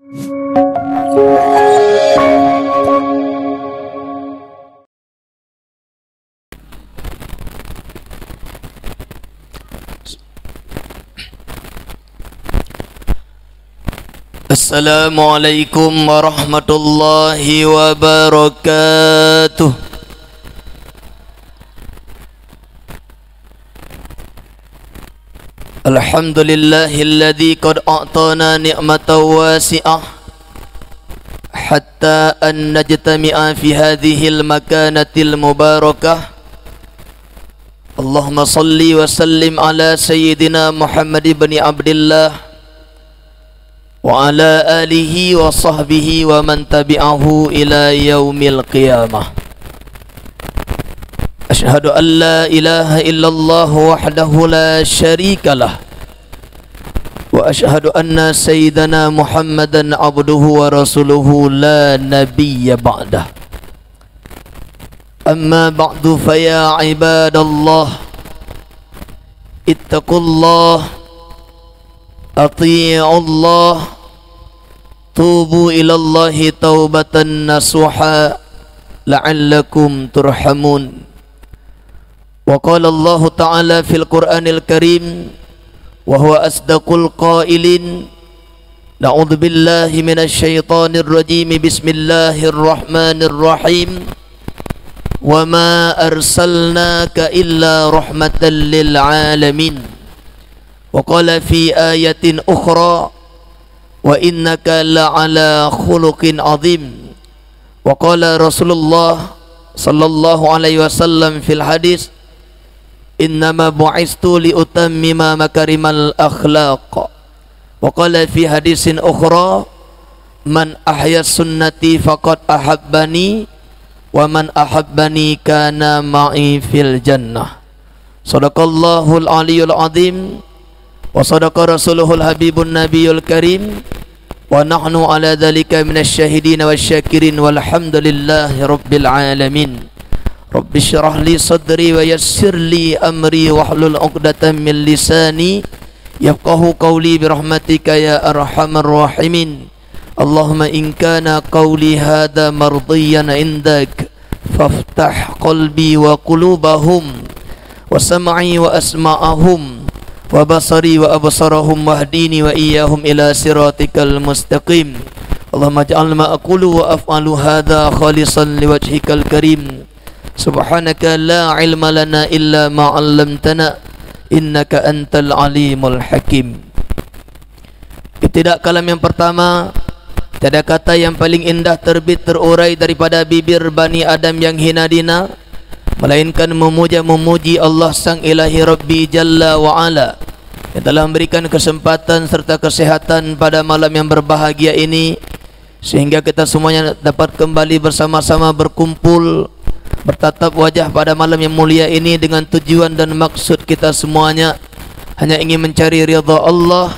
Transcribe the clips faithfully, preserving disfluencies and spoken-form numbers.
Assalamualaikum warahmatullahi wabarakatuh. Alhamdulillahilladzi qad a'tana ni'matan wasi'ah hatta an najtami'a fi hadzihil makanatil mubarakah. Allahumma shalli wa sallim ala sayyidina Muhammad ibni Abdillah wa ala alihi wa sahbihi wa man tabi'ahu ila yaumil qiyamah. Asyhadu an la ilaha illallah wahdahu la syarikalah, wa asyhadu anna sayyidana Muhammadan abduhu wa rasuluhu la nabiyya ba'dah. Amma ba'du, fa ya ibadallah, ittaqullah, ati'ullah, tubu ilallahi taubatan nasuha, la'allakum turhamun. Wa qala Allahu ta'ala fil Qur'anil Karim, wa huwa asdaqul qailin, a'udzubillahi minasy syaithanir rajim. Bismillahirrahmanirrahim. Wa ma arsalnaka illa rahmatan lil alamin. Wa qala fi ayatin ukhra, wa innaka la'ala khuluqin azim. Wa qala Rasulullah sallallahu alaihi wasallam fil hadis, "Innama bu'istu li utammima makarimal akhlaq." Wa qala fi hadisin ukhra, "Man ahya sunnati faqad ahabbani, wa man ahabbani kana ma'i fil jannah." Sadaqallahul aliyyul azim, wa sadaqa rasuluhul habibun nabiyul karim, wa nahnu ala dzalika minasy syahidin wasy syakirin, walhamdulillahi rabbil alamin. Rabbi syrah li sadri wa yassir li amri wahlul 'uqdatam min lisani yafqahu qawli birahmatika ya arhamar rahimin. Allahumma in kana qawli hadza mardiyyan 'indak, faftah qalbi wa qulubahum, wa sam'i wa asma'ahum, wa basari wa absarahum, wahdini wa iyyahum ila siratikal mustaqim. Allahumma ij'al ma aqulu wa af'alu hadza khalisan liwajhikal karim. Subhanaka la ilma lana illa ma 'allamtana, innaka antal alimul hakim. Tidak kalam yang pertama, tiada kata yang paling indah terbit terurai daripada bibir Bani Adam yang hina dina, melainkan memuja-memuji Allah Sang Ilahi Rabbi Jalla wa Ala, yang telah memberikan kesempatan serta kesehatan pada malam yang berbahagia ini, sehingga kita semuanya dapat kembali bersama-sama berkumpul, bertatap wajah pada malam yang mulia ini dengan tujuan dan maksud kita semuanya hanya ingin mencari ridha Allah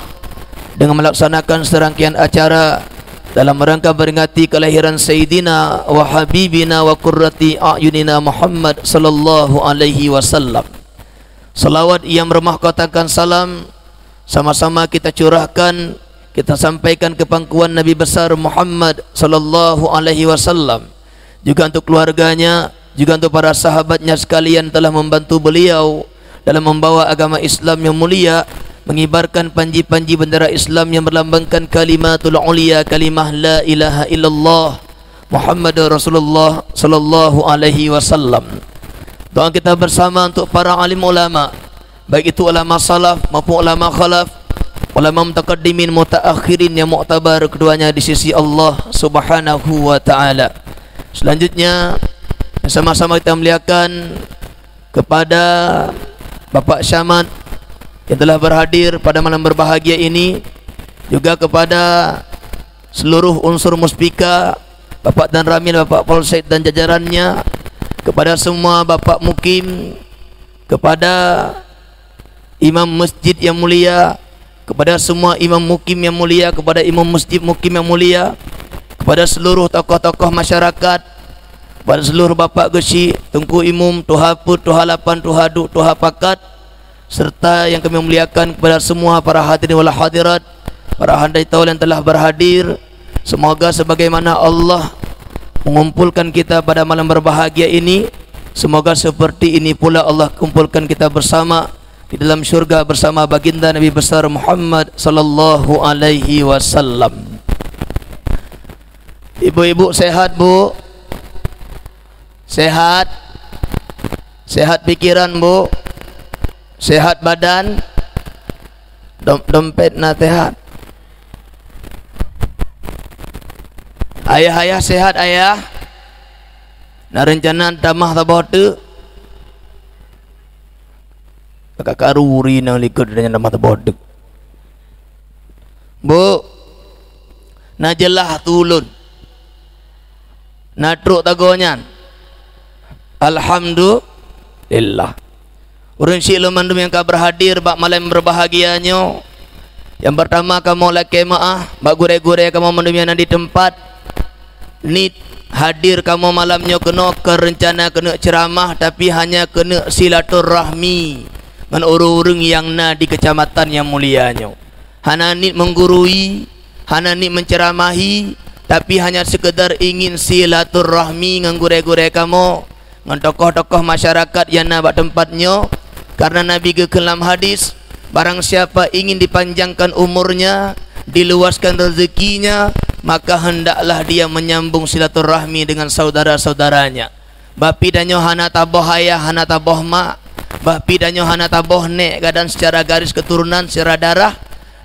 dengan melaksanakan serangkaian acara dalam rangka memperingati kelahiran Sayyidina wa Habibina wa Qurrati A'yunina Muhammad sallallahu alaihi wasallam. Salawat yang bermahkotakan salam sama-sama kita curahkan, kita sampaikan ke pangkuan Nabi Besar Muhammad sallallahu alaihi wasallam, juga untuk keluarganya, juga untuk para sahabatnya sekalian telah membantu beliau dalam membawa agama Islam yang mulia, mengibarkan panji-panji bendera Islam yang berlambangkan kalimatul ulia, kalimah la ilaha illallah Muhammadur Rasulullah sallallahu alaihi wasallam. Doa kita bersama untuk para alim ulama, baik itu ulama salaf maupun ulama khalaf, ulama mutaqaddimin, mutaakhirin yang muktabar keduanya di sisi Allah Subhanahu wa taala. Selanjutnya, sama-sama kita muliakan kepada Bapak Camat yang telah berhadir pada malam berbahagia ini, juga kepada seluruh unsur Muspika, Bapak Danramil, Bapak Polsek dan jajarannya, kepada semua Bapak Mukim, kepada imam masjid yang mulia, kepada semua imam mukim yang mulia, kepada imam masjid mukim yang mulia, kepada seluruh tokoh-tokoh masyarakat, kepada seluruh Bapak Geuchik, Teungku Imum, Tuha Peuet, Tuha Lapan, Tuha Duek, Tuha Pakat, serta yang kami muliakan kepada semua para hadirin wal hadirat, para handai taul yang telah berhadir, Semoga sebagaimana Allah mengumpulkan kita pada malam berbahagia ini, semoga seperti ini pula Allah kumpulkan kita bersama di dalam syurga bersama Baginda Nabi Besar Muhammad sallallahu alaihi wasallam. Ibu-ibu sehat, Bu? Sehat? Sehat pikiran, Bu? Sehat badan? Dom-, dompet na sehat? Ayah-ayah sehat, Ayah? Na rencana tamah saboh teuk? Ka karuri nyang likot dan nyang tamah saboh teuk. Bu, na jeulaih tulôn. Na trok tagoe nyan. Alhamdulillah. Ureuëng syik lôn mandum nyang ka berhadir bak malam berbahagia nyoe. Nyang pertama, kamoe lakée meuáh bak gurée-gurée kamoe mandum nyang na di teumpat. Niet hadir kamoe malam nyoe keunoe kon reuncana keuneuk ceuramah, tapi hanya keuneuk silaturahmi ngon ureuëng-ureuëng nyang na di keucamatan nyang mulia nyoe. Hana niet menggurui, hana niet menceramahi, tapi hanya sekedar ingin silaturahmi ngon gurée-gurée kamoe, ngon tokoh-tokoh masyarakat nyang na bak teumpat nyoe, karena Nabi geukheun lam hadis, "Barang siapa ingin dipanjangkan umurnya, diluaskan rezekinya, maka hendaklah dia menyambung silaturahmi dengan saudara-saudaranya." Bah pih tanyoe hana taboh ayah, hana taboh mak, bah pih tanyoe hana taboh nék, kadang secara garis keturunan, secara darah,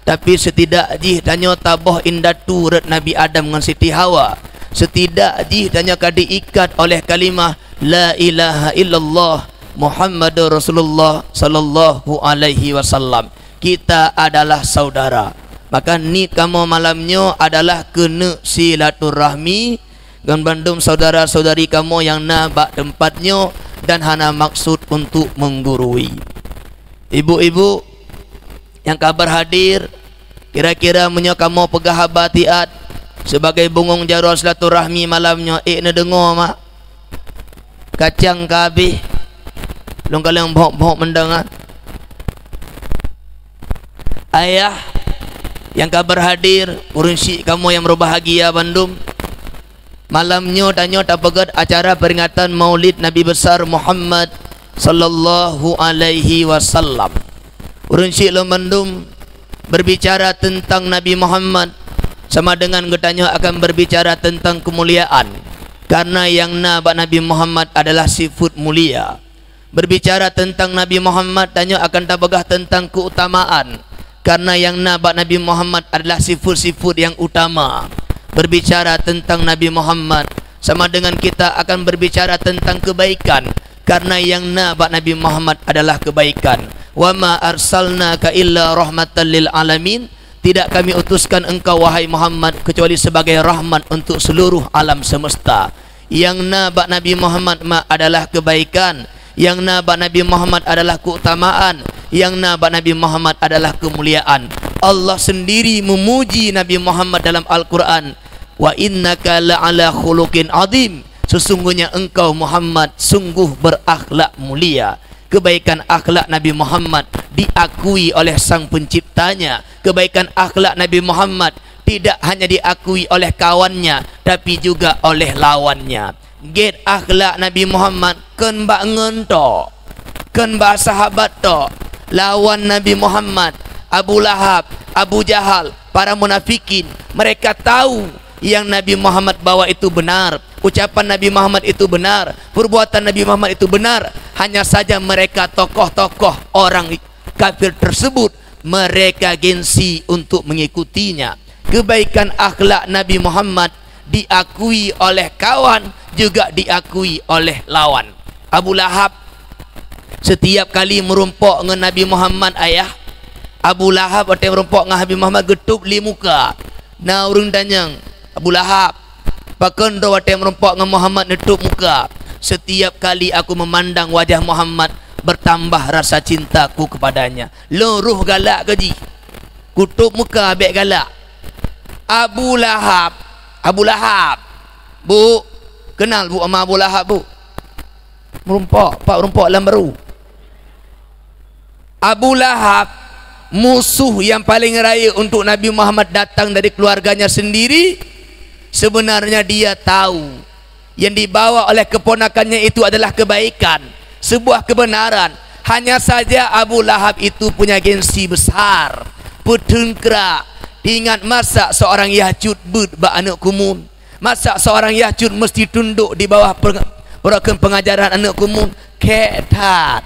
tapi setidak jih tanyoe taboh indatu rot Nabi Adam ngon Siti Hawa. Setidak jih tanyoe ka diikat oleh kalimah la ilaha illallah Muhammadur Rasulullah sallallahu alaihi wasallam. Kita adalah saudara. Maka niet kamoe malam nyoe adalah keuneuk silaturahmi ngon bandum saudara-saudari kamoe nyang na bak teumpat nyoe dan hana maksud untuk menggurui. Ibu-ibu nyang ka berhadir, kira-kira meunyoe kamoe peugah haba siat sebagai bungong jaroe silaturahmi malam nyoe, ék neudeungoe mak? Kacang ka habéh, lôn kalon bhok-bhok meudeungoe. Ayah nyang ka berhadir, ureuëng syik kamoe nyang berbahagia bandum, malam nyoe tanyoe tapeugét acara peringatan Maulid Nabi Besar Muhammad sallallahu alaihi wasallam. Ureuëng syik lôn bandum, berbicara tentang Nabi Muhammad sama dengan geutanyoe akan berbicara tentang kemuliaan, karena nyang na bak Nabi Muhammad adalah sifat mulia. Berbicara tentang Nabi Muhammad, tanyoe akan tapeugah tentang keutamaan, karena nyang na bak Nabi Muhammad adalah sifat-sifat nyang utama. Berbicara tentang Nabi Muhammad sama dengan kita akan berbicara tentang kebaikan, karena nyang na bak Nabi Muhammad adalah kebaikan. "Wa ma arsalnaka illa rahmatan lil alamin." Tidak Kami utuskan engkau, wahai Muhammad, kecuali sebagai rahmat untuk seluruh alam semesta. Nyang na bak Nabi Muhammad ma adalah kebaikan, nyang na bak Nabi Muhammad adalah keutamaan, nyang na bak Nabi Muhammad adalah kemuliaan. Allah sendiri memuji Nabi Muhammad dalam Al-Quran, "Wa innaka la'ala khuluqin azim." Sesungguhnya engkau, Muhammad, sungguh berakhlak mulia. Kebaikan akhlak Nabi Muhammad diakui oleh Sang Penciptanya. Kebaikan akhlak Nabi Muhammad tidak hanya diakui oleh kawannya, tapi juga oleh lawannya. Gét akhlak Nabi Muhammad kon bak ngon tok, kon bak sahabat tok. Lawan Nabi Muhammad, Abu Lahab, Abu Jahal, para munafikin, mereka tahu yang Nabi Muhammad bawa itu benar, ucapan Nabi Muhammad itu benar, perbuatan Nabi Muhammad itu benar. Hanya saja mereka, tokoh-tokoh orang kafir tersebut, mereka gengsi untuk mengikutinya. Kebaikan akhlak Nabi Muhammad diakui oleh kawan, juga diakui oleh lawan. Abu Lahab setiap kali meurumpok ngon Nabi Muhammad, ayah, Abu Lahab watée meurumpok ngon Nabi Muhammad geutôb lé muka. Na ureuëng tanyong, "Abu Lahab, pakon droe watée meurumpok ngon Muhammad neutôb muka?" "Setiap kali aku memandang wajah Muhammad, bertambah rasa cintaku kepadanya." Lôn roh galak keu jih. Kutôb muka bék galak. Abu Lahab, Abu Lahab. Bu, kenal Bu ama Abu Lahab, Bu? Meurumpok, pak meurumpok lam baru. Abu Lahab, musuh yang paling rayeuk untuk Nabi Muhammad datang dari keluarganya sendiri, Sebenarnya dia tahu yang dibawa oleh keponakannya itu adalah kebaikan, sebuah kebenaran. Hanya saja Abu Lahab itu punya gengsi besar, peuteungkrak. Ingat masa seorang yah cut beuet bak aneuk kumun? Masa seorang yah cut mesti tunduk di bawah peng-, program pengajaran aneuk kumun? Kek that.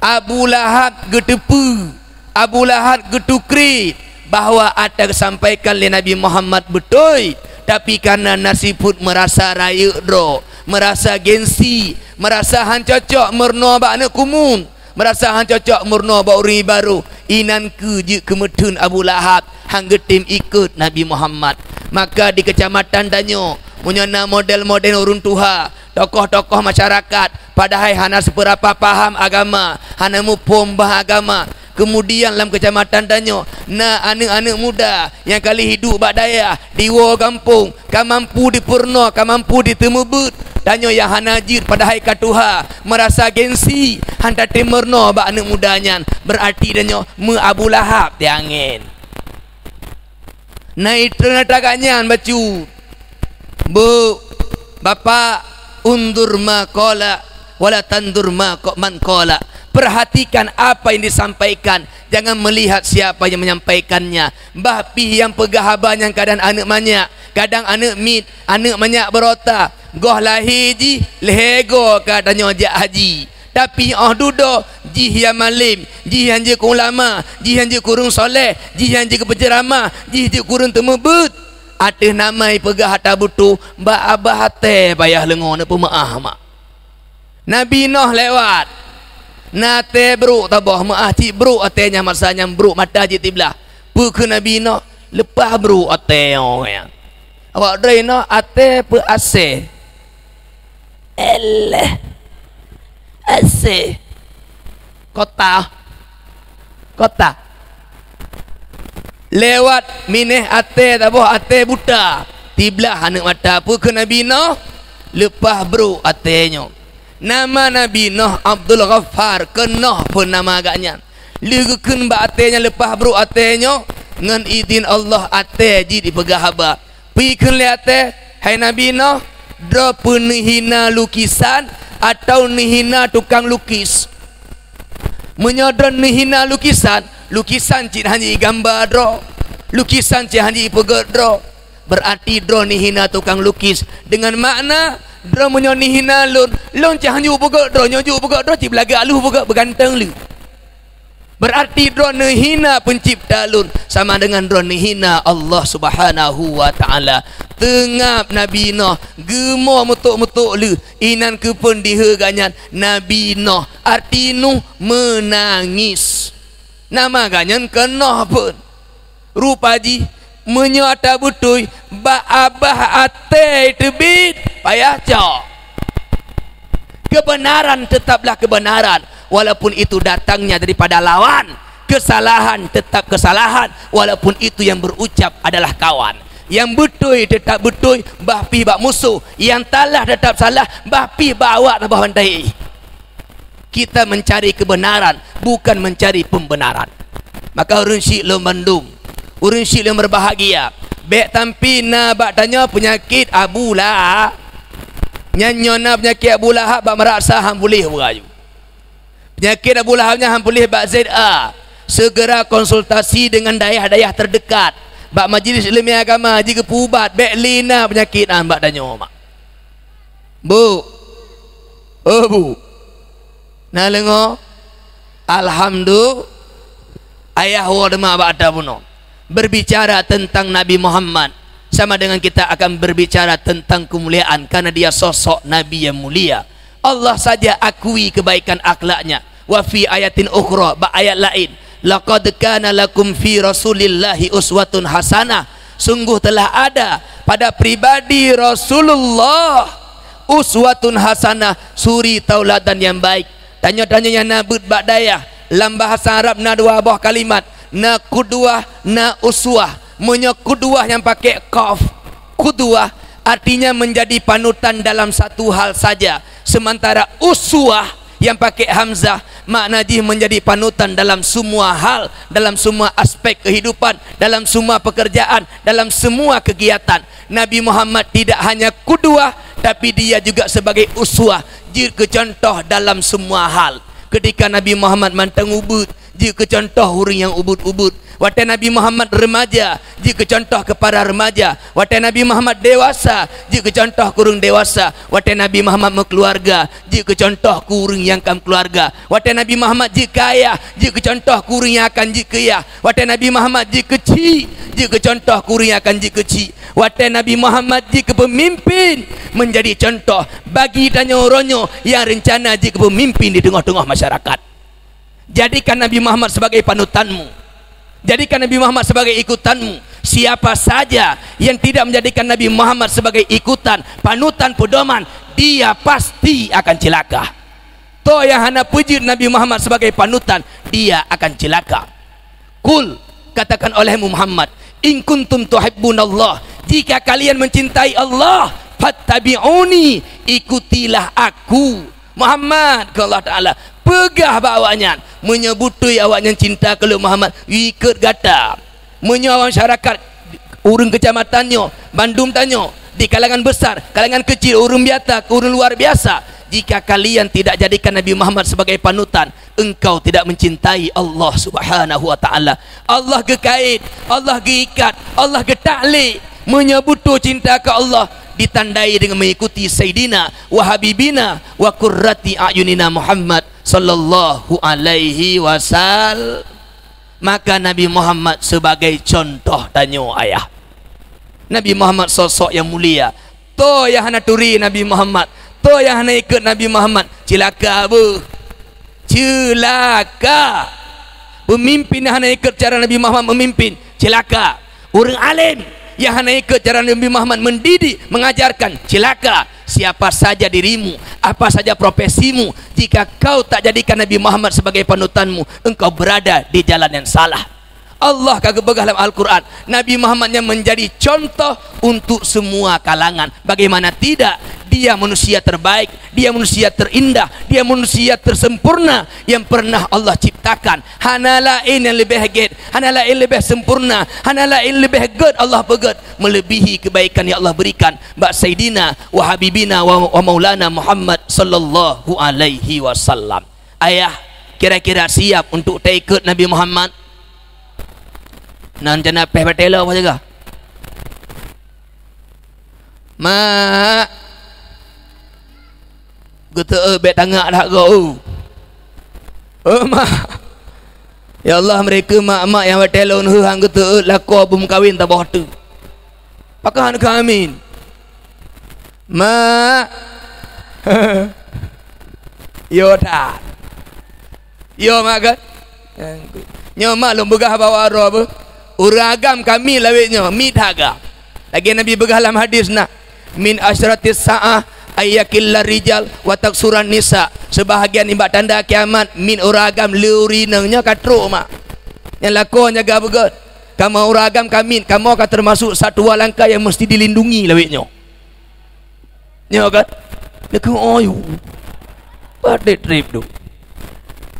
Abu Lahab geuteupeue, Abu Lahab geutukri bahwa ata geusampaikan lé Nabi Muhammad beutôi, tapi kareuna na sifeuet meurasa rayeuk droe, meurasa gengsi, meurasa han cocok meurunoe bak aneuk kumun, meurasa han cocok meurunoe bak ureuëng barô, inan keuh jeuet keumeuteun Abu Lahab han geutem ikot Nabi Muhammad. Maka di keucamatan tanyoe, meunyoe na model-model ureuëng tuha, tokoh-tokoh masyarakat, padahai hana sipeurapa paham agama, hana muphom bah agama. Keumudian lam keucamatan tanyoe na aneuk-aneuk muda nyang ka lheueh hidup bak dayah, diwoe gampông, ka mampu jipeurunoe, ka mampu jiteumeubeuet. Tanyoe nyang hana jeuet padahai ka tuha, meurasa gengsi, han tatem meurunoe bak aneuk muda nyan. Beurati tanyoe meu Abu Lahab teuh angén. Na itrön ata gata nyan bacut. Bu, Bapak, undur ma qala, wala tandur ma qa-, man qala. Perhatikan apa yang disampaikan, jangan melihat siapa yang menyampaikannya. Bah pih nyang peugah haba nyan kadang aneuk manyak, kadang aneuk miet, aneuk manyak beurota. Goh lahé jih, lhée goe ka tanyoe jak haji. Tapi óh dudoe, jih nyang malém, jih nyang jeuet keu ulama, jih nyang jeuet keu ureuëng soleh, jih nyang jeuet keu peuceuramah, jih jeuet keu ureuëng teumeubeuet. Ateueh nama ipeugah ata beutôi, bak abah até payah leungoe neupeumeuáh mak. Nabi Noh lewat. Na até brok taboh, meuáh cit brok até nyan, masa nyan brok mata jitiblah. Peue kheun Nabi Noh? Leupah brok até nyoe. Awak droeneuh até peu asé? Eléh. Asé. Kota. Kota. Lewat mineh até taboh até buta. Tiblah aneuk mata. Peue kheun Nabi Noh? Leupah brok até nyoe. Nama Nabi Noh Abdul Ghaffar, keu Noh phon nama gata nyan. Lheueh geukheun bak até nyan leupah brok até nyoe, ngon idhin Allah até jih jipeugah haba. Peue kheun lé até, "Hai Nabi Noh, droe peu neuhina lukisan atawa neuhina tukang lukis?" Meunyoe droe neuhina lukisan, lukisan cit hana jigamba droe, lukisan cit hana jipeugét droe, beurati droe neuhina tukang lukis. Deungon makna, droe meunyoe neuhina lôn, lôn cit hana jipeugét droe, nyoe jipeugét droe cit beulagak lheueh beugét, beuganteng lheueh. Beurati droe neuhina peuncipta lôn, sama deungon droe neuhina Allah Subhanahu wa Ta'ala. Teungab Nabi Noh, geumoe meutok-meutok lheueh, inan keupeue diheu gata nyan Nabi Noh, arti Nuh meunangis. Nama gata nyan keu Noh phon. Rupa jih, meunyoe ata beutôi, bak abah até teubiet, payah cok. Kebenaran tetaplah kebenaran, walaupun itu datangnya daripada lawan. Kesalahan tetap kesalahan, walaupun itu yang berucap adalah kawan. Nyang beutôi tetap beutôi, bah pih bak musoh. Nyang salah tetap salah, bah pih bak awak saboh bantai. Kita mencari kebenaran, bukan mencari pembenaran. Maka ureuëng syiek lôn bandum, ureuëng syiek lôn berbahagia, bék tampi na bak tanyoe peunyakét Abu Lahab. Nyan nyoe na peunyakét Abu Lahab bak meurasa han puléh beuraju. Peunyakét Abu Lahab nyan han puléh bak Z A. Segera konsultasi dengan dayah-dayah terdekat. Bak majlis ileumèe agama jigeupeuubat, bék lé na peunyakét nyan bak tanyoe mak. Bu. Oh, Bu. Na deungoe? Alhamdulillah. Ayah woe teuma bak ata bunoe. Berbicara tentang Nabi Muhammad sama dengan kita akan berbicara tentang kemuliaan karena dia sosok Nabi yang mulia. Allah saja akui kebaikan akhlaknya. Wa fi ayatin ukhra, bak ayat laén, "Laqad kana lakum fi Rasulillahi uswatun hasanah." Sungguh telah ada pada pribadi Rasulullah uswatun hasanah, suri tauladan yang baik. Tanyoe-tanyoe nyang na beuet bak dayah, lam bahasa Arab na dua boh kalimat, na qudwah, na uswah. Meunyoe qudwah nyang pakai qaf, qudwah artinya menjadi panutan dalam satu hal saja, sementara uswah yang pakai hamzah Makna jih menjadi panutan dalam semua hal, dalam semua aspek kehidupan, dalam semua pekerjaan, dalam semua kegiatan. Nabi Muhammad tidak hanya qudwah, tapi dia juga sebagai uswah, jeuet keu contoh dalam semua hal. Ketika Nabi Muhammad mantong ubeuet, jeuet keu contoh ureuëng nyang ubeuet-ubeuet. Watée Nabi Muhammad remaja, jeuet keu contoh keu para remaja. Watée Nabi Muhammad dewasa, jeuet keu contoh keu ureuëng dewasa. Watée Nabi Muhammad meukeuluwarga, jeuet keu contoh keu ureuëng nyang ka meukeuluwarga. Watée Nabi Muhammad jeuet keu ayah, jeuet keu contoh keu ureuëng nyang akan jeuet keu yah. Watée Nabi Muhammad jeuet keu chik, jeuet keu contoh keu ureuëng nyang akan jeuet keu chik. Watée Nabi Muhammad jeuet keu peumimpin, menjadi contoh bagi tanyoe uroe nyoe nyang reuncana jeuet keu peumimpin di teungoh-teungoh masyarakat. Jadikan Nabi Muhammad sebagai panutanmu. Jadikan Nabi Muhammad sebagai ikutanmu. Siapa saja yang tidak menjadikan Nabi Muhammad sebagai ikutan, panutan, pedoman, dia pasti akan celaka. Toh nyang hana peujeuet Nabi Muhammad sebagai panutan, dia akan celaka. Qul, katakan olehmu Muhammad, "In kuntum tuhibbunallah, jika kalian mencintai Allah, fattabi'uni, ikutilah aku." Muhammad, kheun Allah Taala, peugah bak awaknyan, meunyoe beutôi awaknyan cinta keu lôn Muhammad, ikot gata. Meunyoe awak masyarakat, ureuëng keucamatan nyoe, bandum tanyoe, di kalangan besar, kalangan kecil, ureuëng biasa, ureuëng luar biasa, jika kalian tidak jadikan Nabi Muhammad sebagai panutan, engkau tidak mencintai Allah Subhanahu wa Taala. Allah geukait, Allah geuikat, Allah geutaklik. Meunyoe beutôi cinta keu Allah, ditandai dengan mengikuti Saidina wa Habibina wa Qurrati A'yunina Muhammad sallallahu alaihi wasallam. Maka Nabi Muhammad sebagai contoh tanyoe, ayah. Nabi Muhammad sosok nyang mulia. Toh nyang hana turi Nabi Muhammad, toh nyang hana ikot Nabi Muhammad, cilaka beuh. Cilaka. Pemimpin nyang hana ikot cara Nabi Muhammad memimpin, cilaka. Ureuëng alim nyang hana ikot cara Nabi Muhammad mendidik, mengajarkan, cilaka. Siapa saja dirimu, apa saja profesimu, jika kau tak jadikan Nabi Muhammad sebagai panutanmu, engkau berada di jalan yang salah. Allah ka geupeugah lam Al-Quran, Nabi Muhammad yang menjadi contoh untuk semua kalangan. Bagaimana tidak? Dia manusia terbaik, dia manusia terindah, dia manusia tersempurna yang pernah Allah ciptakan. Hana laén nyang leubeh gét, hana laén leubeh sempurna, hana laén leubeh gét Allah peugét melebihi kebaikan yang Allah berikan bak Saidina wa Habibina wa, wa Maulana Muhammad sallallahu alaihi wasallam. Ayah, kira-kira siap untuk taikot Nabi Muhammad? Nan jana peh batelo apa jaga? Mak, geuteuôt bék tangak dah go. Oh, mak. Ya Allah, mereka mak-mak yang watée lôn heuh han geuteuôt lakoe beumeukawen taboh teuk. Pakon hana keu amin? Mak. Yo that. Yo mak kan? Nyoe mak lôn peugah bak waroe beuh. Ureuëng agam ka miet lawét nyoe, miet that agam. Lagée Nabi peugah lam hadis na, "Min asyratis sa'ah ayyakillar rijal wa taksuran nisa." Seubahagian nibak tanda kiamat, miet ureuëng agam le ureuëng inong nyoe ka trok mak. Nyang lakoe nyan ka beugét. Kamoe ureuëng agam ka miet, kamoe ka teumasok satua langka nyang meusti dilindungi lawét nyoe. Nyoe kan? Neukeuh oyu. Padé treb duek.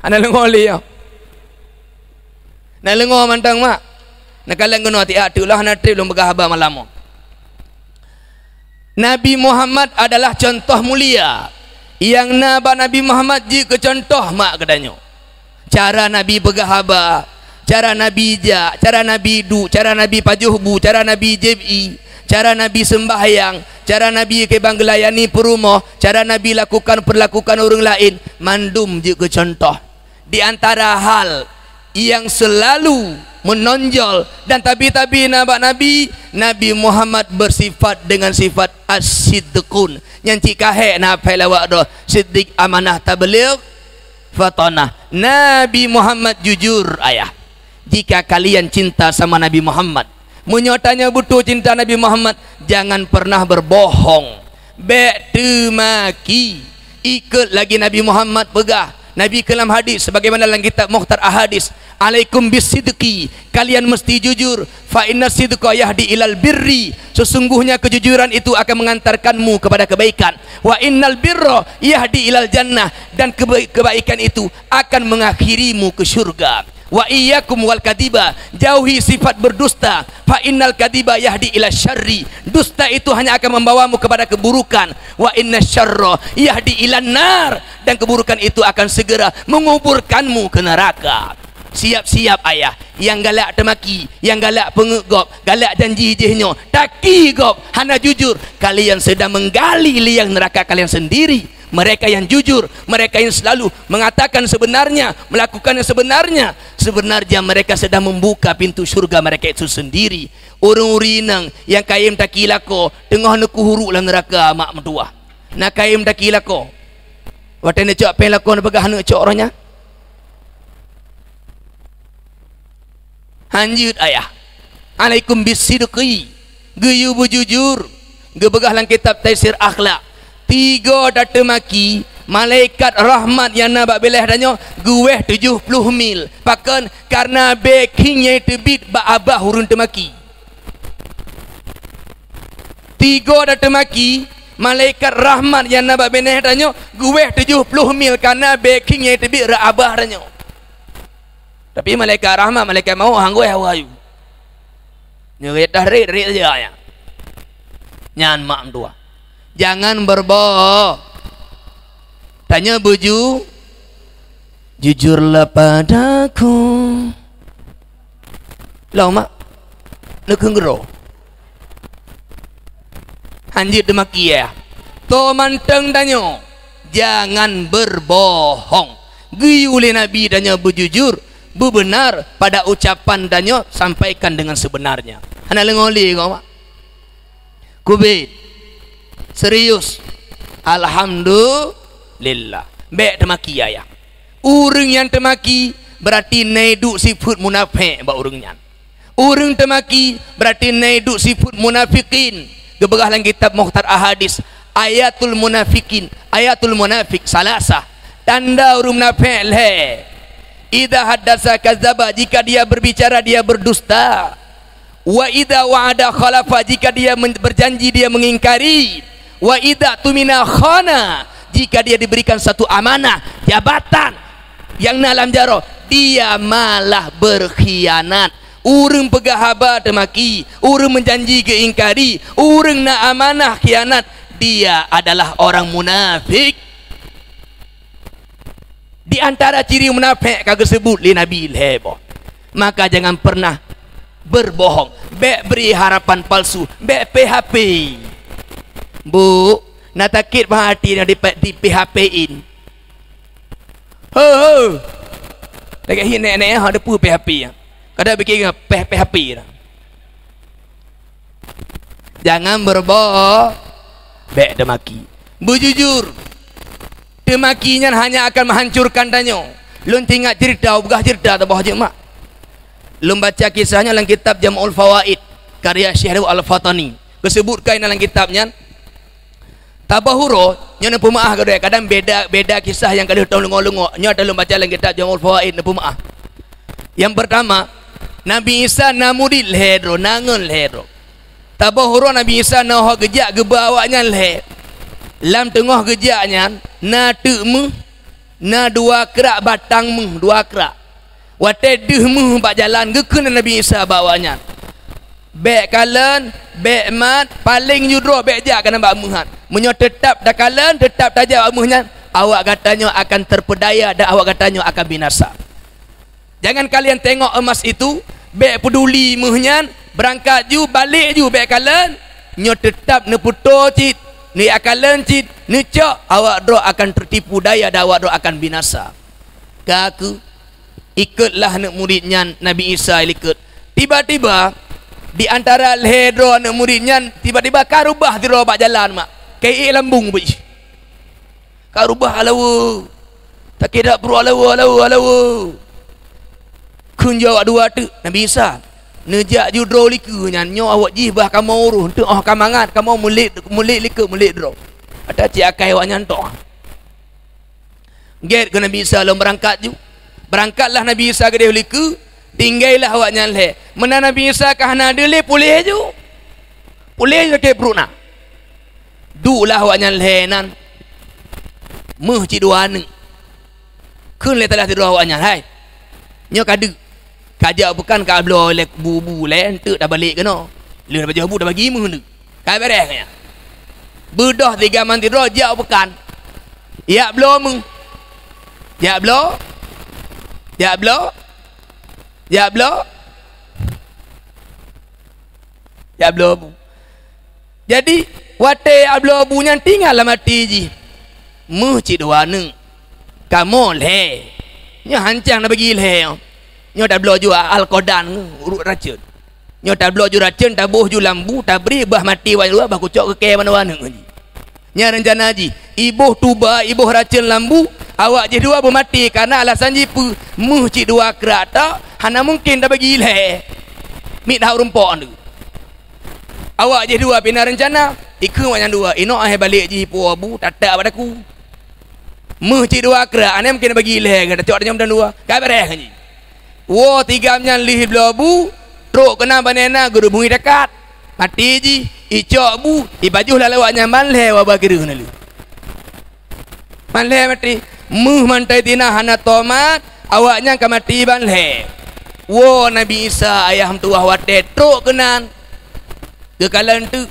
Hana leungoe lé nyoe. Na leungoe mantong mak. Neukalon keunoe tiak teuk lah hana treb lôn peugah haba malam nyoe. Nabi Muhammad adalah contoh mulia. Nyang na bak Nabi Muhammad jeuet keu contoh mak geutanyoe. Cara Nabi peugah haba, cara Nabi jak, cara Nabi duek, cara Nabi pajoh bu, cara Nabi jieb ié, cara Nabi seumbahyang, cara Nabi keubang geulayani peurumoh, cara Nabi lakukan peurlakukan ureuëng laén, mandum jeuet keu contoh. Di antara hal nyang seulalu meunonjol dan tabi-tabi na bak Nabi, Nabi Muhammad beusifat deungon sifat as-sidqun. Nyang cit ka hék na phai lawak droe, siddiq, amanah, tabligh, fatanah. Nabi Muhammad jujur, ayah. Jika kalian cinta sama Nabi Muhammad, meunyoe tanyoe beutôi cinta Nabi Muhammad, jangan pernah berbohong. Bék teumaki. Ikot lagée Nabi Muhammad peugah. Nabi keuh lam hadis, sebagaimana dalam kitab Mukhtar Ahadis, "Alaikum bisidqi, kalian mesti jujur. Fa inna sidqa yahdi ilal birri, Sesungguhnya kejujuran itu akan mengantarkanmu kepada kebaikan. Wa innal birra yahdi ilal jannah, dan keba-, kebaikan itu akan mengakhirimu ke syurga. Wa iyyakum wal kadhiba, jauhi sifat berdusta. Fa innal kadhiba yahdi ila syarri, dusta itu hanya akan membawamu kepada keburukan. Wa inna syarra yahdi ilan nar, dan keburukan itu akan segera menguburkanmu ke neraka. Siap-siap ayah, nyang galak teumaki, nyang galak peungeuet gob, galak janji jih nyoe, taki gob, hana jujur. Kalian sedang menggali liang neraka kalian sendiri. Mereka yang jujur, mereka yang selalu mengatakan sebenarnya, melakukan yang sebenarnya, sebenarnya mereka sedang membuka pintu syurga mereka itu sendiri. Ureuëng-ureuëng inong nyang kayém taki lakoe, teungoh neukuhuruk lam neuraka mak meutuwah. Na kayém taki lakoe. Watée neucok péng lakoe, neupeugah aneuk cok roh nyan. Hanjeuet ayah. Alaikum bisidqi. Geuyue beujujur. Geupeugah lam kitab Taisir Akhlak, tiga tateumaki, malaikat rahmat nyang na bak biléh tanyoe geuwéh tujoh ploh mil. Pakon? Karena bèe khieng nyang teubiet bak abah ureuëng teumaki. Tiga tateumaki, malaikat rahmat nyang na bak binéh tanyoe geuwéh tujoh ploh mil, karena bèe khieng nyang teubiet rot abah tanyoe. Tapi malaikat rahmat, malaikat mawöt han geuwéh hawa aju. Nyoe geuh tah rit-rit saja nyan. Nyan mak meutuwah. Jangan berboh-, tanyoe buju-, jujurlah padaku. Lom mak, neukheun keudroe. Hanjeuet teumaki, ya. Toh mantong tanyoe, jangan berbohong. Geuyue lé Nabi tanyoe beujujur, beubeunar pada ucapan tanyoe, sampaikan dengan sebenarnya. Hana leungoe lé kong mak. Kubit. Serius. Alhamdulillah. Bèk teumaki ayah. Ureuëng nyang teumaki, berarti na duek sifeuet munafék bak ureuëng nyan. Ureuëng teumaki, berarti na duek sifeuet munafikin. Geupeugah lam kitab Mukhtar Ahadits, ayatul munafikin, ayatul munafik salasah. Tanda ureuëng munafék lhèe. Idza haddasa kadzdzaba, jika dia berbicara, dia berdusta. Wa idza wa'ada khalafa, jika dia men-, berjanji, dia mengingkari. Wa idza tumina khana, jika dia diberikan satu amanah, jabatan nyang na lam jaroe, dia malah berkhianat. Ureuëng peugah haba teumaki, ureuëng meujanji geuingkari, ureuëng na amanah khianat, dia adalah orang munafik. Di antara ciri munafék ka geuseubut lé Nabi lhèe boh. Maka jangan pernah berbohong, bèk bri harapan palsu, bèk P H P. Bu, na sakét bak até nyang di, di-P H P-in. Ho, ho. Lagèe hi nèk-nèk, ha, deupeu P H P. Kada bikin P H P dah. Jangan berboh-, bèk teumaki. Beujujur. Teumaki nyan hanya akan menghancurkan tanyoe. Lôn teuingat ceurita, peugah ceurita teuboh jeuet mak. Lôn baca kisah nyan lam kitab Jam'ul Fawaid, karya Syekh Al-Fatani. Geuseubutkan lam kitab nyan, Taboh uroe, nyoe neupeumeu'ah keudroe, kadang beda, beda kisah nyang ka lheueh tom leungoe-leungoe. Nyoe ata lôn baca lam kitab Jam'ul Fawaid, neupeumeu'ah. Nyang peurtama, Nabi Isa na murit lhèe droe, na ngon lhèe droe. Taboh uroe Nabi Isa na ho geujak geuba awaknyan lhèe. Lam teungoh geujak nyan, na teuk méuh, na dua krak batang méuh, dua krak. Watèe deuh méuh bak jalan, geukheun Nabi Isa bak awaknyan, "Bèk kalon, bèk mat, paléng ju droe, bèk jak keunan bak méuh nyan. Meunyoe teutab takalon, teutab tajak bak méuh nyan, awak gata nyoe akan terpedaya dan awak gata nyoe akan binasa. Jangan kalian tengok emas itu, bèk peuduli méuh nyan, beurangkat ju, balek ju, bèk kalon. Nyoe teutab neupeutoe cit, neukalon cit, neucok, awak droe akan tertipu daya dan awak droe akan binasa." Ka keuh, ikotlah aneuk murit nyan Nabi Isa likot. Tiba-tiba, di antara lhèe droe aneuk murit nyan, tiba-tiba ka reubah sidroe bak jalan mak. Keu ék lambông beuih. Ka reubah haleue. Sakét that pruet haleue, haleue, haleue. Kheun ju awak dua teuk, "Nabi Isa, neujak ju droe likot nyan, nyoe awak jih bah kamoe uroh, eunteuk óh ka mangat, kamoe mulet, mulet likot, mulet droe." Ata cit akai awaknyan toh. Gèt keu Nabi Isa lom beurangkat ju. Beurangkatlah Nabi Isa keudéh u likot, tinggailah awaknyan lhèe. Meunan Nabi Isa ka hana deuh lé puléh ju. Ulèe sakét pruet na. Duek lah awaknyan lhèe nan. Meuh cit dua aneuk. Kheun lé salah sidroe awaknyan, "Hai, nyoe ka deuk. Ka jak u peukan ka bloe lé bu-bu lé, eunteuk tabalek keunoe. Lheueh tapajoh bu tabagi meuh neuk. Ka bèrèh nyan." Beudôh tiga man sidroe jak u peukan. Jak bloe meuh. Jak bloe. Jak bloe. Jak bloe. Jak bloe bu. Jadi, watèe jak bloe bu nyan teuingat lam até jih, "Meuh cit dua aneuk. Kamoe lhèe. Nyoe hancang tabagi lhèe nyoe. Nyoe tabloe ju alkodan, ureueng racun. Nyoe tabloe ju racun, taboh ju lam bu, tabri bah maté awak dua, bah kucok keu kèe mandua aneuk jih." Nyan reuncana jih, iboh tuba, iboh racun lam bu, awak jih dua beumaté, kareuna alasan jih peue? Meuh cit dua krak tok, hana mungken tabagi lhèe. Miet that rumpok tu. Awak jih dua pih na reuncana, ikheun awaknyan dua, "Inong akhé balek jih ipuwoe bu, tatak bak takue. Meuh cit dua krak, hana mungken tabagi lhèe, tacok tanyoe meudan dua." Ka bèrèh jih. Woe tigam nyan lheueh bloe bu, trok keunan bak nena geurubungi takat. Maté jih, icok bu, ipajoh lam awaknyan ban lhèe waba kireuh na lheueh. Ban lhèe maté, meuh mantong tina hana tomat, awaknyan ka maté ban lhèe. Woe Nabi Isa ayah meutuwah watèe trok keunan. Geukalon teuk,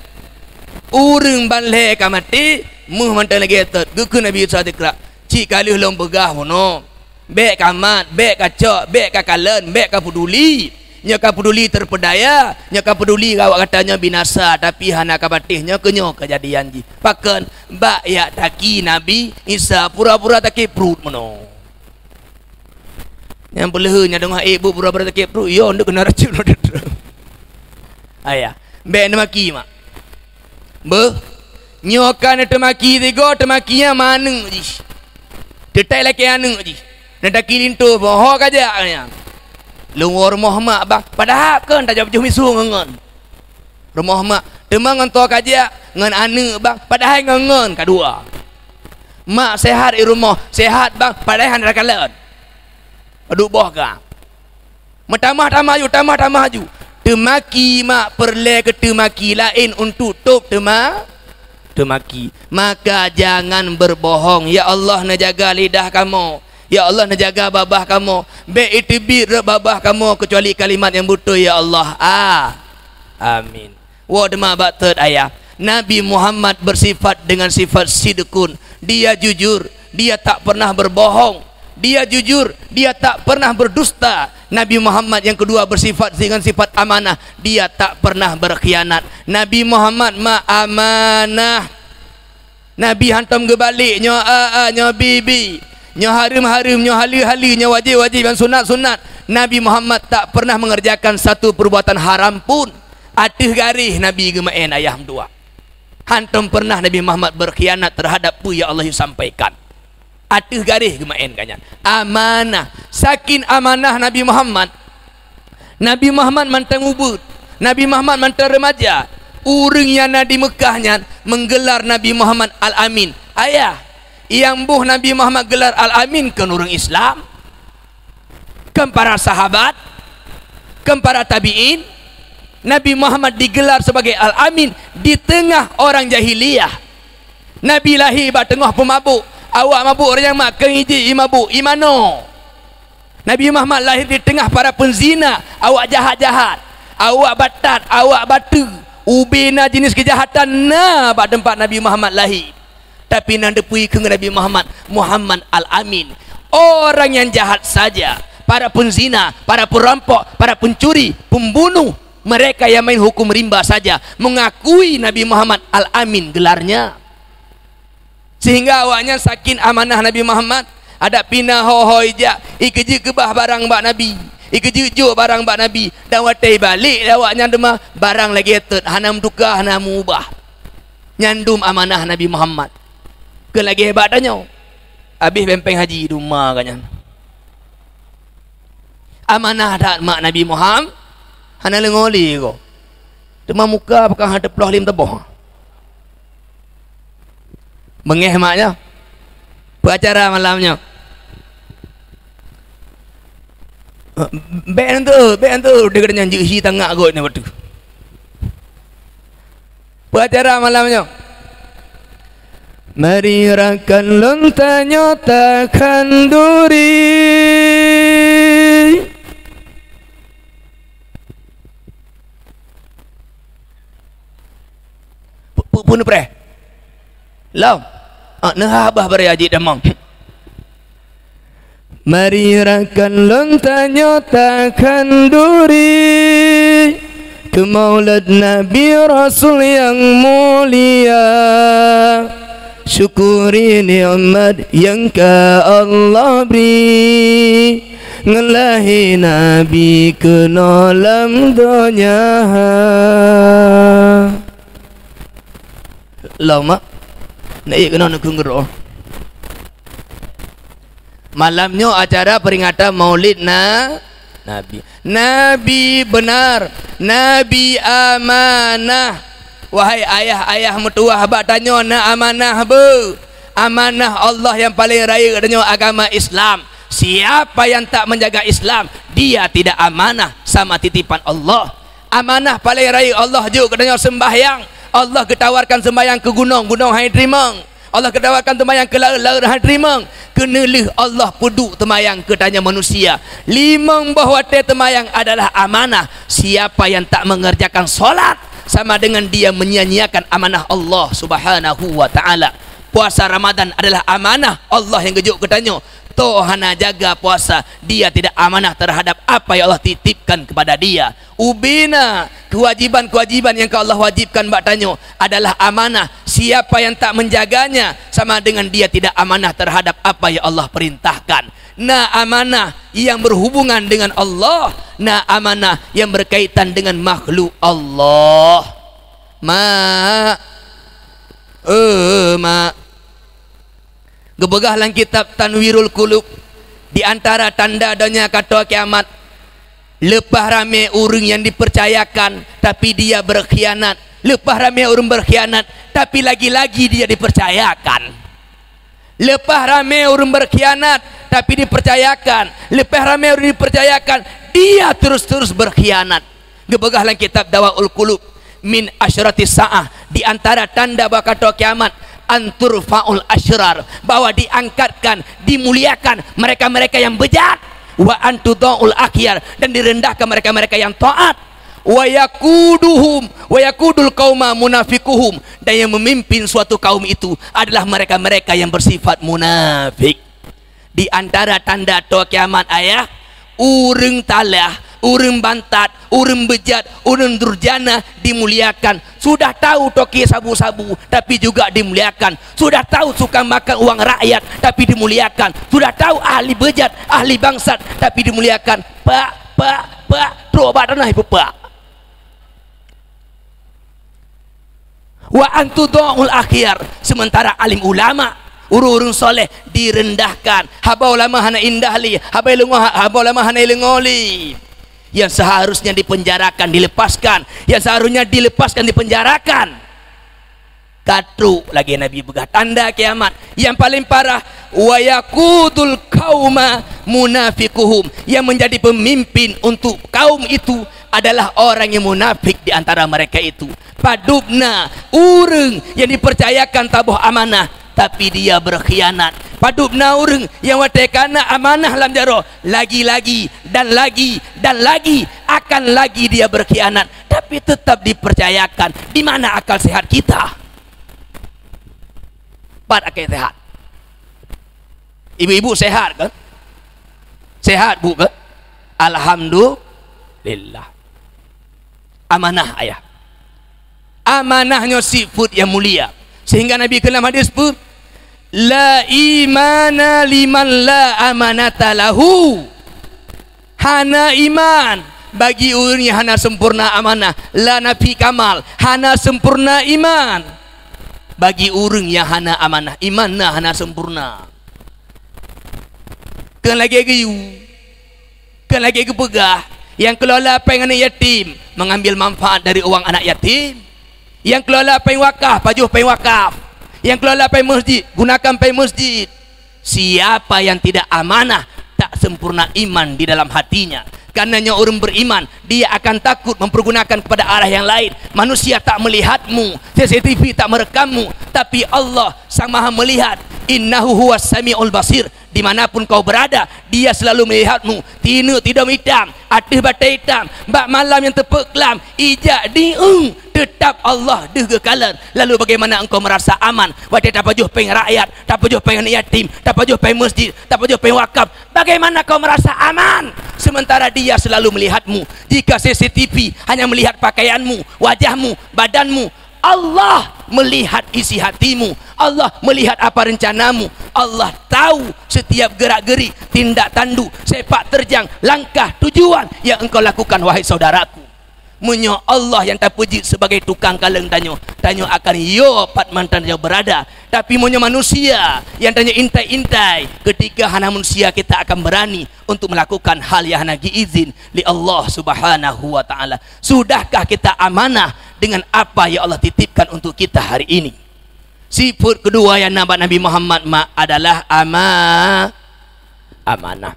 ureueng ban lhèe ka maté, meuh mantong lagèe tot. Geukheun Nabi Isa teukrab, "Cit ka lheueh lôn peugah bunoe." Bèk ka mat, bèk ka cok, bèk ka kalon, bèk ka peuduli. Nyoe ka peuduli terpedaya, nyoe ka peuduli awak gata nyoe binasa, tapi hana ka patéh nyoe keuh nyoe keujadian jih. Pakon? Bak jak taki Nabi Isa pura-pura sakét pruet meunoe. Nyang peuleuheuen nyang deungoe ék bu pura-pura sakét pruet, yo, ndak keuneuk racun. Ayah, bèk neumaki mak. Beuh, nyoe ka neuteumaki sigoe, teumaki nyan ma aneuk jih. Teutai lakèe aneuk jih. Neutaki linto, boh ho ka jak nyan. Lôn woe rumoh mak bang, padahai kon tajak pajoh miseue ngon-ngon. Rumoh mak, teuma ngon toh ka jak, ngon aneuk bang, padahai ngon-ngon ka dua. Mak sehat di rumoh, sehat bang, padahai hana takalon. Padub boh ka. Meutamah-tamah ju, tamah-tamah ju. Teumaki mak peureulèe keu teumaki laén untuk tôb teuma-, teumaki. Maka jangan berbohong. Ya Allah, neujaga lidah kamoe. Ya Allah, neujaga babah kamoe. Bèk iteubiet rot babah kamoe keucuali kalimat nyang beutôi, ya Allah. Ah. Amin. Woe teuma bak thôt ayah. Nabi Muhammad bersifat dengan sifat sidqun. Dia jujur, dia tak pernah berbohong. Dia jujur, dia tak pernah berdusta. Nabi Muhammad yang kedua bersifat dengan sifat amanah. Dia tak pernah berkhianat. Nabi Muhammad ma amanah. Nabi hantom geubalek, nyoe a, a, nyoe bi, bi, nyoe hareuem, hareuem, nyoe haleue, haleue, nyoe wajéb, wajéb, nyang sunat, sunat. Nabi Muhammad tak pernah mengerjakan satu perbuatan haram pun. Ateueh garéh Nabi geumeu'en ayah meutuwah. Hantom pernah Nabi Muhammad berkhianat terhadap peue nyang Allah sampaikan. Ateueh garéh geumeu'en gobnyan. Amanah. Saking amanah Nabi Muhammad, Nabi Muhammad mantong ubeut, Nabi Muhammad mantong remaja, ureueng nyang na di Meukah nyan menggelar Nabi Muhammad Al-Amin. Ayah, nyang boh Nabi Muhammad gelar Al-Amin kon ureueng Islam, kon para sahabat, kon para tabi'in. Nabi Muhammad digelar sebagai Al-Amin di teungoh orang jahiliyah. Nabi lahé bak teungoh peumabök, awak mabök, ureueng nyang mak keu ijih imabök, imanoe. Nabi Muhammad lahé di teungoh para peuzina, awak jahat-jahat, awak batat, awak bateue, ubé na jeunèh keujahatan na bak teumpat Nabi Muhammad lahé. Tapi na neuteupeue keu Nabi Muhammad, Muhammad Al-Amin. Orang yang jahat saja, para peuzina, para peurampok, para pencuri, pembunuh, mereka yang main hukum rimba saja mengakui Nabi Muhammad Al-Amin gelarnya. Sehingga awaknyan saking amanah Nabi Muhammad, adak pih na ho-ho ijak, ikeujeuet keubah barang bak Nabi, ikeujeuet jok barang bak Nabi, dan watèe ibalek lé awaknyan teuma barang lagèe teut, hana meutuka, hana meuubah. Nyan dum amanah Nabi Muhammad. Keu lagèe bak tanyoe, abéh péng-péng haji dum ma ka nyan. Amanah that mak Nabi Muhammad, hana leungoe lé goe. Teuma muka pakon hana teuploh lé meutuboh. Beungéh mak nyoe. Peue acara malam nyoe? Bèk nyan teuh, bèk nyan teuh, deuh gata nyan jeuet hi tangak goe nyan bateue. Peue acara malam nyoe? Mari rakan lôn tanyoe takhanduri. Pu-, pu-, pun preh. Lom. Ah, neuha bah bari Haji Damong. Mari rakan lôn tanyoe takhanduri keu Maulid Nabi Rasul nyang mulia. Syukuri nikmat nyang ka Allah bri, ngon lahé Nabi keunoe lam donya. Lom, mak. Nak ié keunoe neukheun keudroe. Malam nyoe acara peringatan Maulid Na-, Nabi. Nabi beunar, Nabi amanah. Wahai ayah-ayah meutuwah, bak tanyoe na amanah beu. Amanah Allah nyang paleng rayeuk tanyoe agama Islam. Siapa yang tak menjaga Islam, dia tidak amanah sama titipan Allah. Amanah paleng rayeuk Allah jok keu tanyoe sembahyang. Allah geutawarkan sembahyang keu gunong, gunong hai teurimong. Allah geutawarkan sembahyang keu laôt, laôt hai teurimong. Keuneulheueh Allah peuduek sembahyang keu tanyoe manusia. Limong boh watée sembahyang adalah amanah. Siapa yang tak mengerjakan salat, sama dengan dia menyia-nyiakan amanah Allah Subhanahu wa Ta'ala. Puasa Ramadan adalah amanah Allah nyang geujok keu tanyoe. Toh hana jaga puasa, dia tidak amanah terhadap apa yang Allah titipkan kepada dia. Ubena, kewajiban-kewajiban nyang ka Allah wajibkan bak tanyoe adalah amanah. Siapa yang tak menjaganya, sama dengan dia tidak amanah terhadap apa yang Allah perintahkan. Na amanah yang berhubungan dengan Allah, na amanah yang berkaitan dengan makhluk Allah. Mak, eh, mak. Geupeugah lam kitab Tanwirul Qulub, di antara tanda donya ka toe kiamat, leupah ramé ureuëng nyang dipercayakan, tapi dia berkhianat. Leupah ramé ureuëng berkhianat, tapi lagi-lagi dia dipercayakan. Leupah ramé ureuëng berkhianat, tapi dipercayakan. Leupah ramé ureuëng dipercayakan, dia terus-terus berkhianat. Geupeugah lam kitab Dawaul Qulub, "Min asyratis saah, di antara tanda bahwa ka toe kiamat, an turfa'ul asyrar, bahwa diangkatkan, dimuliakan mereka-mereka yang bejat, wa an tudha'ul akhyar, dan direndahkan mereka-mereka yang taat, wa yaquduhum, wa yaqudul qauma munafiquhum, dan yang memimpin suatu kaum itu adalah mereka-mereka yang bersifat munafik." Di antara tanda toe kiamat, ayah, ureuëng talah, ureuëng bantat, ureuëng beujat, ureuëng durjana dimuliakan. Sudah tahu toke sabu-sabu, tapi juga dimuliakan. Sudah tahu suka makan uang rakyat, tapi dimuliakan. Sudah tahu ahli beujat, ahli bangsat, tapi dimuliakan. Pak, pak, pak, trok bak tanah ibu pak. Wa an tudha'ul akhyar, sementara alim ulama, ureuëng-ureuëng soleh direndahkan. Haba ulama hana indah lé, haba ilmu-, haba ulama hana ileungo lé. Yang seharusnya dipenjarakan, dilepaskan. Yang seharusnya dilepaskan, dipenjarakan. Ka trok lagée Nabi peugah, tanda kiamat. Yang paling parah, wa yaqudul qauma munafiquhum, yang menjadi pemimpin untuk kaum itu adalah orang yang munafik di antara mereka itu. Padubna ureuëng yang dipercayakan taboh amanah, tapi dia berkhianat. Padubna ureuëng yang watée ka na amanah lam jaroe, lagi-lagi dan lagi dan lagi, akan lagi dia berkhianat, tapi tetap dipercayakan. Di mana akal sehat kita? Pat akai sehat? Ibu-ibu sehat kan? Sehat, Bu, kan? Alhamdulillah. Amanah, ayah. Amanah nyoe sifeuet nyang mulia. Sehingga Nabi keulam hadis peue? "La imana liman la amanata lahu." Hana iman bagi ureuëng nyang hana sempurna amanah. La nafi kamal, hana sempurna iman bagi ureuëng nyang hana amanah. Iman na hana sempurna. Keu lagée geuyue, keu lagée geupeugah, nyang kelola péng aneuk yatim mengambil manfaat dari uang anak yatim. Nyang kelola péng wakaf, pajoh péng wakaf. Nyang kelola péng masjid, gunakan péng masjid. Siapa yang tidak amanah, tak sempurna iman di dalam hatinya, Karena nyoe ureuëng beriman, dia akan takut mempergunakan kepada arah yang lain. Manusia tak melihatmu, C C T V tak merekammu, tapi Allah Sang Maha Melihat. Innahu huwas samiul basir. Di mana pun kau berada, Dia selalu melihatmu. Tineuk tidom itam, ateueh batée itam, bak malam nyang teupeu klam, ijak diueng, teutap Allah deuh geukalon. Lalu bagaimana engkau merasa aman watée tapajoh péng rakyat, tapajoh péng aneuk yatim, tapajoh péng masjid, tapajoh péng wakaf? Bagaimana kau merasa aman, sementara Dia selalu melihatmu? Jika C C T V hanya melihat pakaianmu, wajahmu, badanmu, Allah melihat isi hatimu. Allah melihat apa rencanamu. Allah tahu setiap gerak-gerik, tindak tanduk, sepak terjang, langkah, tujuan yang engkau lakukan, wahai saudaraku. Meunyoe Allah nyang tapeujeuet sebagai tukang kalon tanyoe, tanyoe akan yo pat mantong tanyoe berada. Tapi meunyoe manusia nyang tanyoe intai-intai, ketika hana manusia kita akan berani untuk melakukan hal yang hana geuizin lé Allah Subhanahu wa Ta'ala. Sudahkah kita amanah dengan apa yang Allah titipkan untuk kita hari ini? Sifeut keudua nyang na bak Nabi Muhammad mak adalah ama-, amanah.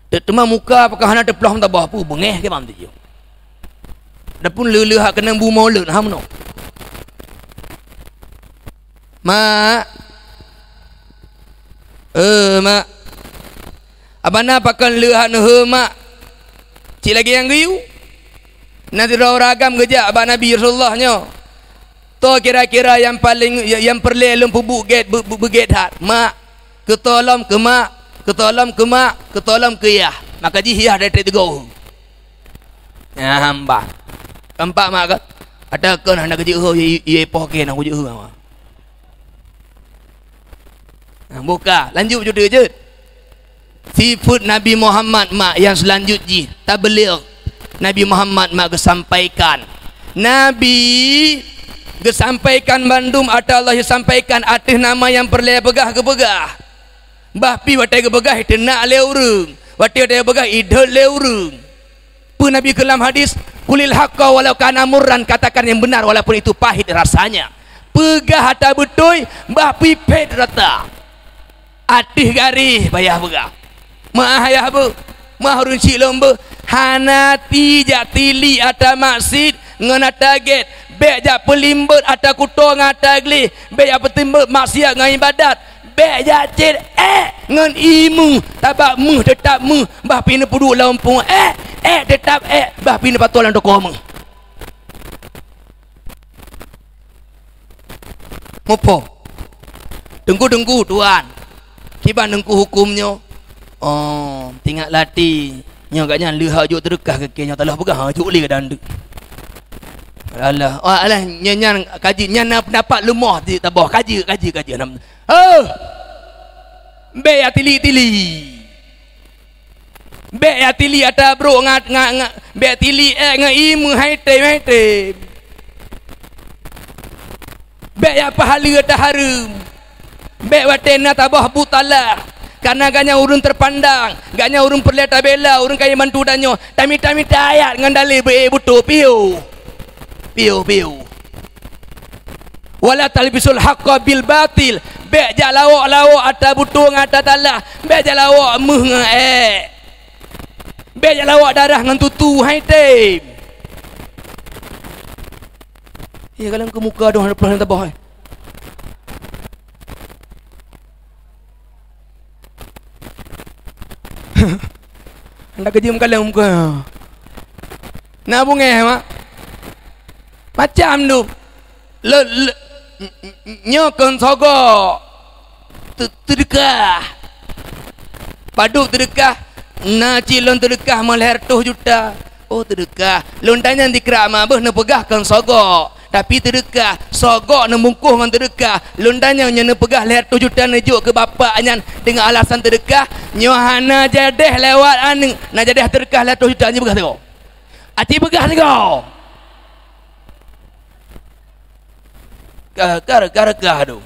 Teuma muka pakon hana teuploh meutabah, peue beungéh keu mam tujoh. Adapun leu-leu hak keunong bumoe leuet, ha meunoe. Mak. Eh, mak. Abana pakon leuhat neuhe, mak? Cit lagée nyang geuyue. Na sidroe ureuëng agam geujak bak Nabi Rasulullah nyoe. Toh kira-kira nyang paleng, nyang peureulée lôn peubuet gét, beu-, beu-, beugét that, mak? Keu toh lom keu mak, keu toh lom keu mak, keu toh lom keu yah. Maka jih yah dari teugôh. Nyang hamba. Keumpat mak ka? Atawa kon hana geujeuet ho, ye, ye, ye poh keu na geujeuet ho. Nah, buka, lanjut judul jeuet. Sifeut Nabi Muhammad mak nyang seulanjut jih, tabligh. Nabi Muhammad mak geusampaikan. Nabi geusampaikan bandum ata Allah geusampaikan ateueh nama nyang peureulée peugah geupeugah. Bah pih watée geupeugah iteunak lé ureuëng, watée, watée geupeugah idhôt lé ureuëng. Peue Nabi keulam hadis, "Qulil haqqa walau kana murran," katakan yang benar walaupun itu pahit rasanya. Peugah ata beutôi, bah pih phét rata. Ateueh garéh payah peugah. Meuah yah beuh, meuah ureuëng chik lom beuh, hana ti jak tilik ata maksiet ngon ata gét, bék jak peulimbot ata kuto ngon ata gleh, bék jak peulimbot maksiat ngon ibadat, bék jak cit ék ngon ié meuh, sabab meuh teutap meuh, bah pih neupeuduek lam umpung ék, ék teutap ék, bah pih neupatoe lam toko meuh. Muphom. Teungku, teungku, tuan. Kiban teungku huköm nyoe? Oh, tingat lati. Nyoe gak nyan leuha jok teudeukah keu nyoe taloh peugah, ha, jok lé ka dandeuk. Alah, oh, alah, nyan, nyan kaji, nyan na pendapat leumoh di taboh. Kaji, kaji, kaji. Heuh! Bék ya tili-tili. Bék ya tili ata brok ngat, ngat, ngat. Bék tili ék ngon ié meuh hai tem, hai tem. Bék ya peuhaleue ata hareuem. Bék watée na taboh bu talah. Karena ganya ureuëng terpandang, ganya ureuëng peureulée tabela, ureuëng kayée bantu tanyoe. Tamita-mita ayat ngon dalé beu-, beuto piôh. Piôh, piôh. Wala talbisul haqqa bil batil. Bék jak lawok-lawok ata beuto ngon ata talah. Bék jak lawok meuh ngon ék. Bék jak lawok darah ngon tutu, hai tem. Ya, kalau keu muka doh ada peuluh taboh, hai. Anda kejam kaleng muka. Na bungéh, mak. Macam tu. Le, le, nyoe kon sogok. Te-, teudeukah. Padub teudeukah. Na cit lôn teudeukah meuh lhée reutôh juta. Oh, teudeukah. Lôn tanyong dikrak mak beuh neupeugah kon sogok. Tapi teudeukah, sogok neubungkôh ngon teudeukah. Lôn tanyong nyoe neupeugah lhée reutôh juta neujok keu bapak nyan deungon alasan teudeukah, nyoe hana jadeh lewat aneuëk, na jadeh teudeukah lhée reutôh juta nyoe peugah sigoe. Aci peugah sigoe. Ka, ka, ka reukah tu.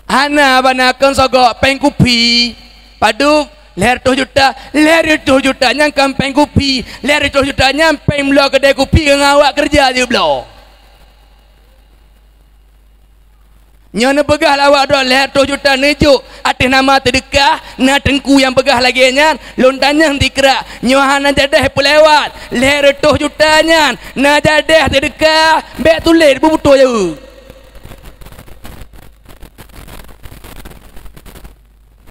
Hana bana kon sogok péng kupi. Padub lhée reutôh juta, lhée reutôh juta nyan kon péng kupi, lhée reutôh juta nyan péng bloe keudée kupi ngon awak keureuja jibloe. Nyoe neupeugah lé awak droe lhèe reutôh juta neujok ateueh nama seudeukah, na teungku nyang peugah lagèe nyan, lôn tanyong sikrak, nyoe hana jadeh peulewat, lhèe reutôh juta nyan na jadeh seudeukah, bèk tuléh beubutoe jaweueb.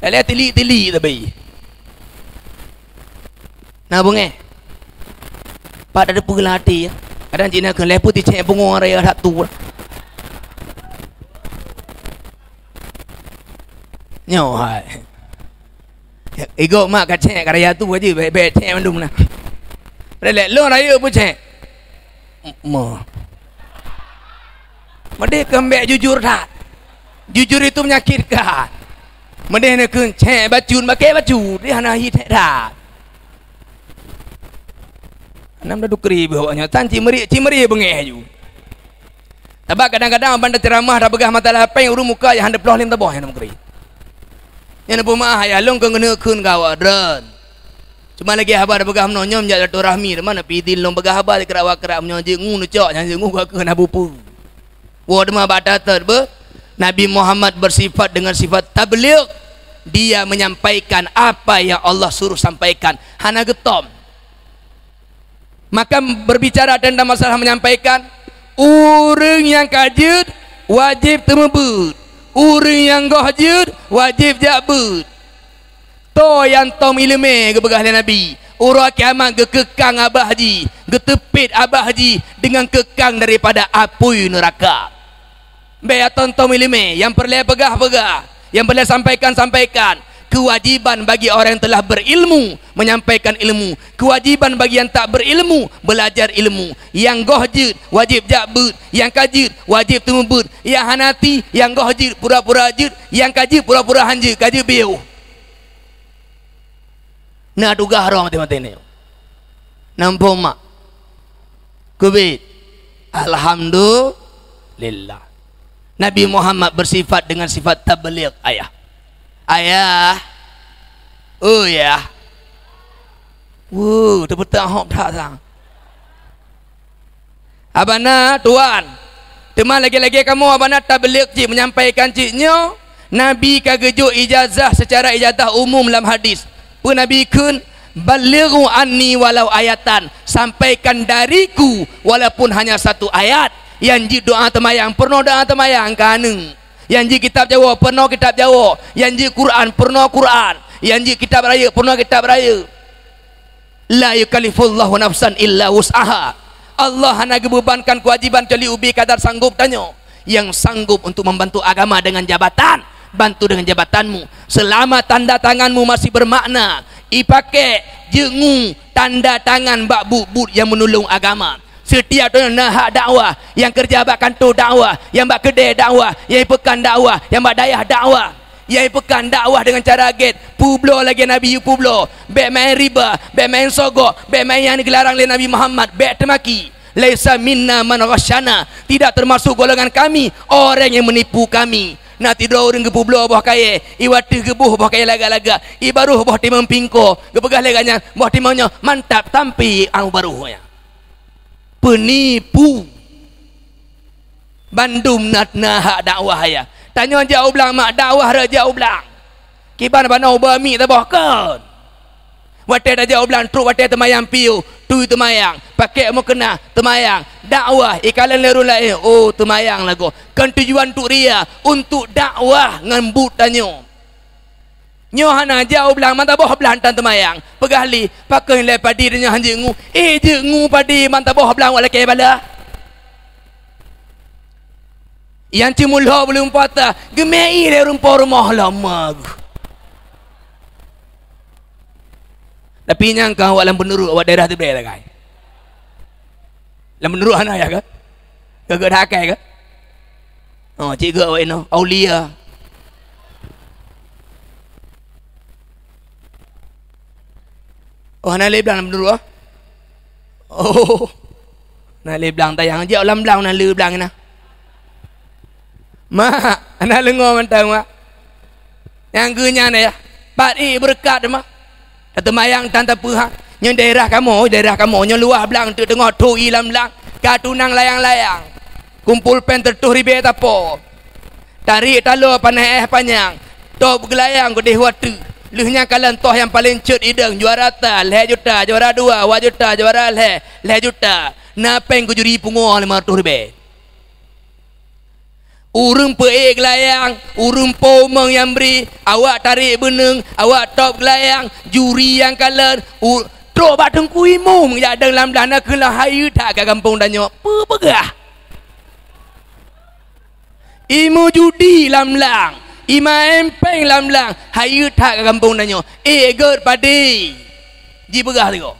Lé tilik-tilik tapi. Na beungèh. Pat tateupeue lam até, ya. Kadang cit na keuh lhèe peuet cék pungo raya satu. Nyoe hai. Igoe mak ka cék ka raya tu aja, bèk-bèk cék mandum na. Padahai lôn raya pun cék. Mo. Meudeh keumbèk jujur that. Jujur itu menyakitkan. Meudeh neukheun cék bacut, pakai bacut, dia hana hi cék that. Nam dah dukri beuh awak nyoe tan cimeri, cimeri beungèh ju. Sabab kadang-kadang ban taceuramah tapeugah masalah péng ureueng muka nyang hana ploh lom taboh nyang mukri. Nyan peumeu'ah ayah lôn keu ngeuneuk kheun keu awak droen. Cuma lagèe haba tapeugah meunoe nyoe jak silaturahmi, teuma na pih idin lôn peugah haba dikerak-wakerak meunyoe jeuet ngu neucok nyang jeuet ngu ka keu na bupeue. Woe teuma bak that-that beuh, Nabi Muhammad bersifat dengan sifat tabligh, dia menyampaikan apa yang Allah suruh sampaikan, hana geutom. Maka berbicara tentang masalah menyampaikan, ureueng nyang ka jeuet wajéb teumeubeuet, ureueng nyang goh jeuet wajéb jak beuet. Toh nyang tom ileumèe geupeugah lé Nabi, uroe kiamat geukeukang abah jih, geuteupet abah jih deungon keukang daripada apui neuraka. Bèk ya tom-tom ileumèe, nyang peureulèe peugah-peugah, nyang peureulèe sampaikan-sampaikan. Kewajiban bagi orang yang telah berilmu menyampaikan ilmu. Kewajiban bagi yang tak berilmu belajar ilmu. Nyang goh jeuet wajéb jak beuet, nyang ka jeuet wajéb teumeubeuet. Nyang hana ti, nyang goh jeuet pura-pura jeuet, nyang ka jeuet pura-pura han jeuet, ka jeuet biôh. Na tugaih droe maté-maté nyoe. Namphom mak. Keubiet. Alhamdulillah. Nabi Muhammad bersifat dengan sifat tabligh, ayah. Ayah. Oh, yah. Wuh, teupeutang hok that sang. Abana, tuan. Teuma lagèe-lagèe kamoe abana tabligh cit menyampaikan cit nyoe, Nabi ka geujok ijazah secara ijazah umum lam hadis. Peue Nabi kheun, "Ballighu anni walau ayatan," sampaikan dariku walaupun hanya satu ayat. Nyang jeuet doa teumayang, peurunoe doa teumayang keu aneuk. Nyang jeuet kitab jawoe, peurunoe kitab jawoe. Nyang jeuet Quran, peurunoe Quran. Nyang jeuet kitab rayeuk, peurunoe kitab rayeuk. La yukallifullahu nafsan illa wus'aha. Allah hana geubeubankan keuwajiban kecuali ubé kadar sanggop tanyoe. Nyang sanggop untuk membantu agama dengan jabatan, bantu dengan jabatanmu. Selama tanda tanganmu masih bermakna, ipaké jeuet ngu tanda tangan bak buet-buet nyang meunulông agama. Setiap droeneuh na hak dakwah, nyang keureuja bak kantô dakwah, nyang bak keudè dakwah, nyang ipeukan dakwah, nyang bak dayah dakwah. Nyang ipeukan dakwah deungon cara gèt, peubloe lagèe Nabi peubloe. Bèk maén riba, bèk maén sogok, bèk maén nyang geularang lé Nabi Muhammad, bèk teumaki. "Laisa minna man ghasyana," tidak termasuk golongan kami orang yang menipu kami. Na sidroe ureueng geupeubloe boh kayèe, iwateuh geuboh boh kayèe lagak-lagak, ibaroh boh timong pingko, geupeugah lé gobnyan, "Boh timong nyoe mantap, tampi anggô baroh nyan." Peunipu. Bandum na, na hak dakwah ya. Tanyoe jak u blang mak, dakwah rot jak u blang. Kiban banoe ubé miet taboh kon. Watèe tajak u blang trok watèe teumayang piôh, tui teumayang, pakèk meukeunah teumayang, dakwah ikalon lé ureueng laén, oh teumayang lagoe. Kon tujuan untuk ria, untuk dakwah ngon buet tanyoe. Nyoe hana jak u blang, mantong boh blang tan teumayang. Peugah lé, "Pakon lé padi tanyoe han jeuet ngu?" Eh, jeuet ngu padi, mantong boh blang awak lakèe bala. Nyang ceumeulo beuleumpa ta, geumè-i lé rumoh-rumoh lama geuh. Tapi nyang ka awak lam peunurut, awak daerah teubrèe lagai. Lam peunurut hana ya ke? Gagak dah akai ke? Oh, cik gak awak inoe, aulia. Oh, hana lé blang lam peunurut ah? Oh. Na lé blang tayang, jak lam blang na lé blang na. Mak, na leungo mantong, Mak. Nyang geu nyan ya, pat i beureukat mah. Tateumayang tan tapeue ha. Nyoe daerah kamoe, daerah kamoe nyoe luwah blang teuk teungoh tho i lam blang. Ka tunang layang-layang. Kumpul pèng teureutôh ribèe tapo. Tarék taloe panéh éh panyang, top geulayang keudeh watèe. Lheueh nyan kalon toh nyang paleng cot idong, juara ta lhèe juta, juara dua wa juta, juara lhèe lhèe juta. Na péng keu juri pungoh limong reutôh ribèe. Ureueng peuék geulayang, ureueng po umong nyang bri, awak tarék beuneung, awak top geulayang, juri nyang kalon, u-, trok bak teungku imeum jak dong lam blah na keuh lheueh hayeue that ka gampông tanyoe. Peue peugah? Imeum judi lam blang, imeum péng lam blang, hayeue that ka gampông tanyoe. Ék gèt padé jipeugah sigoe.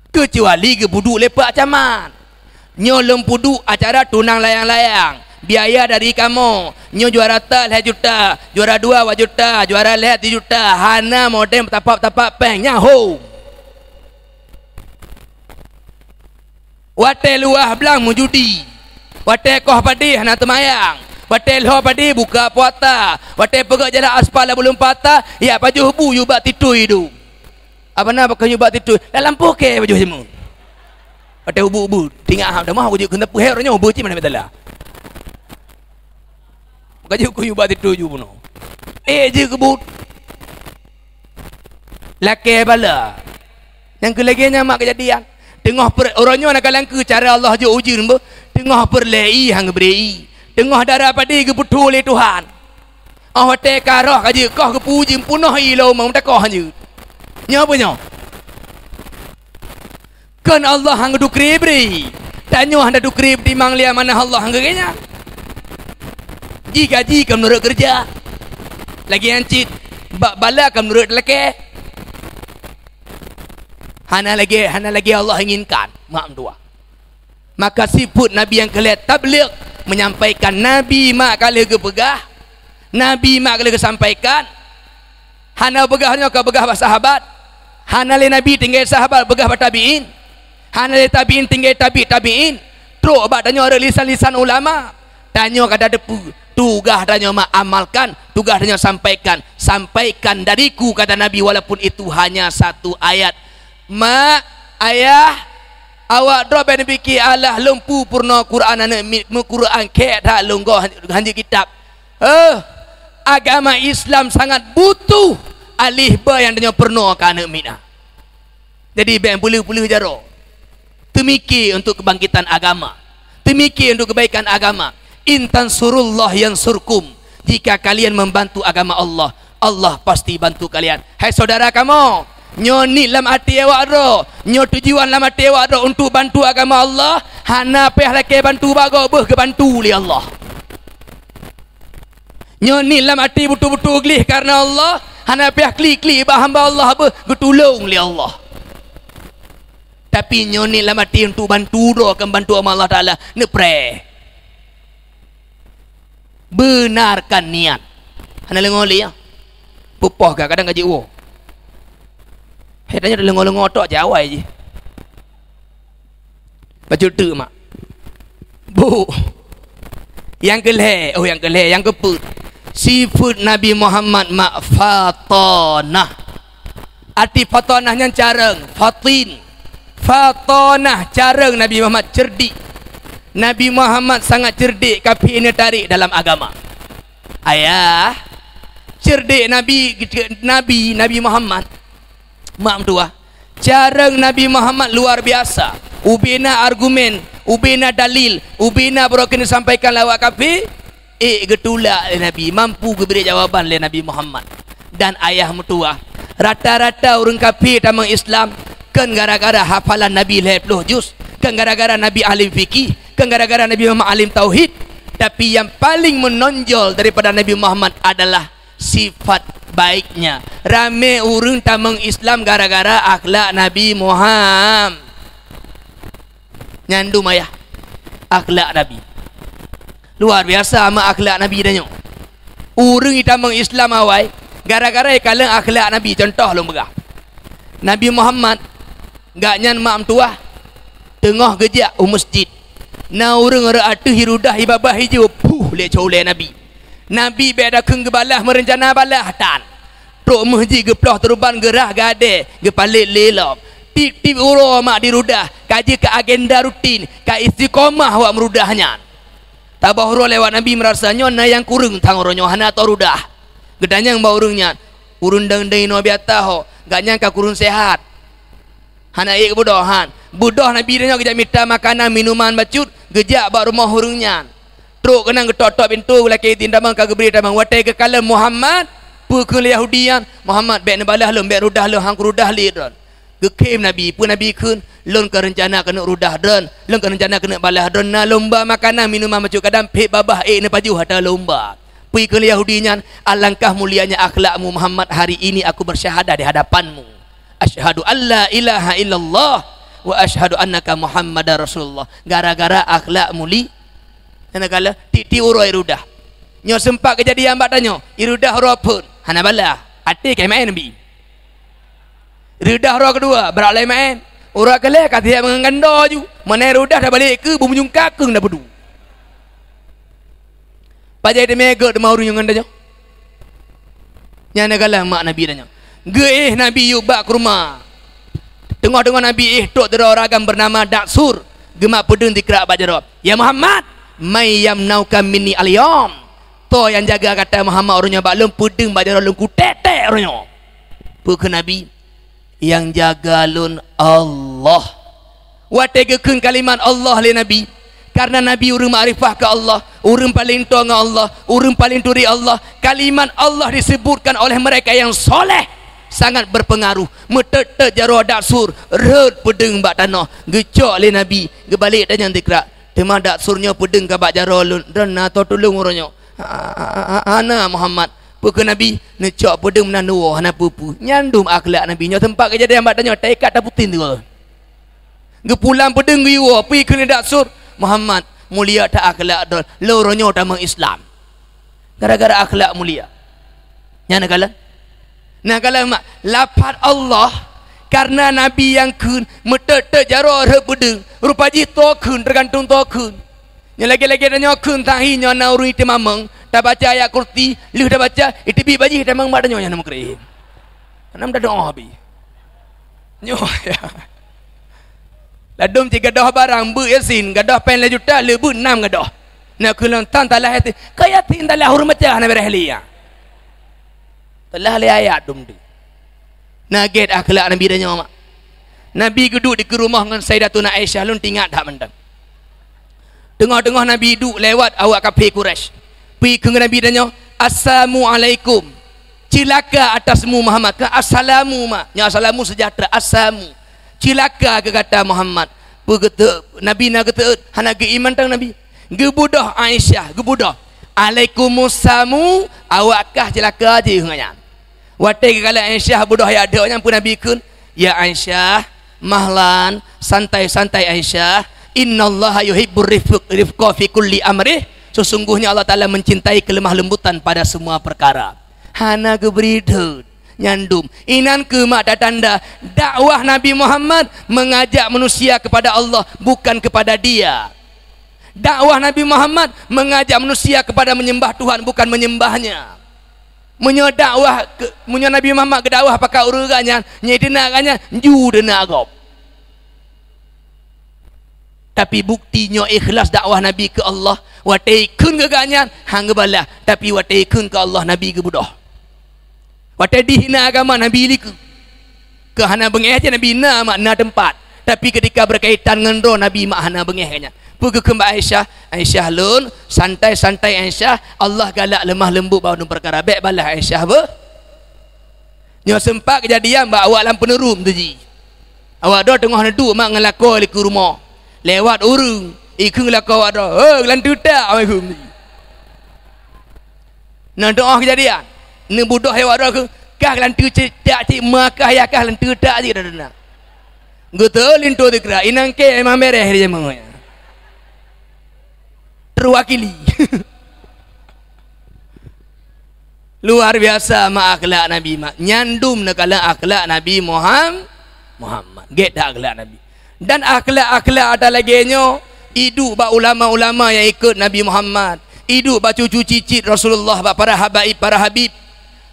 Keucuali geupeuduek lé pak camat. Nyoe lôn peuduek acara tunang layang-layang, biaya dari kamoe. Nyoe juara ta lhèe juta, juara dua wa juta, juara lhèe sijuta, hana modéng tapap-tapap péng nyan ho. Watèe luwah blang meujudi, watèe koh padé hana teumayang, watèe lhô padé buka puasa, watèe peugöt jalan aspal lam buleuen puasa, jak pajoh bu yue bak titui dum. Apa na pakai yue bak titui? Lam lampôh kèe pajoh jeumeue. Watèe ubit-ubit, tinggai hana mah kujeuet keuneuk peuhèe uroe nyoe, beuci mana mitala. Ka jeuet keu yue bak titui ju bunoe. Ék jeuet keu buet. Lakèe bala. Nyang keu lagèe nyan mak keujadian. Teungoh per-, uroe nyoe na kalangkeu cara Allah jok ujeuen beuh. Teungoh peureulèe ié han geubri ié. Teungoh dara padé geupeuthô lé Tuhan. Óh watèe ka roh ka jeuet koh geupeu ujeuen peunoh ié lom meutakôh han jeuet. Nyoe peue nyoe? Kon Allah han geudukri bri. Tanyoe hana dukri timang lé amanah Allah han geugeunya. Ji gaji ka meunurot keureuja. Lagèe nyan cit, bak bala ka meunurot lakèe. Hana lagèe, hana lagèe Allah inginkan. Mak meutuah. Maka sifeuet Nabi nyang keu lhèe tabligh, menyampaikan Nabi mak ka lheueh geupeugah, Nabi mak ka lheueh geusampaikan. Hana peugah nyoe ka peugah bak sahabat. Hana lé Nabi tinggai sahabat peugah bak tabi'in. Hana lé tabi'in tinggai tabi' tabi'in. Trok bak tanyoe rot lisan-lisan ulama. Tanyoe ka tateupeue, tugaih tanyoe mak amalkan, tugaih tanyoe sampaikan. Sampaikan dariku, kata Nabi, walaupun itu hanya satu ayat. Mak, ayah, awak droe bèk neupike alah lôn peue peurunoe Quran aneuk miet, meuquran kèk that lôn goh han jeuet kitab. Heuh, agama Islam sangat butuh alih ba nyang tanyoe peurunoe keu aneuk miet na. Jadi bèk peuleueh-peuleueh jaroe. Teumike untuk kebangkitan agama. Teumike untuk kebaikan agama. "In tansurullah yansurkum." Jika kalian membantu agama Allah, Allah pasti bantu kalian. Hai saudara kamoe, nyoe niet lam até awak droe, nyoe tujuan lam até awak droe untuk bantu agama Allah, hana payah lakèe bantu bak gob, beuh geubantu lé Allah. Nyoe niet lam até beutôi-beutôi gleh kareuna Allah, hana payah klik-klik bak hamba Allah, beuh geutulông lé Allah. Tapi nyoe niet lam até untuk bantu droe, kon bantu agama Allah Taala, neupreh. Benarkan niat. Hana leungo lé, ya. Peupoh ka kadang ka jiwoe. Hai tanyoe leungo-leungo tok jawai jih. Bacut teuk mak. Bu. Nyang keu lhèe, oh nyang keu lhèe, nyang keu peuet. Sifeuet Nabi Muhammad mak fatanah. Arti fatanah nyan carông, fatin. Fatanah, carông Nabi Muhammad, cerdik. Nabi Muhammad sangat cerdik, kaphé neutarek dalam agama. Ayah, cerdik Nabi, Nabi, Nabi Muhammad. Mak meutuah. Carông Nabi Muhammad luar biasa. Ubena argumen, ubena dalil, ubena barô keuneuk sampaikan lé awak kaphé. Ék geutulak lé Nabi, mampu geubri jawaban lé Nabi Muhammad. Dan ayah meutuah, rata-rata ureuëng kaphé tamong Islam kon gara-gara hafalan Nabi lhèe ploh juz, kon gara-gara Nabi alim fikih, kon gara-gara Nabi Muhammad alim tauhid. Tapi nyang paleng meunonjol daripada Nabi Muhammad adalah sifat baiknya. Ramé ureuëng tamong Islam gara-gara akhlak Nabi Muhammad. Nyan dum ayah, akhlak Nabi. Luar biasa mak akhlak Nabi tanyoe. Ureuëng jitamong Islam awai gara-gara jikalon akhlak Nabi. Contoh lôn peugah. Nabi Muhammad, gobnyan mak meutuah, teungoh geujak u meuseujid. Na ureuëng rot ateueh jirudah jibabah jijoe, puh lé cot ulèe Nabi. Nabi bèk dakheun geubalah, meurencana balah tan. Trok meuh jih geuploh teureuban geurah gadée, geupalét lé lom. Tiep-tiep uroe mak dirudah, ka jeuet keu agenda rutin, ka istiqomah awak meurudah nyan. Abah uroe lewat Nabi meurasa nyoe na nyang kureueng thang uroe nyoe hana teurudah. Geutanyong bak ureuëng nyan, "Ureuëng dang-dang inoe biata ho, gobnyan ka kureueng seuhat." Hana ék beudôh han. Beudôh Nabi tanyoe geujak mita makanan, minuman bacut, geujak bak rumoh ureuëng nyan. Trok keunan geutok-tok pintoe, geulakée idin tamong, ka geubri tamong. Watée geukalon Muhammad, peue kheun lé Yahudi nyan, "Muhammad, bék neubalah lôn, bék rudah lôn, han kurudah lé droen." Geukhém Nabi, peue Nabi kheun, "Lôn ka reuncana keuneuk rudah droen, lôn ka reuncana keuneuk balah droen, na lomba makanan minuman bacut, kadang phét babah ék neupajoh ata lomba." Peue kheun lé Yahudi nyan, "Alangkah mulianya akhlakmu Muhammad, hari ini aku bersyahadah di hadapanmu. Asyhadu alla ilaha illallah wa asyhadu annaka Muhammadar Rasulullah." Gara-gara akhlak mulia. Nyang na kala tiep-tiep uroe irudah. Nyoe seumpat keujadian bak tanyoe, irudah uroe phon, hana balah. Até ka imaén Nabi. Irudah uroe keudua, brat lom imaén. Uroe keulhèe ka siap ngon gando ju. Meunan irudah tabalek keu beumujung kakeueng dapeudu. Pajan teumé gét teuma ureuëng ngon tanyoe. Nyan na galang mak Nabi tanyoe. Geuéh Nabi yub bak keureuma. Teungoh-teungoh Nabi éh trok sidroe ureuëng agam beunama Daksur, geumat peudeueng dikrak bak jaroe. "Ya Muhammad, man yamna'uka minni al-yaum?" Toh nyang jaga gata Muhammad uroe nyoe bak lôn, peudeueng bak jaroe lôn kutek-tek uroe nyoe. Peue kheun Nabi? "Nyang jaga lôn Allah." Watée geukheun kalimat Allah lé Nabi, karena Nabi ureuëng makrifah keu Allah, ureuëng paleng toe ngon Allah, ureuëng paleng turi Allah, kalimat Allah disebutkan oleh mereka yang soleh sangat berpengaruh. Meutot-tot jaroe Daksur, rhot peudeueng bak tanoh, geucok lé Nabi, geubalek tanyong dikrak. Teuma Daksur nyoe peudeueng ka bak jaroe lôn, droen na toh tulông uroe nyoe? Ha-, ha-, ha-, hana Muhammad. Peue kheun Nabi? "Neucok peudeueng meunan dua, hana peue-peue." Nyan dum akhlak Nabi nyoe seumpat keujadian bak tanyoe, taikat taputin dua. Geupulang peudeueng geuyue, peue kheun lé Daksur? "Muhammad, mulia that akhlak droen, lôn uroe nyoe tamong Islam. Gara-gara akhlak mulia." Nyan na galang. Na galang mak, lafaz Allah, karena Nabi nyang kheun, meutot-tot jaroe rhot peudeueng, rupa jih toh kheun, teugantung toh kheun. Nyoe lagée-lagée tanyoe kheun tahi nyoe na ureuëng iteumamong, tabaca ayat kursi, lheueh tabaca, iteubiet bajih tamong bak tanyoe nyan na meukrém. Hana meudadoe habéh. Nyoe ya. Ladôm cit gadoh barang, beuet Yasin, gadoh péng lhèe juta, lheueh beuet nam gadoh. Na keulang tan talah Yasin, ka Yasin talah hureumat cah na bereh lé ya. Talah lé ayat dum tu. Na gét akhlak Nabi tanyoe mak. Nabi geuduek di keu rumoh ngon Sayyidatuna Aisyah, lôn tingat that mantong. Teungoh-teungoh Nabi duek lewat awak kafé Quraisy. Peue kheun Nabi tanyoe, "Assalamualaikum." "Cilaka atasmu Muhammad." Ka assalamu mak. Nyoe assalamu sejahtera, assalamu. "Cilaka keu gata Muhammad." Peue geuteuôt, Nabi na geuteuôt, hana geuiman tang Nabi. Geubudôh Aisyah, geubudôh. "Alaikumussamu," awak kah cilaka jih ngon nyan. Watée geukalon Aisyah budôh ayat deuek nyan peue Nabi kheun, "Ya Aisyah, mahlan, santai-santai Aisyah, innallaha yuhibbur rifq, rifqa fi kulli amrih, sesungguhnya Allah Taala mencintai kelemah lembutan pada semua perkara." Hana geubri deuet, nyan dum. Inan keuh mak tatanda dakwah Nabi Muhammad mengajak manusia kepada Allah, bukan kepada dia. Dakwah Nabi Muhammad mengajak manusia kepada menyembah Tuhan, bukan menyembahnya. Meunyoe dakwah ke-, meunyoe Nabi Muhammad geudakwah pakat ureuëng gobnyan, nyan teunak gobnyan, ju teunak gob. Tapi bukti nyoe ikhlas dakwah Nabi keu Allah, watée ikheun keu gobnyan, han geubalah, tapi watée ikheun keu Allah, Nabi geubudôh. Watée dihina agama, Nabi likeu. Keu hana beungéh cit Nabi na mak na teumpat, tapi keutika beukaitan ngon droe Nabi mak hana beungéh gobnyan. Peue geukheun bak Aisyah? "Aisyah lôn, santai-santai Aisyah, Allah galak leumah leumbut bak ureuëng peukara, bék balah Aisyah beuh." Nyoe seumpat keujadian bak awak lam peuneuruem tu jih. Awak droe teungoh neuduek mak ngon lakoe likeu rumoh. Lewat ureuëng, ikheun lakoe awak droe, "Hei, geulanteue tak!" Awak ikheun. Na teu'oh keujadian. Neubudôh awak droe kheun, "Kah geulanteue cit tak cit, meukah ya kah lanteue tak cit dah na." Geuteulinto dikra, inan kèe memang bereh di jameun nyan. Terwakili. Luar biasa mak akhlak Nabi mak. Nyan dum neukalon akhlak Nabi Muham-, Muhammad. Gét that akhlak Nabi. Dan akhlak-akhlak ata lagée nyoe iduek bak ulama-ulama nyang ikot Nabi Muhammad, iduek bak cucu cicit Rasulullah, bak para habaib, para habib.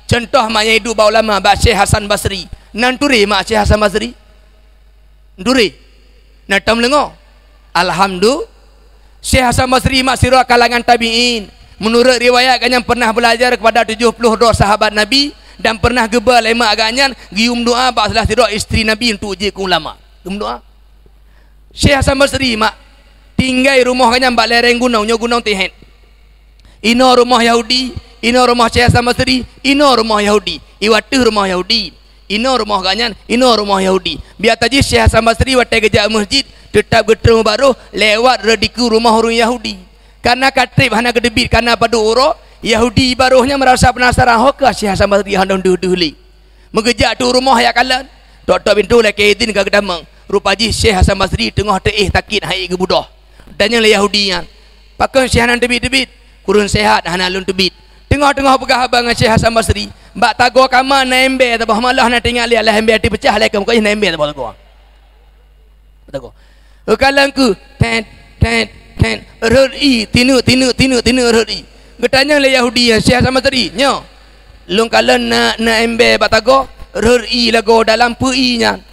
Contoh mak nyang iduek bak ulama, bak Syekh Hasan Basri. Nan turi mak Syekh Hasan Basri? Turi. Na tom leungo. Alhamdu-, Syekh Hasan Basri mak sidroe kalangan tabi'in. Meunurot riwayat, gobnyan pernah beulajar keupada tujoh ploh droe sahabat Nabi dan pernah geuba lé mak gobnyan geuyue meudoá bak salah sidroe istri Nabi untuk jeuet keu ulama. Geumeudoá. Syekh Hasan Basri mak tinggai rumoh gobnyan bak lereng gunong, nyoe Gunong Tihét. Inoe rumoh Yahudi, inoe rumoh Syekh Hasan Basri, inoe rumoh Yahudi. Iwa teuh rumoh Yahudi. Inoe rumoh gobnyan, inoe rumoh Yahudi. Biasa jih Syekh Hasan Basri watée geujak u meuseujid, teutab geutrön u barôh, lewat rot dikeue rumoh ureuëng Yahudi. Kareuna ka treb hana geuteubiet kareuna padub uroe, Yahudi barôh nyan meurasa peunasaran, ho keuh Syekh Hasan Basri hana deuh-deuh lé. Meugeujak teuk u rumoh jak kalon, tok-tok pintoe lakée idhin ka geutamong. Rupa jih Syekh Hasan Basri teungoh teuéh sakét han ék geubeudôh. Tanyong lé Yahudi nyan, "Pakon Syekh hana teubiet-teubiet?" "Kureueng seuhat, hana lôn teubiet." Teungoh-teungoh peugah haba ngon Syekh Hasan Basri, bak tagoe kama na embée saboh, malah na teuingat lé alah embée teupeugah lé kamoe, na embée saboh tagoe. Tagoe. Geukalon keuh, tet, tet, tet, rhot ié, tineuk, tineuk, tineuk, tineuk rhot ié. Geutanyong lé Yahudi nyan, "Syekh Hasan Basri, nyoe lôn kalon na, na embée bak tagoe, rhot ié lagoe dalam, peue ié nyan?"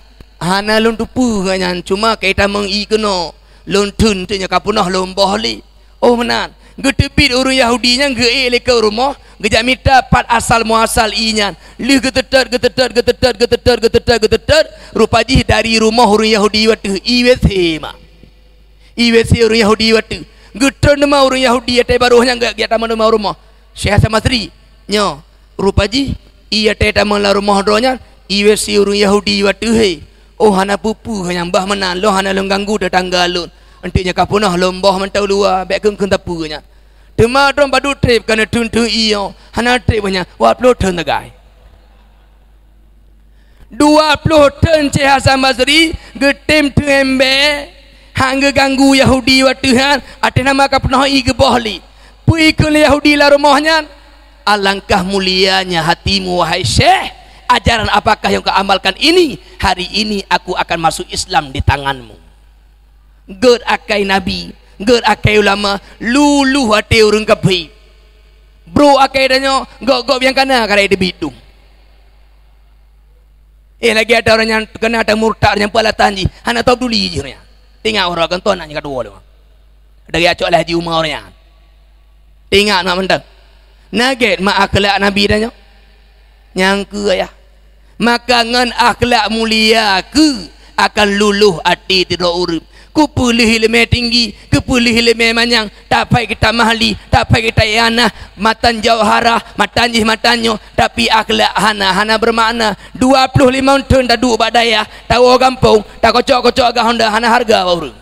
"Hana lôn teupeue nyan, cuma ka itamong ié keunoe, lôn theun teuk nyoe ka peunoh lôn boh lé." Oh meunan, geuteubiet ureuëng Yahudi nyan geuék lé keu rumoh, geujak mita pat asal muasal ié nyan. Lheueh geuteutot, geuteutot, geuteutot, geuteutot, geuteutot, geuteutot, rupa jih dari rumoh ureuëng Yahudi wateuh, ié W C mak. Ié W C ureuëng Yahudi wateuh. Geutrön teuma ureuëng Yahudi watée barôh nyan geujak tamong teuma u rumoh. "Syekh Hasan Basri, nyoe, rupa jih ié watée tamong lam rumoh droe nyan, ié W C ureuëng Yahudi wateuh he. Oh, hana peue-peue nyan, bah meunan, lôn hana lôn ganggu teutangga lôn. Enteuk nyoe ka peunoh lôn boh mantong luwa, bék kheun-kheun sapeue nyan. Teuma droe padub treb ka neutheun-theun ié nyoe, hana treb nyan, dua ploh thon sagai." Dua ploh thon Syekh Hasan Basri geutem theun embée, han geuganggu Yahudi wateuh nyan, ateueh nama ka peunoh ié geuboh lé. Peue ikheun lé Yahudi lam rumoh nyan, "Alangkah mulianya hatimu, wahai Syekh! Ajaran apakah yang kau amalkan ini? Hari ini aku akan masuk Islam di tanganmu." Gét akai nabi, gét akai ulama, luluh até ureuëng kafé. Brok akai tanyoe, gob-gob nyang kana ka rayeuk teubiet dum. Eh, lagée ata ureuëng nyang kana ata murtad nyang peue alasan jih, hana tao peuduli jih ureuëng nyan. Teuingat uroe gantoe na nyang ka tuwoe lé. Dari acok laju uma ureuëng nyan. Teuingat mak mantong. Na gét mak akhlak nabi tanyoe. Nyang keu ayah. Maka ngon akhlak mulia keu akan luluh até sidroe ureuëng. Keupeuleueh iéleumé tinggi, keupeuleueh iéleumé manyang, taphai kitab mahli, taphai kitab ianah, matan jauharah, matan jih matan nyoe, tapi akhlak hana, hana beumakna. Dua ploh limong thon taduek bak dayah, tawoe gampông, takocok-kocok agak honda hana hareuga bak ureuëng.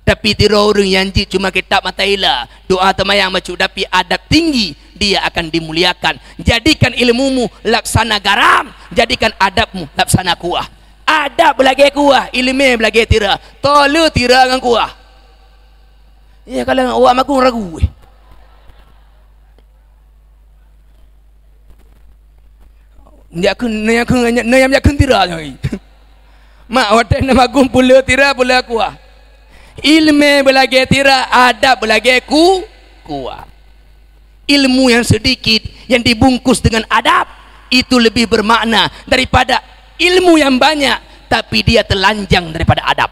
Tapi sidroe ureuëng nyang jeuet cuma kitab mata ila, doa teumayang bacut, tapi adab tinggi, dia akan dimuliakan. Jadikan ilmumu laksana garam, jadikan adabmu laksana kuah. Adab beulagée kuah, iéleumé beulagée tira. Toh le tira ngon kuah. Ya, kalau awak magung ragu, eh. Nyak kheun, nyak kheun, nyak, nyak kheun tira nyoe. Mak, watée na magung pula tira, pula kuah. Iéleumé beulagée tira, adab beulagée ku-, kuah. Ilmu yang sedikit yang dibungkus dengan adab, itu lebih bermakna daripada ilmu yang banyak, tapi dia telanjang daripada adab.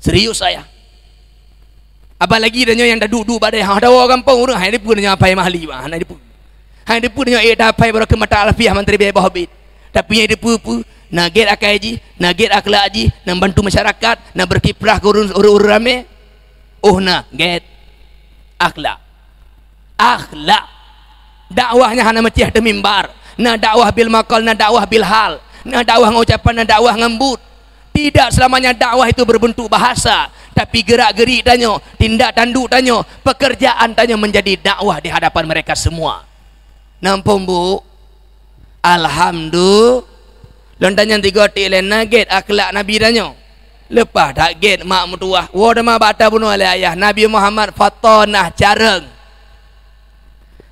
Serius saya. Apalagi tanyoe nyang taduek-duek bak dayah, ha, tawoe gampông ureuëng, hai dipeue tanyoe apai mahli, bah, hana dipeue. Hai dipeue tanyoe ék tapai baroe keu mata alfiah mantri bée boh bit. Tapi nyang dipeue-peue, na gét akai jih, na gét akhlak jih, na bantu masyarakat, na berkiprah keu ureuëng, ureuëng-ureuëng ramé. Oh na gét akhlak. Akhlak. Dakwah nyan hana meucéh teuh mimbar. Na dakwah bil maqal, na dakwah bil hal. Na dakwah ngon ucapan, na dakwah ngon buet. Tidak selamanya dakwah itu berbentuk bahasa, tapi gerak-gerik tanyoe, tindak tanduk tanyoe, pekerjaan tanyoe menjadi dakwah di hadapan mereka semua. Nampak, Bu? Alhamdulillah. Lôn tanyong tiga tik lé, na gét akhlak Nabi tanyoe? Leupah that gét mak meutuwah. Woe teuma bak ata bunoe lé ayah, Nabi Muhammad fatonah carông.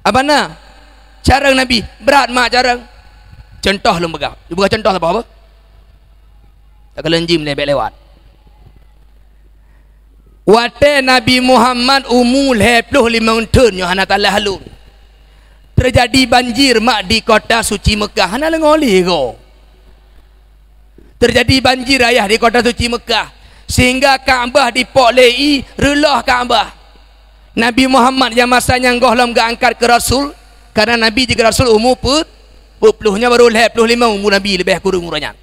Apa na? Carông Nabi, brat mak carông. Contoh lôn peugah. Peugah contoh saboh apa? Takalon jim lé bék lewat. Watée Nabi Muhammad umu lhée ploh limong thon nyoe hana talah lôn. Teujadi banjir mak di kota suci Meukah, hana leungoe lé goe. Teujadi banjir ayah di kota suci Meukah. Sehingga Ka'bah dipok lé ie, reuloh Ka'bah. Nabi Muhammad nyang masa nyan gohlom geuangkat keu rasul, karena Nabi jeuet keu rasul umu peuet peuet ploh, nyoe barô lhèe ploh limong umu Nabi, leubeh kureueng uroe nyan.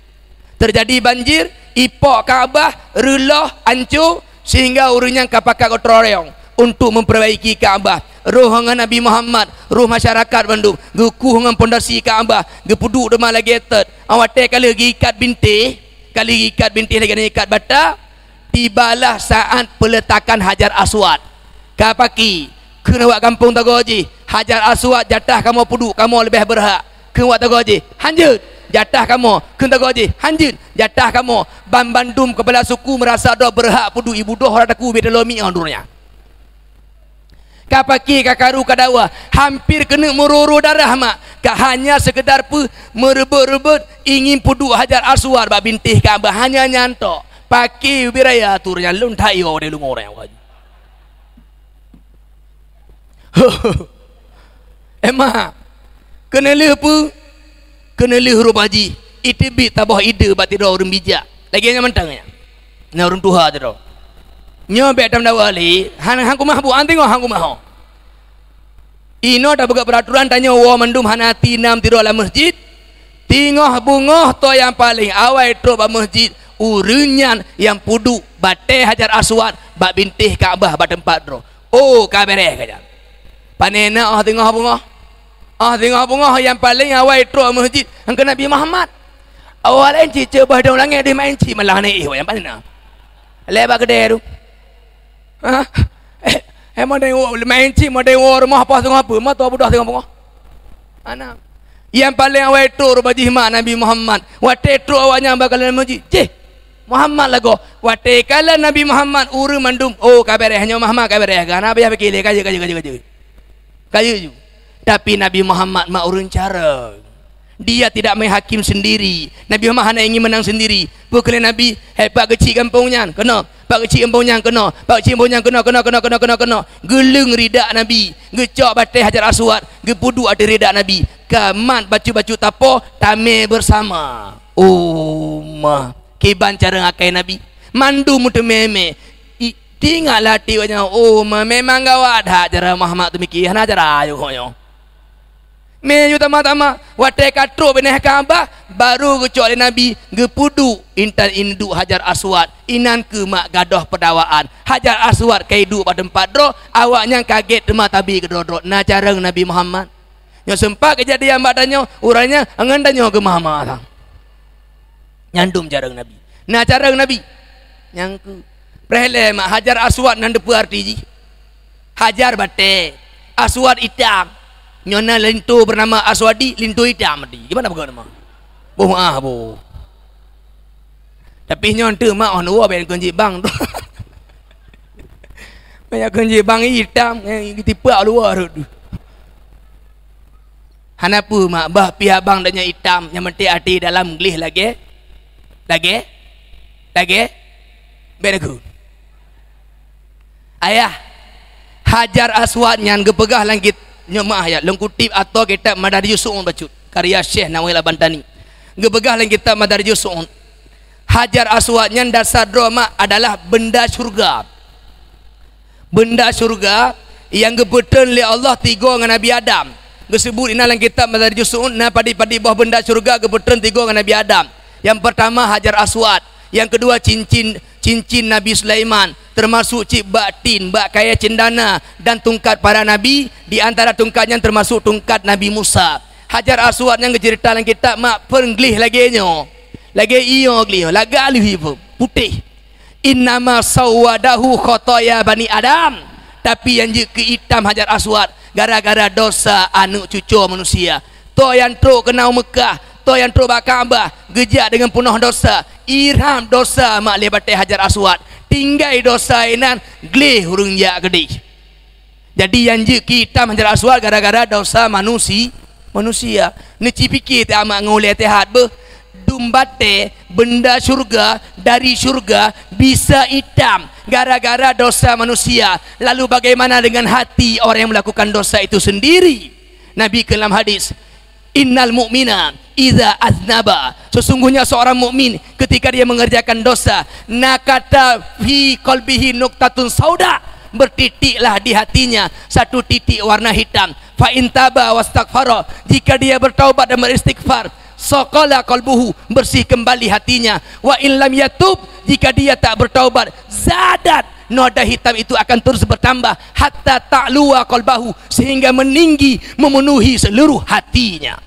Teujadi banjir, ipok Ka'bah, reuloh, anco, sehingga ureueng nyan ka pakat geutroe rayong untuk memperbaiki Ka'bah. Roh ngon Nabi Muhammad, roh masyarakat bandum, geukueh ngon pondasi Ka'bah, geupeuduek teuma lagèe teuet. Watèe ka lheueh geuikat bintéh, ka lheueh geuikat bintéh lagèe na ikat bata, tibalah saat peletakan Hajar Aswad. Ka paki, kheun awak gampông tagoe jih, "Hajar Aswad jatah kamoe peuduek, kamoe leubeh beurhak." Kheun awak tagoe jih, "Hanjeuet, jatah kamoe." Kheun tagoe jih, "Hanjeuet, jatah kamoe." Banbandum keupala suku meurasa droe beurhak peuduek, ibu doh rata ku bit lom miyueb droe nyan. Ka paki, ka karu, ka dawa, hampir keuneuk meururu darah mak. Ka hanya sekedar peue, meureubot-reubot ingin peuduek Hajar Aswad bak bintéh Ka'bah, hanya nyan tok. Paki ubit raya tu nyan lôn that yo deh lungor nyang waju. Emma, keuneulheueh peue? Keuneulheueh rupa jih, iteubiet saboh ide bak sidroe ureueng bijak. Lagèe nyan mantong nyan. Nyan ureueng tuha sidroe. Nyoe bèk tameudawa lé, han, han kumaih bu, han teungoh, han kumaih ho. Inoe tapeugah peuraturan, tanyoe woe mandum hana ati nam sidroe lam meuseujid. Teungoh beungoh toh nyang paleng awai trok bak meuseujid, ureueng nyan nyang peuduek batèe Hajar Aswad bak bintéh Ka'bah bak teumpat droe. Oh, ka bèrèh ka nyan. Pane na óh teungoh beungoh? Óh teungoh beungoh nyang paleng awai trok meuseujid, nyang keu Nabi Muhammad. Awai laén cit, cit bah dong langèt deuh maén cit malah na éh, nyang pane na. Lé bak keudè tu. Ha? Eh, eh, model wo-, maén cit model woe rumoh poh teungoh peue, ma toh beudôh teungoh beungoh. Ana. Nyang paleng awai trok rupa jih mak Nabi Muhammad. Watèe trok awak nyan bak lam meuseujid. Cih, Muhammad lagoe. Watèe kalon Nabi Muhammad, ureueng mandum, "Oh, ka bèrèh nyoe Muhammad, ka bèrèh." Hana payah pike lé, ka jeuet, ka jeuet, ka jeuet, ka jeuet. Ka jeuet ju. Tapi Nabi Muhammad mak ureueng carông. Dia tidak main hakim sendiri. Nabi Muhammad hana ingin menang sendiri. Peue kheun lé Nabi, "Hai pak keuchik gampông nyan, keunoe. Pak keuchik gampông nyan, keunoe. Pak keuchik gampông nyan, keunoe, keunoe." Geuleueng ridak Nabi. Geucok batèe Hajar Aswad. Geupeuduek ateueh ridak Nabi. Ka mat bacut-bacut tapoh, tamè beusama. Oh, ma. Kiban carông akai Nabi. Mandum meuteumè-mè. I, teuingat lam até awak nyan, "Oh, ma, memang gawat that cara Muhammad teumiké. Hana cara ayôh nyoe." Meunyoe tamah-tamah, watèe ka trok binéh Ka'bah, barô geucok lé Nabi, geupeuduek intan induek Hajar Aswad, inan keuh mak gadôh peudawaan. Hajar Aswad ka iduek bak teumpat droe, awak nyan kagèt teuma tabi keudroe-droe, na carông Nabi Muhammad. Nyoe seumpat keujadian bak tanyoe, uroe nyan ngon tanyoe geumah-mah sang. Nyan dum carông Nabi. Na carông Nabi. Nyang keu, preh lé mak Hajar Aswad nyan deupeue arti jih. Hajar batèe, Aswad itam. Nyoe na linto bernama Aswadi, linto itam arti. Gimana peugah nama? Boh ah boh. Tapi nyoe teuma oh nuwa ben kunci bang tu. Banyak kunci bang itam, eh, gitipak luwa tu. Hana peue mak, bah pih abang dan nyoe itam, nyang penting até dalam gleh lagèe, lagèe, lagèe, bèk lagu. Ayah, Hajar Aswad nyan geupeugah lam kit-, nyoe meu'ah ya, lôn kutip ateueh kitab Madarijus Su'ud bacut, karya Syekh Nawawi Al-Bantani. Geupeugah lam kitab Madarijus Su'ud, Hajar Aswad nyan dasar droe mak adalah benda syurga. Benda syurga nyang geupeutrön lé Allah tigoe ngon Nabi Adam. Geuseubut inan lam kitab Madarijus Su'ud, na padit-padit boh benda syurga geupeutrön tigoe ngon Nabi Adam. Nyang peurtama Hajar Aswad, nyang keudua cincin, cincin Nabi Sulaiman, teumasuk cit bak tin, bak kayèe cendana, dan tungkat para nabi, di antara tungkat nyan teumasuk tungkat Nabi Musa. Hajar Aswad nyang geuceurita lam kitab mak phon gleh lagèe nyoe. Lagèe ie gleh, lagak lheueh putéh. "Innama sawwadahu khotoya bani Adam." Tapi nyang jeuet keu itam Hajar Aswad gara-gara dosa aneuk cucoe manusia. Toh nyang trok keunoe Meukah, toh nyang trok bak Ka'bah, geujak deungon peunoh dosa, irham dosa mak lé batèe Hajar Aswad. Tinggai dosa inan, gleh ureueng jak keudeh. Jadi nyang jeuet keu itam Hajar Aswad gara-gara dosa manusi-, manusia. Neuci pike teuh amat ngon ulèe teuh that beuh. Dum batèe, benda syurga, dari syurga, bisa itam gara-gara dosa manusia. Lalu bagaimana dengan hati orang yang melakukan dosa itu sendiri? Nabi kheun lam hadis, "Innal mu'mina idza aznaba," sesungguhnya seorang mukmin ketika dia mengerjakan dosa, "nakata fi qalbihi nuqtatun sauda," bertitiklah di hatinya satu titik warna hitam. "Fa in taba wastaghfara," jika dia bertaubat dan beristighfar, "saqala qalbuhu," bersih kembali hatinya. "Wa in lam yatub," jika dia tak bertaubat, "zadat," noda hitam itu akan terus bertambah, "hatta ta'lua qalbahu," sehingga meninggi memenuhi seluruh hatinya.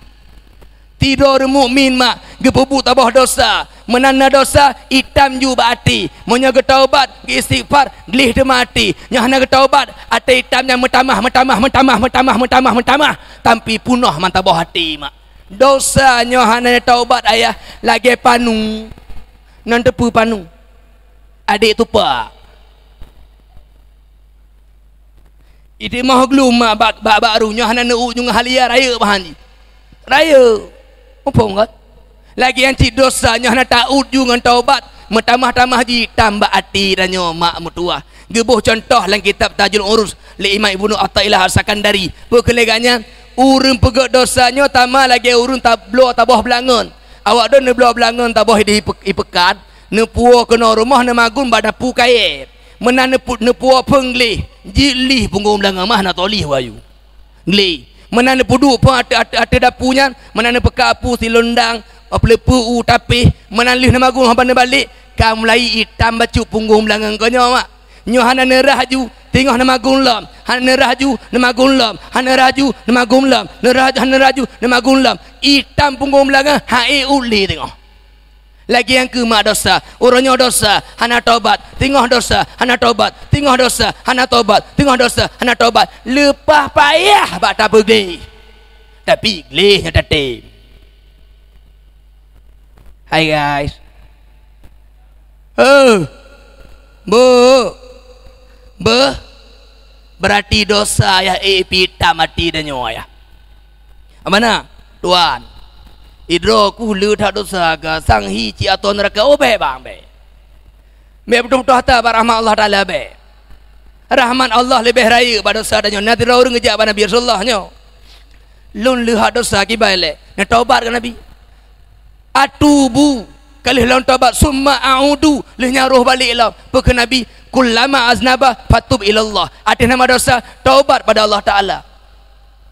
Tido ureuëng mukmin mak geupeubuet taboh dosa. Meunan na dosa, itam ju bak até. Meunyoe geutaubat, geuistighfar, gleh teuma até. Nyoe hana geutaubat, até itam nyang meutamah, meutamah, meutamah, meutamah, meutamah, meutamah, tampi punoh mantong boh até mak. Dosa nyoe hana taubat ayah, lagée panu nan teupeu panu. Adék tupak. Idimoh glum mak bak, bak, bak ru nyoe hana neuôt nyang halia rayeuk bahan jih. Rayeuk. Muphom kan? Lagée nyan cit dosa nyoe hana taôt ju ngon taubat, meutamah-tamah jitam bak até tanyoe mak meutuwah. Geuboh cuntoh lam kitab Tajul Urus lé Imam Ibnu Athaillah As-Sakandari. Peue keuh lé gobnyan? Ureuëng peugét dosa nyoe sama lagée ureuëng tabloe taboh blangon. Awak droe neubloe blangon taboh di ipe-, ipeukat, neupuwoe keunoe rumoh neumagun bak dapu kayée. Meunan neupu-, neupuwoe phon gleh, jeuet lih punggong blangon mah na tolih wayu. Gleh. Meunan neupeuduek phon ateueh, ateueh, ateueh dapu nyan, meunan neupeuka apu silondang, peuleupeue u tapéh, meunan lheueh neumagun haba neubalek, ka mulai itam bacut punggong blangon geuh nyoe mak. Nyoe hana neurhah ju, teungoh neumagun lom, hana neurhah ju, neumagun lom, hana neurhah ju, neumagun lom, neurhah ju, hana neurhah ju, neumagun lom. Itam punggong blangon, hai ôt lé teungoh. Lagée nyang keuh mak dosa, uroe nyoe dosa, hana tobat, teungoh dosa, hana tobat, teungoh dosa, hana tobat, teungoh dosa, hana tobat. Leupah payah bak tapeugleh. Tapi gleh nyoe tatem. Hai guys. Eh. Beuh. Beuh. Berarti dosa yah, eh, pita mati dan nyoe yah. Amana, tuan. Idroe kuh le that dosa ka sang hi ci atô neuraka, oh, bék bang, bék. Bék putôh-putôh ata bak rahmat Allah Taala, bék. Rahmat Allah leubeh rayeuk bak dosa tanyoe. Na sidroe ureuëng geujak bak Nabi Rasulullah nyoe, "Lôn leuhat dosa kiban lé." Neutobat keu Nabi. "Atubu," ka lheueh lôn tobat, "summa a'udu," lheueh nyan roh balek lom. Peue kheun Nabi, "Kullama aznaba fatub ilallah." Ateueh nama dosa, tobat pada Allah Taala.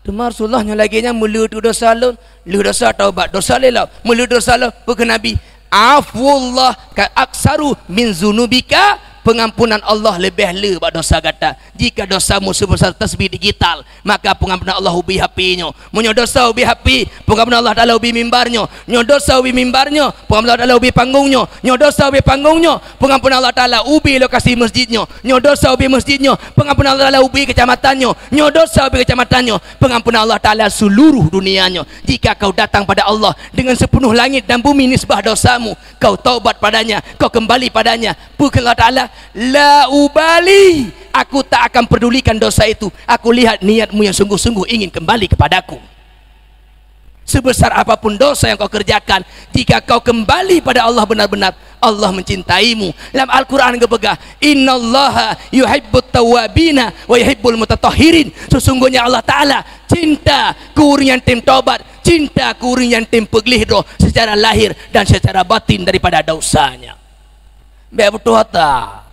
Teuma Rasulullah nyoe lagée nyan, "Meuleuet dosa lôn, lheueh dosa taubat, dosa lé lom, meuleuet dosa lôn," peue kheun Nabi, "Afwullah ka aksaru min zunubika," pengampunan Allah leubeh le bak dosa gata. Jika dosamu sebesar tasbih digital, maka pengampunan Allah ubé H P nyoe. Meunyoe dosa ubé H P, pengampunan Allah Taala ubé mimbar nyoe. Nyoe dosa ubé mimbar nyoe, pengampunan Allah Taala ubé panggong nyoe. Nyoe dosa ubé panggong nyoe, pengampunan Allah Taala ubé lokasi masjid nyoe. Nyoe dosa ubé masjid nyoe, pengampunan Allah Taala ubé kecamatan nyoe. Nyoe dosa ubé kecamatan nyoe, pengampunan Allah Taala seluruh dunia nyoe. Jika kau datang pada Allah dengan sepenuh langit dan bumi nisbah dosamu, kau taubat pada-Nya, kau kembali pada-Nya, peue kheun Allah Taala, "La ubali, Aku tak akan pedulikan dosa itu. Aku lihat niatmu yang sungguh-sungguh ingin kembali kepada-Ku." Sebesar apapun dosa yang kau kerjakan, jika kau kembali pada Allah benar-benar, Allah mencintaimu. Lam Al-Quran geupeugah, "Innallaha yuhibbut tawwabina wa yuhibbul mutatahhirin." Sesungguhnya Allah Taala cinta keu ureuëng nyang tem tobat, cinta keu ureuëng nyang tem peugleh droe secara lahir dan secara batin daripada dosanya. Bék putôh ata.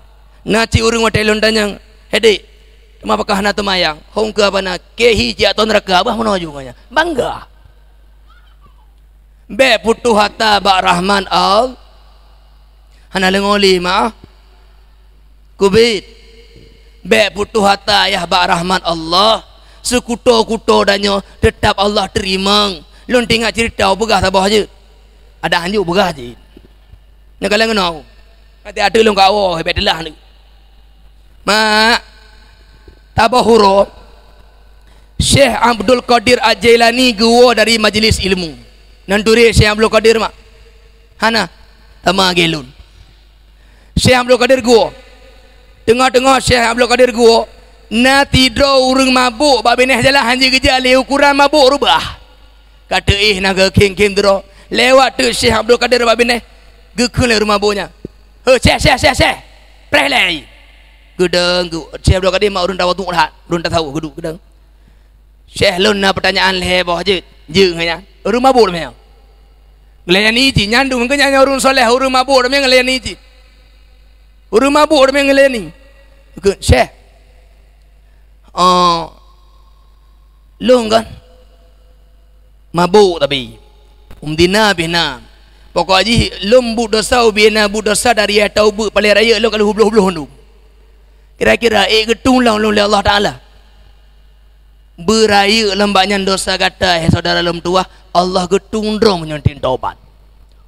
Na cit ureuëng watée lôn tanyong, "Hé dék, teuma pakon hana teumayang?" Hong keu haba na, "Keu hi jak atô neuraka, bah meunoe ju ngon nyan." Bangga. Bék putôh ata bak rahmat Allah. Hana leungoe lé maah. Keubiet. Bék putôh ata yah bak rahmat Allah. Seukuto-kuto tanyoe teutap Allah teurimong. Lôn teuingat ceurita peugah saboh jeuet. Adak hanjeuet peugah jih. Nyoe ka lheueh keunoe. Até ateueh lôn ka woe, bék teulah lé. Mak, taboh uroe, Syekh Abdul Qadir Al-Jailani geuwoe dari majlis ilmu. Nan turi Syekh Abdul Qadir mak? Hana. Sama lagée lôn. Syekh Abdul Qadir geuwoe. Teungoh-teungoh Syekh Abdul Qadir geuwoe, na sidroe ureuëng mabök bak binéh jalan, hanjeuet geujak lé, ukuran mabök reubah. Ka teuéh na geukhém-khém droe. Lewat teuk Syekh Abdul Qadir bak binéh, geukheun lé ureuëng mabök nyan, "Hei, Syekh, Syekh, Syekh, Syekh! Preh lé!" Geudong, geu-, Syekh Abdul Qadir mak ureuëng tawadhu that, ureuëng tasawuf geuduek geudong. "Syekh, lôn na peutanyaan lhèe boh jeuet." "Jeuet," nyan. Ureueng mabôk teuma nyan. Ngeulayani cit nyan, dum keu nyan ureueng soleh, ureueng mabôk teuma nyan ngeulayani cit. Ureueng mabôk teuma nyan ngeulayani. Kheun, "Syekh, oh, lôn kan mabôk tapi, um, dina pih na. Pokok jih lôn buet desya, ubé na buet desya dari ata ubeut paleng rayeuk lôn ka lheueh hubloh-hubloh dum. Kira-kira ék geutung lom lôn lé Allah Taala?" "Beurayeuk lom bak nyan desya gata, hai syedara lôn meutuwah, Allah geutung droe meunyoe tem tobat."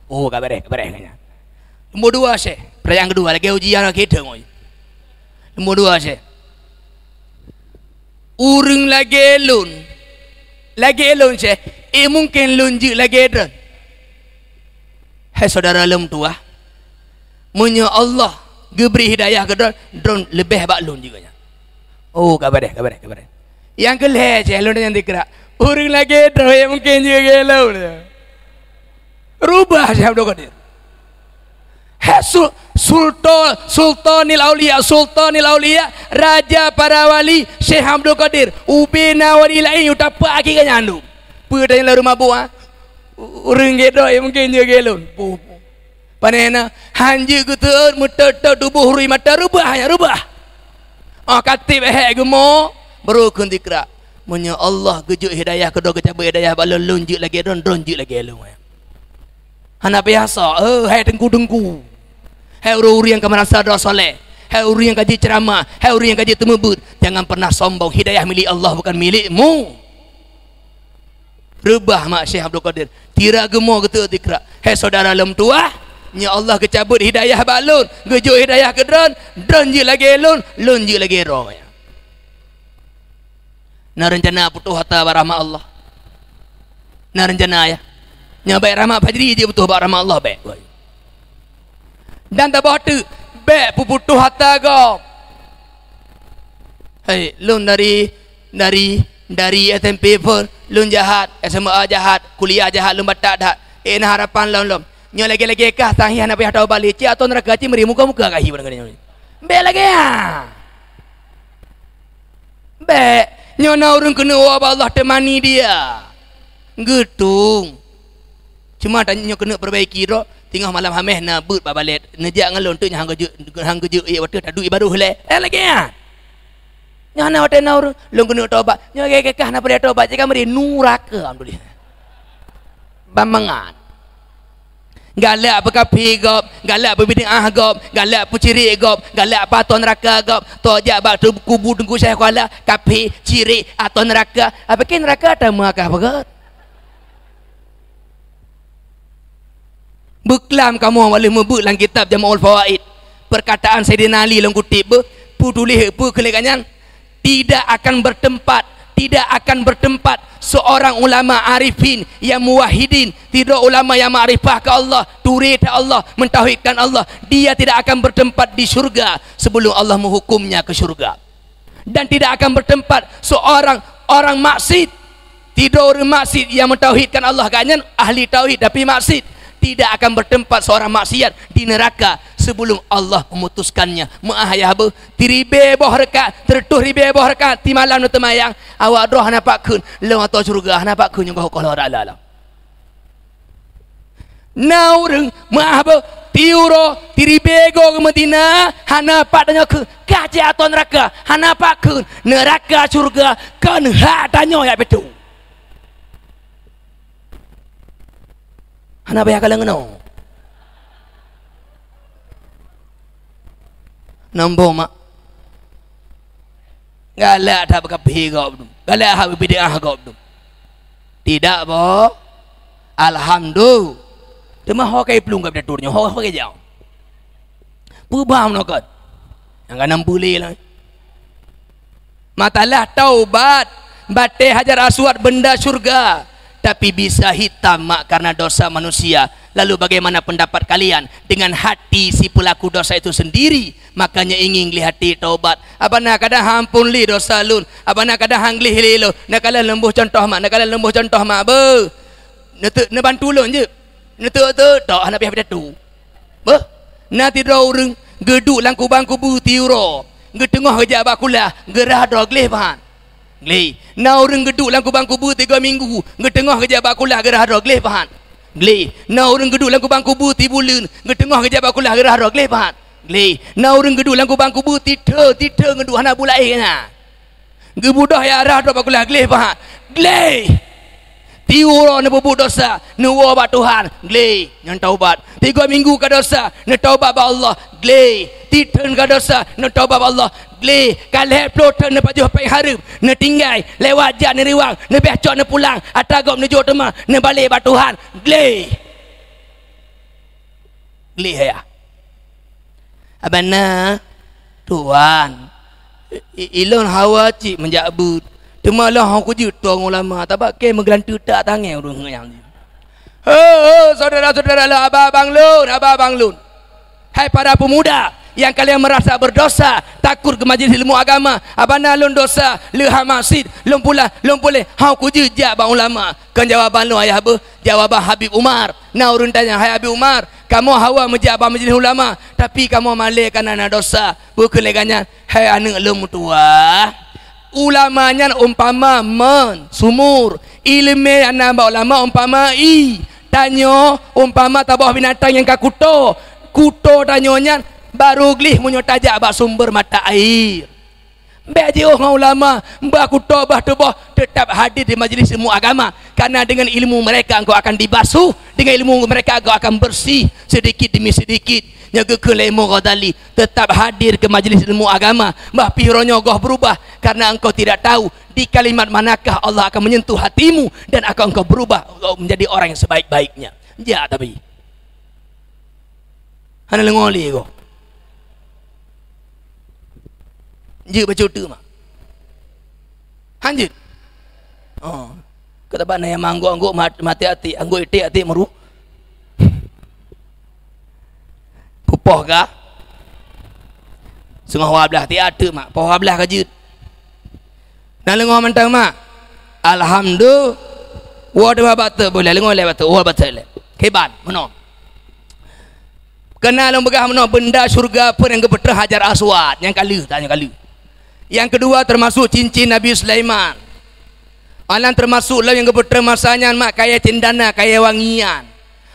"Oh, ka beureh, ka beureh," nyan. Nomor dua, Syekh. Peurtanyaan keudua, lagèe ujian akhé teungoh. Nomor dua, Syekh. "Ureueng lagèe lôn, lagèe lôn, Syekh, ék mungken lôn jeuet lagèe droe?" "Hai syedara lôn meutuwah, meunyoe Allah geubri hidayah keu droe, droe leubeh bak lôn jeuet nyan." "Oh, ka beureh, ka beureh, ka beureh." Nyang keu lhèe, Syekh, lôn tanyong dikrak. "Ureueng lagèe droe mungken jeuet lagèe lôn?" Rubah, Syekh Abdul Qadir. Hai Su-, Sultan, Sultanil Aulia, Sultanil Aulia, raja para wali, Syekh Abdul Qadir. Ubé na wali laén, utapak akhé nyan dum. Peue tanyong lagèe mabôk, ha? "Ureueng lagèe droe mungken jeuet lagèe lôn?" Puh, puh. Pane na, han jeuet geuteuôt, meutot-tot tuboh rui mata, rubah nyan, rubah. Oh, ka tiep hék geumo, baru kheun dikrak. "Meunyoe Allah geujok hidayah keu droe, geucabot hidayah bak lôn, lôn jeuet lagèe droe, droe jeuet lagèe lôn." Hana payah sok, eh, hai teungku-teungku. Hai ureueng-ureueng nyang ka meurasa droe soleh. Hai ureueng nyang ka jeuet ceuramah. Hai ureueng nyang ka jeuet teumeubeuet. Jangan pernah sombong. Hidayah milik Allah, bukan milikmu. Reubah mak Syekh Abdul Qadir. Tira geumo geuteuôt dikrak. Hai syedara lôn meutuwah, nyoe Allah geucabot hidayah bak lôn, geujok hidayah keu droe, droe jeuet lagèe lôn, lôn jeuet lagèe droe. Na reuncana putôh ata bak rahmat Allah? Na reuncana, ya? Nyoe bèk rahmat Fajri jeuet putôh bak rahmat Allah, bèk. Dan tabôh teuk, bèk peuputôh ata gob. Hei, lôn dari, dari, dari S M P pun lôn jahat, S M A jahat, kuliah jahat, lôn batat that. Eh, na harapan lom, lom. Nyoe lagèe-lagèe kah, sang hi hana payah taubat lé, cit ateueh neuraka, cit meuri muka-muka kah hi barangkajoe nyoe. Bèk lagèe nyan. Bèk, nyoe na ureueng keuneuk woe bak Allah teumani dia. Geutung. Cuma tanyoe keuneuk peurbaiki droe, teungoh malam Hamèh na beuet bak balèt. Neujak ngon lôn teuk nyoe han geujeuet, han geujeuet ék watèe taduek ié barôh lé. Eh, lagèe nyan. Nyoe hana watèe na ureueng, lôn keuneuk tobat. Nyoe lagèe kah hana peuraya tobat, cit ka meuri neuraka, alhamdulillah. Ban mangat. Galak peukafé gob, galak peubid'ah gob, galak peucirek gob, galak peuatoe neuraka gob. Tojak bak tu-, kubu Teungku Syekh Kuala, kafé, cirek, atoe neuraka. Apa keu neuraka tamu akah peugöt? Beuklam kamoe waléh meubeuet lam kitab Jama'ul Fawaid. Perkataan Saidina Ali lôn kutip beuh, peutuléh peue keu lé gobnyan? Tidak akan bertempat, tidak akan bertempat seorang ulama arifin yang muwahhidin, sidroe ulama nyang makrifah keu Allah, turi that Allah, mentauhidkan Allah, dia tidak akan bertempat di syurga sebelum Allah menghukumnya ke syurga. Dan tidak akan bertempat seorang orang maksiat, sidroe ureueng maksiat nyang mentauhidkan Allah, gobnyan ahli tauhid tapi maksiat, tidak akan bertempat seorang maksiat di neraka sebelum Allah memutuskannya. Meuah yah beuh, siribèe boh reukat, sireutoh ribèe boh reukat, timalam neuseumayang, awak droe hana pat kheun, lom ateueh syeuruga hana pat kheun nyang goh koh lom rala lom. Na ureueng meuah beuh, tiuroe, siribèe goe keu Madinah, hana pat tanyoe kheun, ka cit ateueh neuraka, hana pat kheun, neuraka syeuruga kon hak tanyoe jak pitu. Hana payah kalon keunoe. Nambong mak. Galak that beukafé gob dum. Galak that beubid'ah gob dum. Tidak boh. Alhamdulillah. Teuma ho ka iplueng gob datur nyoe, ho, ho ka ijak. Peue bang meunoe kon? Nyang ka nam beulé lah. Masalah taubat, batèe Hajar Aswad benda syurga, tapi bisa hitam mak karena dosa manusia. Lalu bagaimana pendapat kalian dengan hati si pelaku dosa itu sendiri? Makanya ingin gleh hati taubat. Abana kadang han ampôn lé dosa lôn, abana kadang han gleh lé lôn. Neukalon lôn boh cuntoh mak, neukalon lôn boh cuntoh mak beuh. Neute-, neubantu lôn jeuet. Neuteuk-teuk tok hana payah pidato. Beuh, na sidroe ureueng geuduek lam kubang kubu tiuroe, geuteungoh geujak bak kulah, geurhah droe gleh ban. Gleh. Na ureuëng geuduek lam kubang kubu tiga minggu, geuteungoh geujak bak kulah geurhah droe, gleh pahat. Gleh. Na ureuëng geuduek lam kubang kubu tibuleuen, geuteungoh geujak bak kulah geurhah droe, gleh pahat. Gleh. Na ureuëng geuduek lam kubang kubu tithe, tithe geuduek hana bulaih na. Geubudoh ya rhah droe bak kulah, gleh pahat. Gleh. Tiuroe neupeubuet dosa, neuwoe bak Tuhan, gleh, nyan taubat. Tiga minggu ka dosa, neutaubat bak Allah, gleh. Titheun ka dosa, neutaubat bak Allah, gleh. Ka lhée ploh thon neupajoh péng hareuem, neutinggai, lewat jak neuriwang, neubeh cok neupulang, atra gob neujok teuma, neubalek bak Tuhan, gleh. Gleh ya. Abana, tuan, i-, ilôn hawa cit meujak beuet. Teuma lôn hana kujeuet tuan ulama, tabak kée meugeulanteu tak tangée ureuëng nyang. Ho, ho, saudara-saudara lôn, abang-abang lôn, abang-abang lôn. Hai para pemuda yang kalian merasa berdosa, takut ke majlis ilmu agama, abana lôn dosa, leuha maksiet, lôn pula, lôn puléh, hana kujeuet jak bak ulama. Kon jawaban lôn ayah beuh, jawaban Habib Umar. Na ureuëng tanya, "Hai Abi Umar, kamoe hawa meujak bak majlis ulama, tapi kamoe malée kana na dosa." Peue kheun lé gobnyan, "Hai aneuëk lôn meutuwah, ulama nyan umpama mon, sumur, iéleumé nyang na bak ulama umpama ié. Tanyoe umpama taboh binatang nyang ka kuto. Kuto tanyoe nyan barô gleh meunyoe tajak bak sumber mata air." Bék jiôh ngon ulama, bah kuto bah tuboh, teutap hadir di majlis ilmu agama, karena dengan ilmu mereka engkau akan dibasuh, dengan ilmu mereka engkau akan bersih, sedikit demi sedikit. Nyoe geukheun lé Imam Ghazali, teutap hadir ke majlis ilmu agama, bah pih uroe nyoe goh berubah, karena engkau tidak tahu di kalimat manakah Allah akan menyentuh hatimu dan akan engkau berubah menjadi orang yang sebaik-baiknya. Jak tapi. Hana leungoe lé goe. Jeuet bacut teuk mak. Han jeuet. Oh. Keu teuma na nyang manggok-anggok mat-, maté até, anggok iték até meuru. Pupoh ka. Seungoh dua blaih tiek teuk mak, poh dua blaih ka jeuet. Na leungoe mantong mak. Alhamdulillah. Woe teuma bateuk boleh leungoe lé bateuk, woe bateuk lé. Kiban meunoe. Keunan lôn peugah meunoe, benda syurga pun nyang geupeutreun Hajar Aswad, nyang ka lheueh, ta nyang ka lheueh. Nyang keudua teumasuk cincin Nabi Sulaiman. Anan teumasuk lom nyang geupeutreun masa nyan mak kayée cendana, kayée wangian.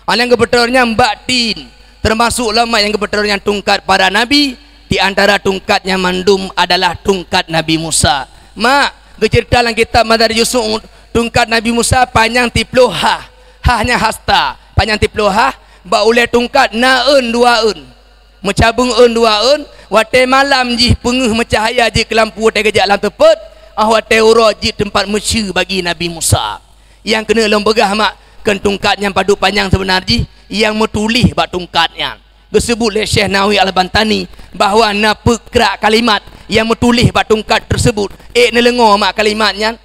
Anan geupeutreun nyan bak tin, teumasuk lom mak nyang geupeutreun nyan tungkat para nabi, di antara tungkat nyan mandum adalah tungkat Nabi Musa. Mak, geuceurita lam kitab Madarij Su'ud, tungkat Nabi Musa panyang siploh hah, hah nyan hasta, panyang siploh hah, bak ulée tungkat na eun dua eun. Meucabeueng eun dua eun, watée malam jih peungeuh meucahya jeuet keu lampu watée geujak lam teupot, ah watée uroe jeuet teumpat meuseue bagi Nabi Musa. Nyang keuneuk lôn peugah mak, kon tungkat nyang padub panyang seubeuna jih nyang meutuléh bak tungkat nyan. Geuseubut lé Syekh Nawawi Al-Bantani bahwa na peukrak kalimat nyang meutuléh bak tungkat teuseubut. Ék neuleungoe mak kalimat nyan?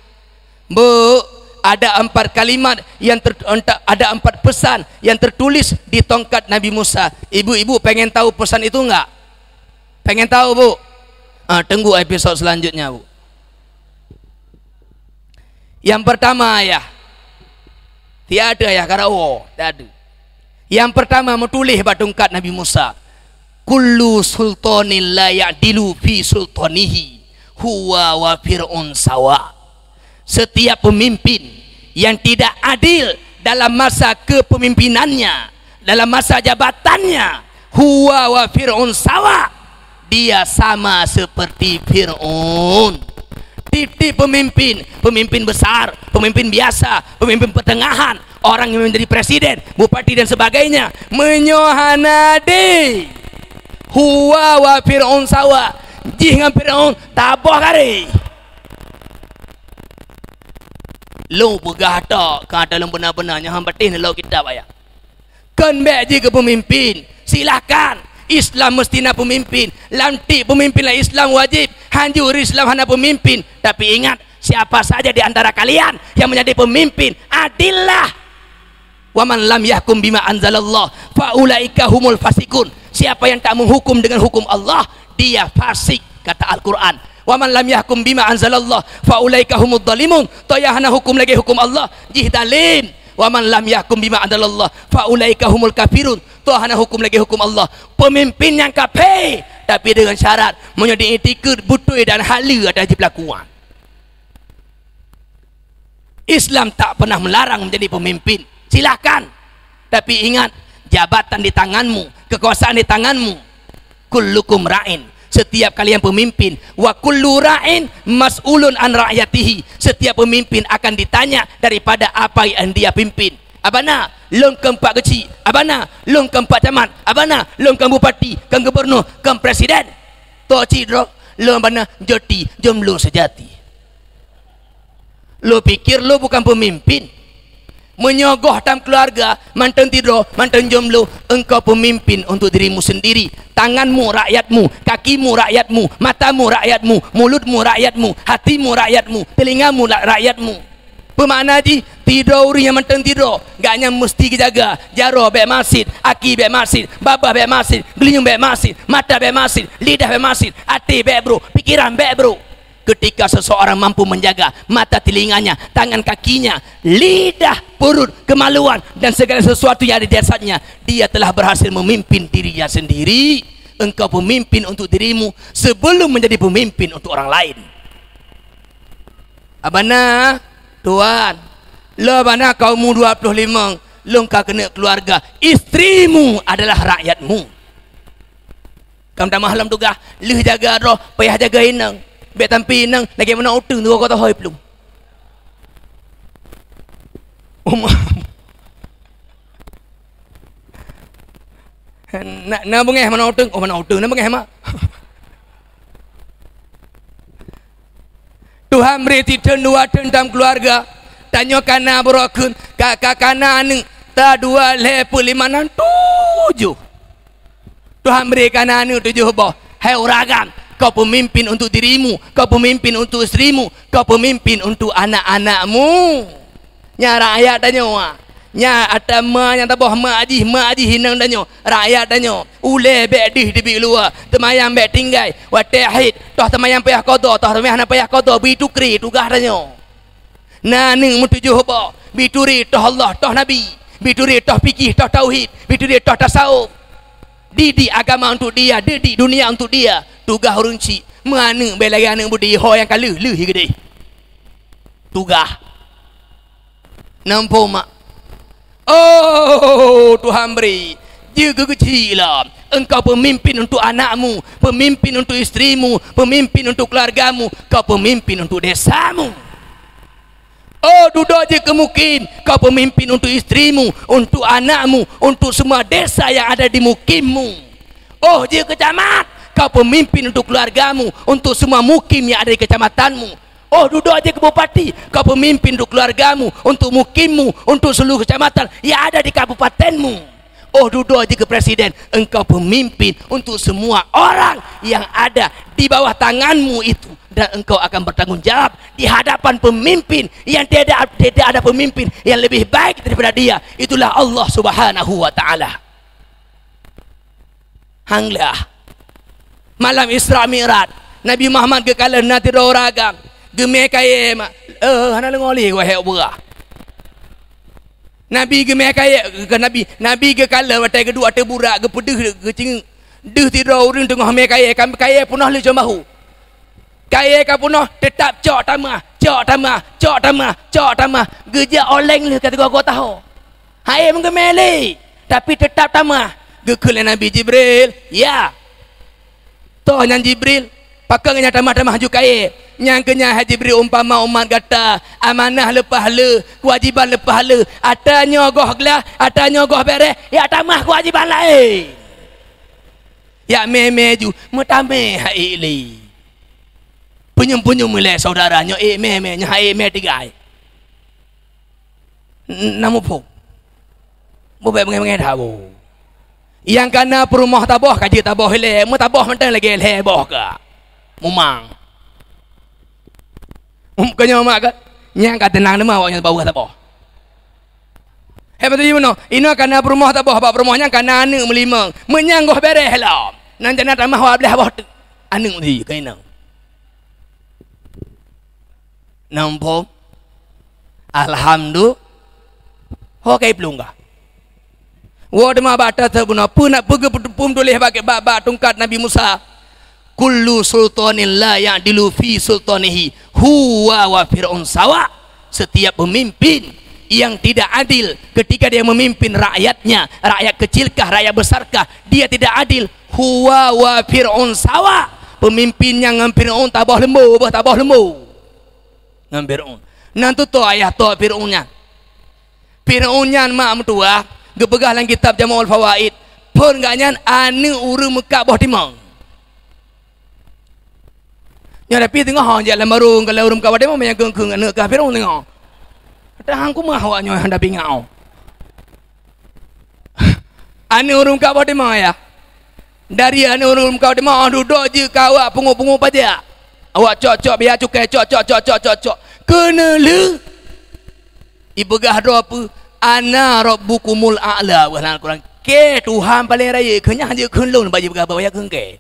Buk, ada empat kalimat yang ter-, enta-, ada empat pesan yang tertulis di tongkat Nabi Musa. Ibu-ibu pengen tahu pesan itu enggak? Pengen tahu, Bu? Ah, tunggu episod selanjutnya, Bu. Yang pertama, ayah. Tiada, ayah, karawo, tiada. Yang pertama, meutuléh bak tungkat Nabi Musa, "Kullu sultanin la ya'dilu fi sultanihi huwa wa Fir'aun sawa." Setiap pemimpin yang tidak adil dalam masa kepemimpinannya, dalam masa jabatannya, huwa wa Fir'aun sawa, dia sama seperti Fir'aun. Tiep-tiep pemimpin, pemimpin besar, pemimpin biasa, pemimpin pertengahan, orang yang menjadi presiden, bupati dan sebagainya, meunyoe hana adé, huwa wa Fir'aun sawa, jih ngon Fir'aun taboh kareh. Lôn peugah tok, ka ata lôn beuna-beuna, nyoe han patéh neulok kitab ayat. Kon bék jih keu peumimpin. Silahkan. Islam meusti na peumimpin. Lantik peumimpin lam Islam wajéb. Hanjeuet ureuëng Islam hana peumimpin. Tapi ingat, siapa saja di antara kalian yang menjadi pemimpin, adillah. "Wa man lam yahkum bima anzalallah, fa ulaika humul fasikun." Siapa yang tak menghukum dengan hukum Allah, dia fasik, kata Al-Quran. "Wa man lam yahkum bima anzalallah, fa ulaika humud zalimun." Toh nyang hana hukum lagée hukum Allah, jih zalim. "Wa man lam yahkum bima anzalallah, fa ulaika humul kafirun." Toh hana hukum lagée hukum Allah. Pemimpin nyang kafé, tapi dengan syarat, meunyoe di itikeuet beutôi dan haleue ata jipeulakuan. Islam tak pernah melarang menjadi pemimpin. Silahkan. Tapi ingat, jabatan di tanganmu, kekuasaan di tanganmu. Kullukum ra'in. Setiap kalian pemimpin. Wa kullu ra'in mas'ulun an ra'yatihi. Setiap pemimpin akan ditanya daripada apa yang dia pimpin. Abana, lôn keumpak keuchik. Abana, lôn keumpak camat. Abana, lôn keum bupati, keum gubernur, keum presiden. Tok cit droe, lôn bana joti, jomblo sejati. Lôn pikir lôn bukan pemimpin. Meunyoe goh tam keuluwarga, mantong tidroe, mantong jomblo, engkau pemimpin untuk dirimu sendiri. Tanganmu rakyatmu, kakimu rakyatmu, matamu rakyatmu, mulutmu rakyatmu, hatimu rakyatmu, telingamu la-, rakyatmu. Peumakna jih, tidroe ureuëng nyang mantong tidroe, gobnyan meusti geujaga, jaroe bék masit, aki bék masit, babah bék masit, geulinyueng bék masit, mata bék masit, lidah bék masit, até bék brok, pikiran bék brok. Ketika seseorang mampu menjaga mata telinganya, tangan kakinya, lidah, perut, kemaluan, dan segala sesuatu yang ada di jasadnya, dia telah berhasil memimpin dirinya sendiri. Engkau pemimpin untuk dirimu sebelum menjadi pemimpin untuk orang lain. Abana, tuan, lôn bana ka umu dua ploh limong, lôn ka keuneuk keuluwarga. Istrimu adalah rakyatmu. Kam tamah lom tugaih, lheueh jaga droe, payah jaga inong. Bék tampi inong lagée meunan uteueng teuka kota hôi plueng. Uma. Na, na beungéh meunan uteueng, oh, meunan uteueng, na beungéh mak. Tuhan bri titheun dua theun tam keuluwarga. Tanyoe kana brok kheun, ka, ka kana aneuëk, ta dua lhée peuet lima nam tujoh. Tuhan bri kana aneuëk tujoh boh. Hai ureuëng agam, kau pemimpin untuk dirimu, kau pemimpin untuk istrimu, kau pemimpin untuk anak-anakmu. Nyan rakyat tanyoe. Nyan atra ma nyang taboh mak jih, mak jih inong tanyoe. Rakyat tanyoe. Ulée bék deuh teubiet luwa, teumayang bék tinggai. Watée haid, toh teumayang payah qadha, toh teumayang hana payah qadha, bri tukri tugaih tanyoe. Na aneuëk meutujoh boh, bri turi toh Allah, toh Nabi, bri turi toh fikih, toh tauhid, bri turi toh tasawuf. Didik agama untuk dia, didik dunia untuk dia. Tugaih ureuëng chik, meu aneuëk bék lagée aneuëk beudé, ho nyang ka lheueh, lheueh geudeh. Tugaih. Nampak mak? Oh, Tuhan bri. Jeuet keu keuchik lom. Engkau pemimpin untuk anakmu, pemimpin untuk istrimu, pemimpin untuk keluargamu, kau pemimpin untuk desamu. Oh, dudoe jeuet keu mukim, kau pemimpin untuk istrimu, untuk anakmu, untuk semua desa yang ada di mukimmu. Oh, jeuet keu camat, kau pemimpin untuk keluargamu, untuk semua mukim yang ada di kecamatanmu. Oh, dudoe jeuet keu bupati, kau pemimpin untuk keluargamu, untuk mukimmu, untuk seluruh kecamatan yang ada di kabupatenmu. Oh, dudoe jeuet keu presiden, engkau pemimpin untuk semua orang yang ada di bawah tanganmu itu, dan engkau akan bertanggung jawab di hadapan pemimpin yang tidak, tidak ada pemimpin yang lebih baik daripada dia. Itulah Allah Subhanahu wa Ta'ala. Hanglah. Malam Isra Mi'raj, Nabi Muhammad geukalon na sidroe ureuëng agam. Geumé kayée mak. Eh, hana leungoe lé goe hék beurah. Nabi geumé kayée, keu Nabi, Nabi geukalon watée geuduek ateueh burak, geupeudeuh geucingeuk. Deuh sidroe ureuëng teungoh mé kayée, kam kayée peunoh lé com bahu. Kayée ka peunoh, teutap cok tamah, cok tamah, cok tamah, cok tamah. Geujak oleng lheueh ka teugoe-goe taho. Hai meugeumé lé, tapi teutap tamah. Geukheun lé Nabi Jibril, "Ya." Toh nyan Jibril, pakon nyang tamah-tamah ju kayée. Nyang keu nyan hai Jibril umpama umat gata, amanah leupah le, keuwajiban leupah le. Atra nyoe goh glah, atra nyoe goh béréh, ya tamah keuwajiban laén. Yak mé-mé ju, meutamé hai ék lé. Punyueng-punyueng ilée syedara nyoe ék mé-mé, nyoe hai ék mé tinggai. N-, na muphom? Bubé beungéh-beungéh that bu. Nyang kana peurumoh taboh ka jeuet taboh ilée, meutaboh mantong lagée ilée boh ka. Mumang. Em, keu nyoe mak ka, nyang ka teunang teuma awak nyoe bak uroe saboh. Hék beutôi jih bunoe, inoe kana peurumoh saboh, bak peurumoh nyan kana aneuëk meulimong. Meunyan goh béréh lom, nan jana tamah wablah boh teuk. Aneuëk jih keu inong. Namphom? Alhamdu-, ho kai plueng ka. Woe teuma bak atra bunoe, peue na peue geupeu-, peue tuléh bak, bak, bak tungkat Nabi Musa? "Kullu sultanin la ya'dilu fi sultanihi huwa wa Fir'aun sawa." Setiap pemimpin yang tidak adil ketika dia memimpin rakyatnya, rakyat kecilkah, rakyat besarkah, dia tidak adil, huwa wa Fir'aun sawa. Pemimpin nyang ngon Fir'aun taboh lembo, boh taboh lembo ngon Fir'aun. Nan tutoe ayah toe Fir'aun nyan. Fir'aun nyan mak meutuwah, geupeugah lam kitab Jama'ul Fawaid, phon gobnyan aneuk ureuëng meukat boh timong. Nyoe tapi teungoh ho jak lam barô, kalau ureuëng meukat boh timong, meunyo keu-, keu aneuk kah Fir'aun teungoh. Tahan kumah awak nyoe hana pingau. Aneuk ureuëng meukat boh timong ayah. Dari aneuk ureuëng meukat boh timong, oh, dudoe jeuet keu awak pungo-pungo pajak. Awak cok-cok biaya cukai, cok, cok, cok, cok, cok, cok. Keuneulheueh. Ipeugah droe peue, "Ana rabbukumul a'la," wah lam Al-Quran. Kèe Tuhan paleng rayeuk, keu nyan jeuet keu lôn bak jipeugah bak wayah keu kèe.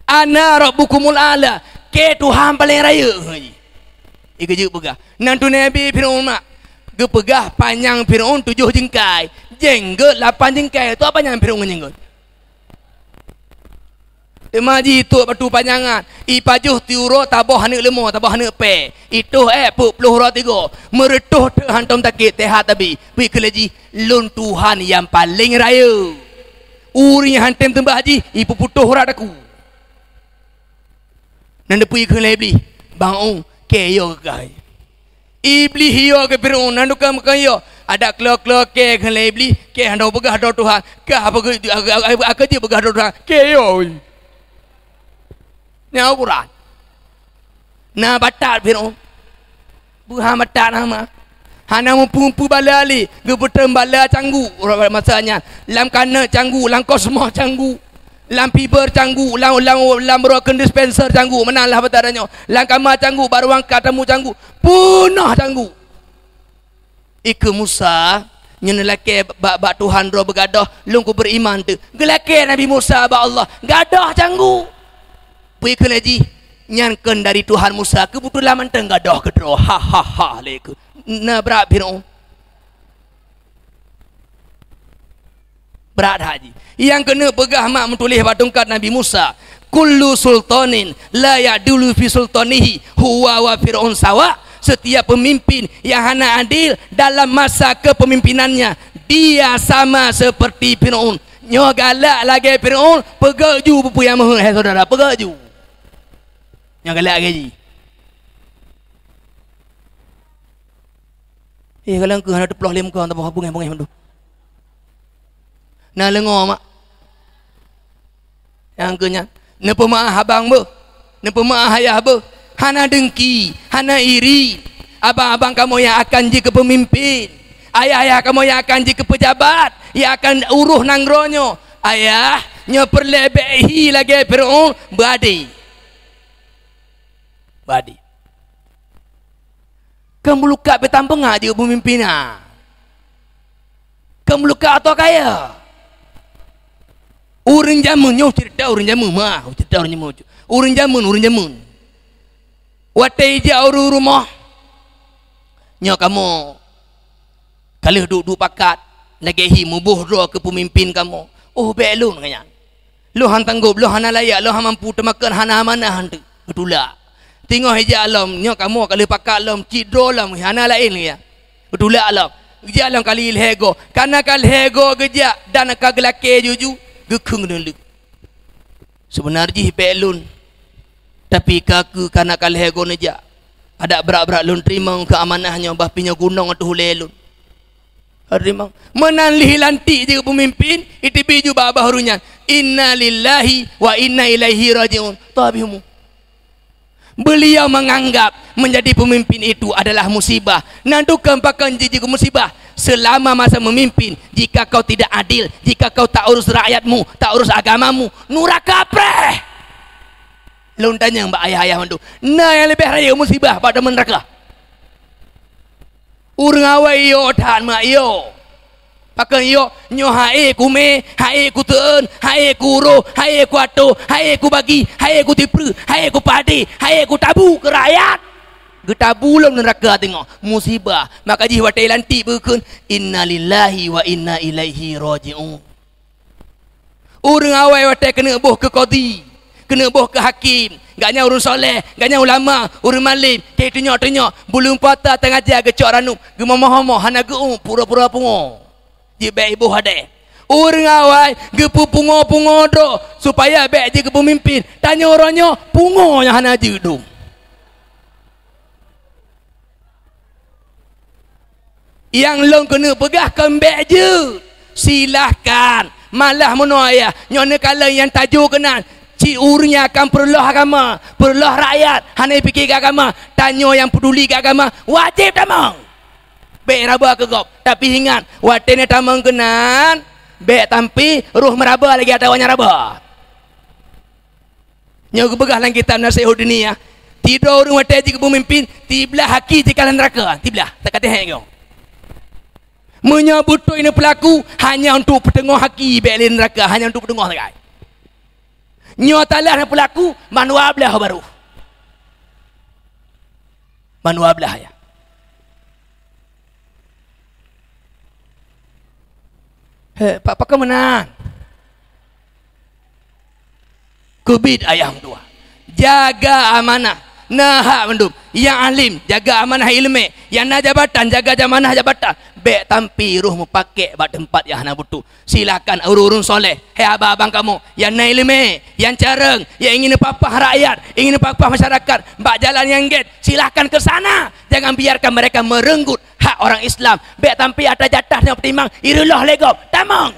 "Ana rabbukumul a'la," kèe Tuhan paleng rayeuk. Ikeujeuet peugah. Nan tu Nabi Fir'aun mak. Geupeugah panyang Fir'aun tujoh jeungkai, jenggot lapan jeungkai. Tu panyang Fir'aun ngon jenggot. Teuma jih tuek batu panyangan, ipajoh tiuroe taboh aneuk leumo, taboh aneuk pèe, itoh èk peuet ploh uroe tigo, meureutôh teuk hantom sakét, teuhat tabi. Peue kheun lé jih, "Lôn Tuhan nyang paleng rayeuk. Ureuëng nyang han tem seumbah jih, ipeuputoh urat aku." Nan peue kheun lé Iblih, "Bang ong, kèe yo keu kah." Iblih yo keu Fir'aun, nan dukang-dukang yo. Adak klo-klo kèe kheun lé Iblih, kèe hana peugah droe Tuhan. Kah apa keu, a-, a-, a-, a-, a-, keu jeuet peugah droe Tuhan? Kèe yo. Nyan ukuran. Na batat Fir'aun. Beuha batat hama. Hana mupu-mupu bala lé, geupeutrön bala cangguk masa nyan. Lam kanét cangguk, lam kosmos cangguk. Lam fiber cangguk, lam, lam, lam broken dispenser cangguk, meunan lah bata tanyoe. Lam kama cangguk, bak ruang ka tamu cangguk, peunoh cangguk. Ikeu Musa, nyoe neulakèe bak, bak Tuhan droe beugadôh, lôn kubeuriman teuk. Geulakèe Nabi Musa bak Allah, gadôh cangguk. Peue kheun lé jih, nyan kheun dari Tuhan Musa, keubeutôlan mantong gadôh keudroe. Ha, ha, ha, lé keu. Na brat Fir'aun. Brat that jih. Nyang keuneuk peugah mak meutuléh bak tungkat Nabi Musa, "Kullu sultanin la ya'dilu fi sultanihi huwa wa Fir'aun sawa." Setiap pemimpin yang hana adil dalam masa kepemimpinannya, dia sama seperti Fir'aun. Nyoe galak lagèe Fir'aun, peugöt ju peue-peue nyang meuheuet, hai syedara, peugöt ju. Nyoe galak lagèe jih. Eh, galak keuh hana teuploh lé muka, teuploh beungèh-beungèh mandum. Na leungoe mak. Nyang keu nyan, neupeumeu'ah abang beuh, neupeumeu'ah ayah beuh. Hana deungki, hana iri. Abang-abang kamoe nyang akan jeuet keu peumimpén, ayah-ayah kamoe nyang akan jeuet keu peujabat, nyang akan uroh nanggroe nyoe. Ayah, nyoe peureulèe bèk hi lagèe Fir'aun, beuadé. Beuadé. Keu meulukat peutampeungah jeuet peumimpén na. Keu meulukat atau kaya. Ureueng jameun nyoe ceurita ureueng jameun mah, ceurita ureueng jameun. Ureueng jameun, ureueng jameun. Watèe ijak ureueng rumoh, nyoe kamoe ka lheueh duek-duek pakat, lagèe hi muboh droe keu peumimpén kamoe. Oh, bèk lôn nyan. Lôn han tanggôp, lôn hana layak, lôn han mampu teumakot, hana amanah han teuk. Geutulak. Teungoh ijak lom, nyoe kamoe ka lheueh pakat lom, cit droe lom, hana laén lé. Geutulak lom. Geujak lom kali lhèe goe. Kana ka lhèe goe geujak dan ka geulakèe juju, geukheun keuneulheueh. Seubeuna jih bèk lôn, tapi ka keuh kana ka lhèe goe neujak. Adak brat-brat lôn teurimong keu amanah nyoe, bah pih nyoe gunong ateueh ulèe lôn. Teurimong. Meunan lheueh lantik jeuet peumimpén, iteubiet ju bak babah ureueng nyan, "Inna lillahi wa inna ilaihi raji'un." Toh habéh umu. Beliau menganggap menjadi pemimpin itu adalah musibah. Nan tukang pakon jijeuet musibah. Selama masa memimpin, jika kau tidak adil, jika kau tak urus rakyatmu, tak urus agamamu, nuraka preh. Lôn tanyong bak ayah-ayah mandum, na nyang leubeh rayeuk musibah bak teuma nuraka? Ureueng awai yo that mak yo. Pakon yo, nyoe hai kumè, hai kuteu'eun, hai kuuroh, hai kuatoh, hai kubagi, hai kutipreuh, hai kupadé, hai kutabu keu rakyat. Geutabu lom neuraka teungoh, musibah. Maka jih watèe lantik beukheun, "Innalillahi wa inna ilaihi raji'un." Ureueng awai watèe keuneuk boh keu kodi, Keuneuk boh keu hakém, gobnyan ureuëng soleh, gobnyan ulama, ureuëng malém, teuh tunyok-tunyok, buleuen puasa teungaja geucok ranup, geumomoh-moh hana geu-ueb, pura-pura pungo. Jeuet bék iboh adée. Ureuëng awai geupeupungo-pungo droe supaya bék jeuet keu peumimpén. Tanyoe uroe nyoe pungo nyang hana jeuet dum. Nyang lôn keuneuk peugah kon bék jeuet. Silahkan. Malah meunoe ayah, nyoe neukalon nyang tajok keunan. Cit ureuëng nyang akan peureuloh agama, peureuloh rakyat, hana jipike keu agama. Tanyoe nyang peuduli keu agama, wajéb tamong. Bék raba keu gob. Tapi ingat, watée na tamong keunan, bék tampi roh meuraba lagée ata awaknyan raba. Nyoe geupeugah lam kitab Nasihud Diniyah, sidroe ureuëng watée jeuet keu peumimpén, siblah aki jih ka lam neuraka, siblah, tak ka teuhek nyoe. Meunyoe beutôi neupeulaku, hanya untuk peuteungoh aki bék lé neuraka, hanya untuk peuteungoh sagai. Nyoe talah neupeulaku, mandua blaih barô. Mandua blaih ya. He, pak pakon meunan? Keubiet ayah meutuah. Jaga amanah. Na hak mandum. Nyang alim, jaga amanah iéleumé. Nyang na jabatan, jaga amanah jabatan. Bék tampi roh meupakék bak teumpat nyang hana beutôi. Silakan ureuëng-ureuëng soleh. Hai abang-abang kamoe, nyang na iéleumé, nyang carông, nyang ingin neupapah rakyat, ingin neupapah masyarakat bak jalan nyang gét, silakan ke sana. Jangan biarkan mereka merenggut hak orang Islam. Bék tampi ata jatah nyang peutimang, ireuloh lé gob. Tamong!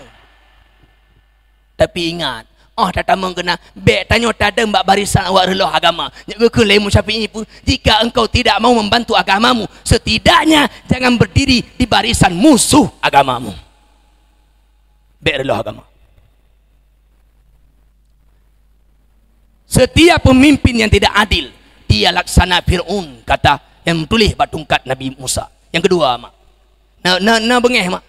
Tapi ingat, óh tatamong keunan, bék tanyoe tadong bak barisan awak reuloh agama. Nyoe geukheun lé Imam Syafi'i peue, "Jika engkau tidak mau membantu agamamu, setidaknya jangan berdiri di barisan musuh agamamu." Bék reuloh agama. Setiap pemimpin yang tidak adil, dia laksana Fir'aun, kata yang tulis bak tungkat Nabi Musa. Yang kedua, mak. Na, na, na beungéh, mak.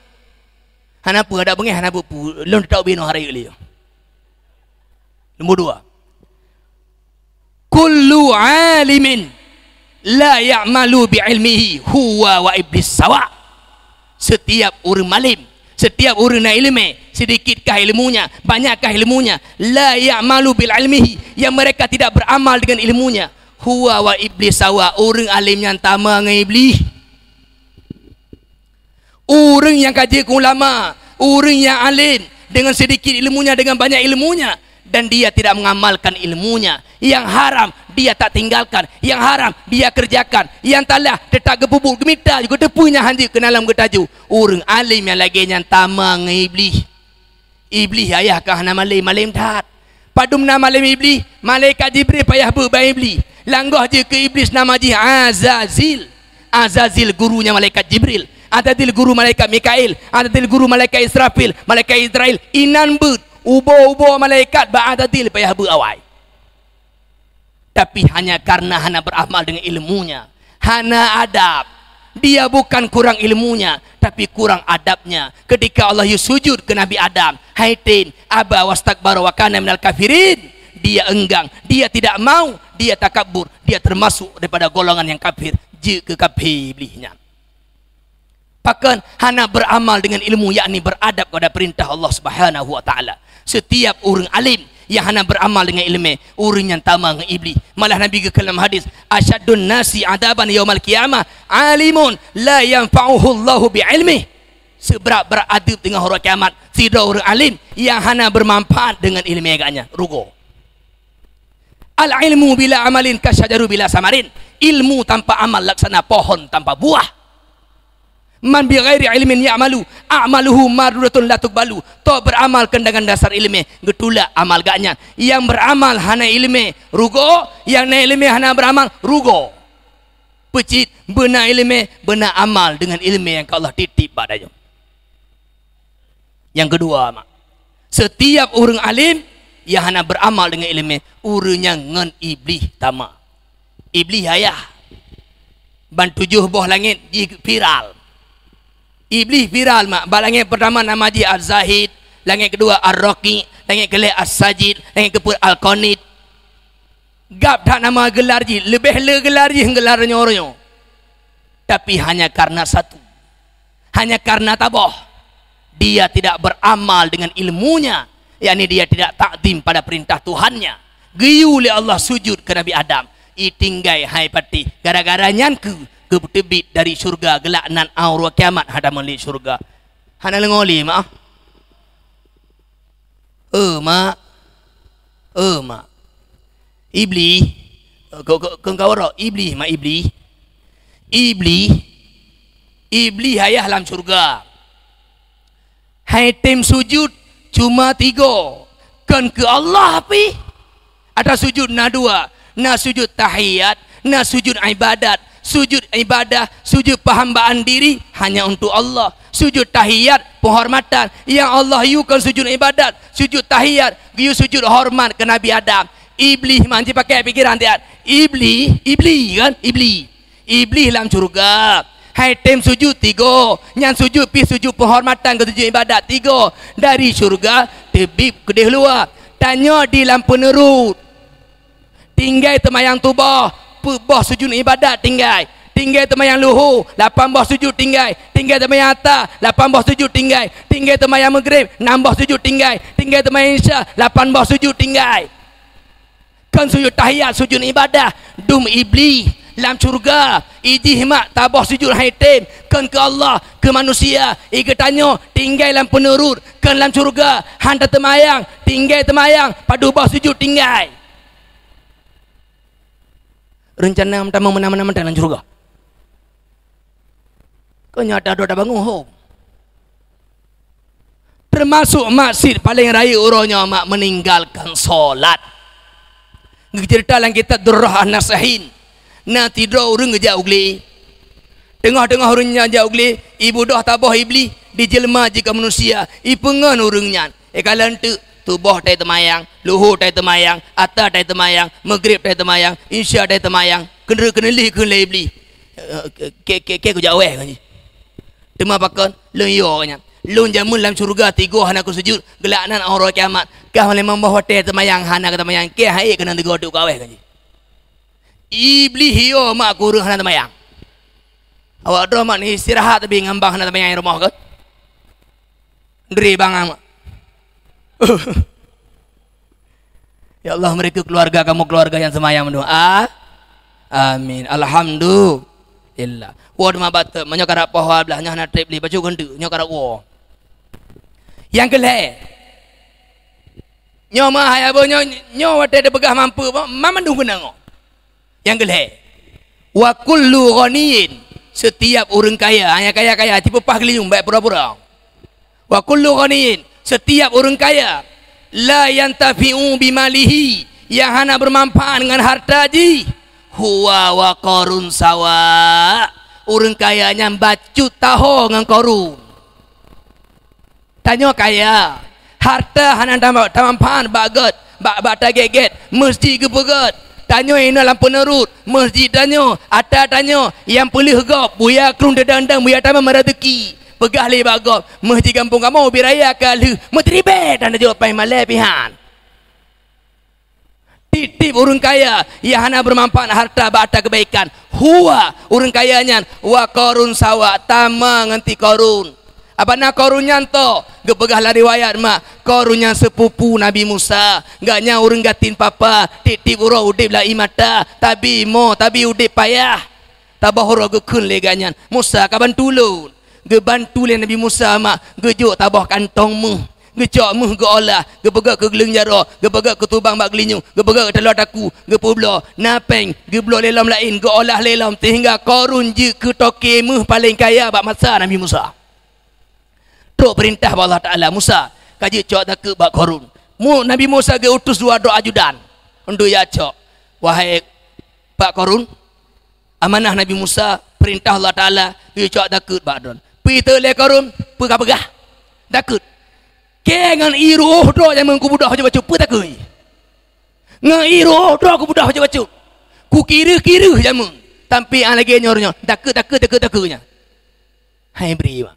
Hana peue, ada beungéh, hana peue-peue. Lôn teutab binoe hari lé. Nombor dua. Kullu alimin la ya'malu bi ilmihi huwa wa iblis sawa. Setiap ureuëng malém, setiap ureuëng na iéleumé, sedikit kah ilmunya, banyak kah ilmunya, la ya'malu bil ilmihi, yang mereka tidak beramal dengan ilmunya, huwa wa iblis sawa, ureuëng além nyan sama ngon iblih. Ureuëng nyang ka jeuet keu ulama, ureuëng nyang além, dengan sedikit ilmunya, dengan banyak ilmunya, dan dia tidak mengamalkan ilmunya, yang haram dia tak tinggalkan, yang haram dia kerjakan, yang talah tetap geupeubuet, geumita, geuteupeue nyang hana jeuet keunan lam geutaju. Ureuëng além nyang lagée nyan sama ngon iblih. Iblih ayah ka hana malém, malém that. Padum na malém iblih, malaikat Jibril payah beuet bak iblih. Langgoh jeuet keu iblih nama jih Azazil. Azazil guru nyang malaikat Jibril. Azazil guru malaikat Mikail. Azazil guru malaikat Israfil, malaikat Israil. Inan beuet, ubo-ubo malaikat bak Azazil payah beuet awai. Tapi hanya karena hana beramal dengan ilmunya, hana adab. Dia bukan kurang ilmunya, tapi kurang adabnya. Ketika Allah yusujud ke Nabi Adam, hai tin, aba wastakbara wa kana minal kafirin. Dia enggang, dia tidak mau, dia takabur, dia termasuk daripada golongan yang kafir. Jeuet keu kafé iblih nyan. Pakon hana beramal dengan ilmu, yakni beradab kepada perintah Allah Subhanahu wa Taala. Setiap ureuëng alim yang hana beramal dengan ilmu, ureuëng nyan sama ngon iblih. Malah Nabi geukheun lam hadis, "Asyaddun nasi adaban yaumal qiyamah alimun la yanfa'uhu Allahu bi ilmih." Seberat-berat adeueb teungoh uroe kiamat sidroe ureuëng alim yang hana bermanfaat dengan ilmu agaknya. Rugoe. Al-ilmu bila amalin kasyajaru bila samarin. Ilmu tanpa amal laksana pohon tanpa buah. Man bi ghairi ilmin ya'malu, a'maluhu mardudatun la tuqbalu. Toh beramal keu dengan dasar ilmu, geutulak amal gaknyan. Yang beramal hana ilmu, rugoe. Yang na ilmu hana beramal, rugoe. Peucit, beuna ilmu, beuna amal dengan ilmu yang ka Allah titip bak tanyoe. Nyang keudua, mak, setiap ureuëng alim yang hana beramal dengan ilmu, ureuëng nyan ngon iblih sama. Iblih ayah. Ban tujoh boh langét jih viral. Iblih viral, mak. Bak langét pertama nama jih Az-Zahid, langét keudua Ar-Raqi, langét keulhée As-Sajid, langét keupeuet Al-Qanit. Gab that nama geular jih, leubeh le geular jih geular nyoe-nyoe. Tapi hanya karena satu, hanya karena taboh, dia tidak beramal dengan ilmunya, yakni dia tidak takzim pada perintah Tuhannya. Geuyue lé Allah sujud keu Nabi Adam. Itinggai hai patéh. Gara-gara nyan kheueh geuteubiet dari syeuruga, geulaknat, uroe kiamat hana tamong lé syeuruga. Hana leungoe lé, mak. Eh, mak. Eh, mak. Iblih. Keu, keu, keu kawa rot. Iblih, mak, Iblih. Iblih. Iblih ayah lam syeuruga. Hai tem sujud cuma tiga. Kon keu Allah pih. Ata sujud na dua, na sujud tahiyat, na sujud ibadat. Sujud ibadah, sujud peuhambaan diri hanya untuk Allah. Sujud tahiyat, penghormatan, yang Allah yue kon sujud ibadat. Sujud tahiyat, geuyue sujud hormat keu Nabi Adam. Iblih manci pakai pikiran tiat. Iblih, Iblih kan? Iblih. Iblih lam syeuruga. Hai tem sujud tiga. Nyan sujud pih sujud penghormatan keu sujud ibadat tiga. Dari syeuruga teubiet keudeh luwa. Tanyoe di lam peuneurut. Tinggai teumayang tuboh, peuet boh sujud ibadat tinggai. Tinggai teumayang luhu, lapan boh sujud tinggai. Tinggai teumayang ata, lapan boh sujud tinggai. Tinggai teumayang meugreb, nam boh sujud tinggai. Tinggai teumayang isya, lapan boh sujud tinggai. Kon sujud tahiyat, sujud ibadah. Dum Iblih lam syeuruga, ijih mak taboh sujud hai tem, kon keu Allah, keu manusia. I geutanyoe tinggai lam peuneurut, kon lam syeuruga, han tateumayang, tinggai teumayang, padub boh sujud tinggai. Reuncana meutamong meunan-meunan mantong lam syeuruga. Keu nyoe ata droe tabangoh hom. Teumasok maksiet paleng rayeuk uroe nyoe mak meuninggalkan solat. Geuceurita lam kitab Durrah An-Nasihin, na sidroe ureuëng geujak u glé. Teungoh-teungoh ureuëng nyan jak u glé, ibeudôh taboh Iblih, dijeulma jih keu manusia, ipeungon ureuëng nyan. Ikalon teuk, tuboh tai teumayang, luhu tai teumayang, ata tai teumayang, meugreb tai teumayang, isya tai teumayang, keuneuk keuneulheueh kheun lé Iblih. Eh, ke, ke, ke kujak wéh ngon jih. Teuma pakon? Lôn yo nyan. Lôn jameun lam syeuruga tiga hana kusujud, geulaknat uroe kiamat. Kah limong boh watée teumayang hana kateumayang, keh hai keunan tiga teuk kawéh ngon jih. Iblih yo mak kureueng hana teumayang. Awak droe mak ni istirahat tapi ngambang hana teumayang rumoh kan? Dri bang amat. Ya Allah, mereka keluarga kamu keluarga yang semayang doa. Amin. Alhamdulillah. Wo teuma batet, meunyoe karap poh dua belas nyoe hana treb lé, bacut keuneuk nyoe karap wo. Nyang keu lhée. Nyoe mah hai abah nyoe, nyoe watée teupeugah mampu, ma mandum keuneuk. Nyang keu lhée. Wa kullu ghaniyin, setiap ureuëng kaya, hanya kaya-kaya, tipeupah geulinyueng, baik pura-pura. Wa kullu ghaniyin, setiap ureuëng kaya, la yantafi'u bimalihi, yang hana bermanfaat dengan harta jih, huwa wa Qarun sawa, ureuëng kaya nyan bacut taho ngon Qarun. Tanyoe kaya, harta hana tamanfaat bak gét, bak, bak tagét-gét, meuseujid geupeugét. Tanyoe inoe lam peuneurut, meuseujid tanyoe, ata tanyoe, nyang peuleueh gob, buya krueng teudang-dang, buya tamong meureuzeukii. Peugah lé bak gob, meuseujid gampông kamoe ubit raya ka lheueh, meuteuribée dan jaweueb paih malée pihan. Tieb-tieb ureuëng kaya nyang hana bermanfaat harta bak ata keubaikan. Huwa, ureuëng kaya nyan, wa Qarun sawa, sama ngon ti Qarun. Abana Qarun nyan toh, geupeugah lam riwayat mak, Qarun nyan seupupu Nabi Musa. Gobnyan ureuëng gasien papa, tieb-tieb uroe udeb lam ié mata, tabi mo, tabi udeb payah. Taboh uroe geukheun lé gobnyan, "Musa ka bantu lôn." Geubantu lé Nabi Musa mak, geujok taboh kantong méuh. Geucok méuh geuolah, geupeugét keu geuleung jaroe, geupeugét keu tubang bak geulinyueng, geupeugét keu taloe takue, geupeubloe, na péng, geubloe lé lom laén, geuolah lé lom, seuhingga Qarun jeuet keu toke méuh paleng kaya bak masa Nabi Musa. Trok peurintah bak Allah Taala, "Musa, ka jeuet cok takeuet bak Qarun." Mu-, Nabi Musa geuutus dua droe ajudan untuk jak cok. "Wahai Pak Qarun, amanah Nabi Musa, peurintah Allah Taala, jeuet cok takeuet bak droen." Peue teuk lé Qarun, peue ka peugah? Takeuet. "Kée ngon ié reuôh droe jameun kubeudôh bacut-bacut, peue takeuet? Ngon ié reuôh droe kubeudôh bacut-bacut. Kukireuh-kireuh jameun. Sampoe lagée nyoe, nyoe. Takeuet, takeuet, takeuet, takeuet nyan." Hai bri, Mak.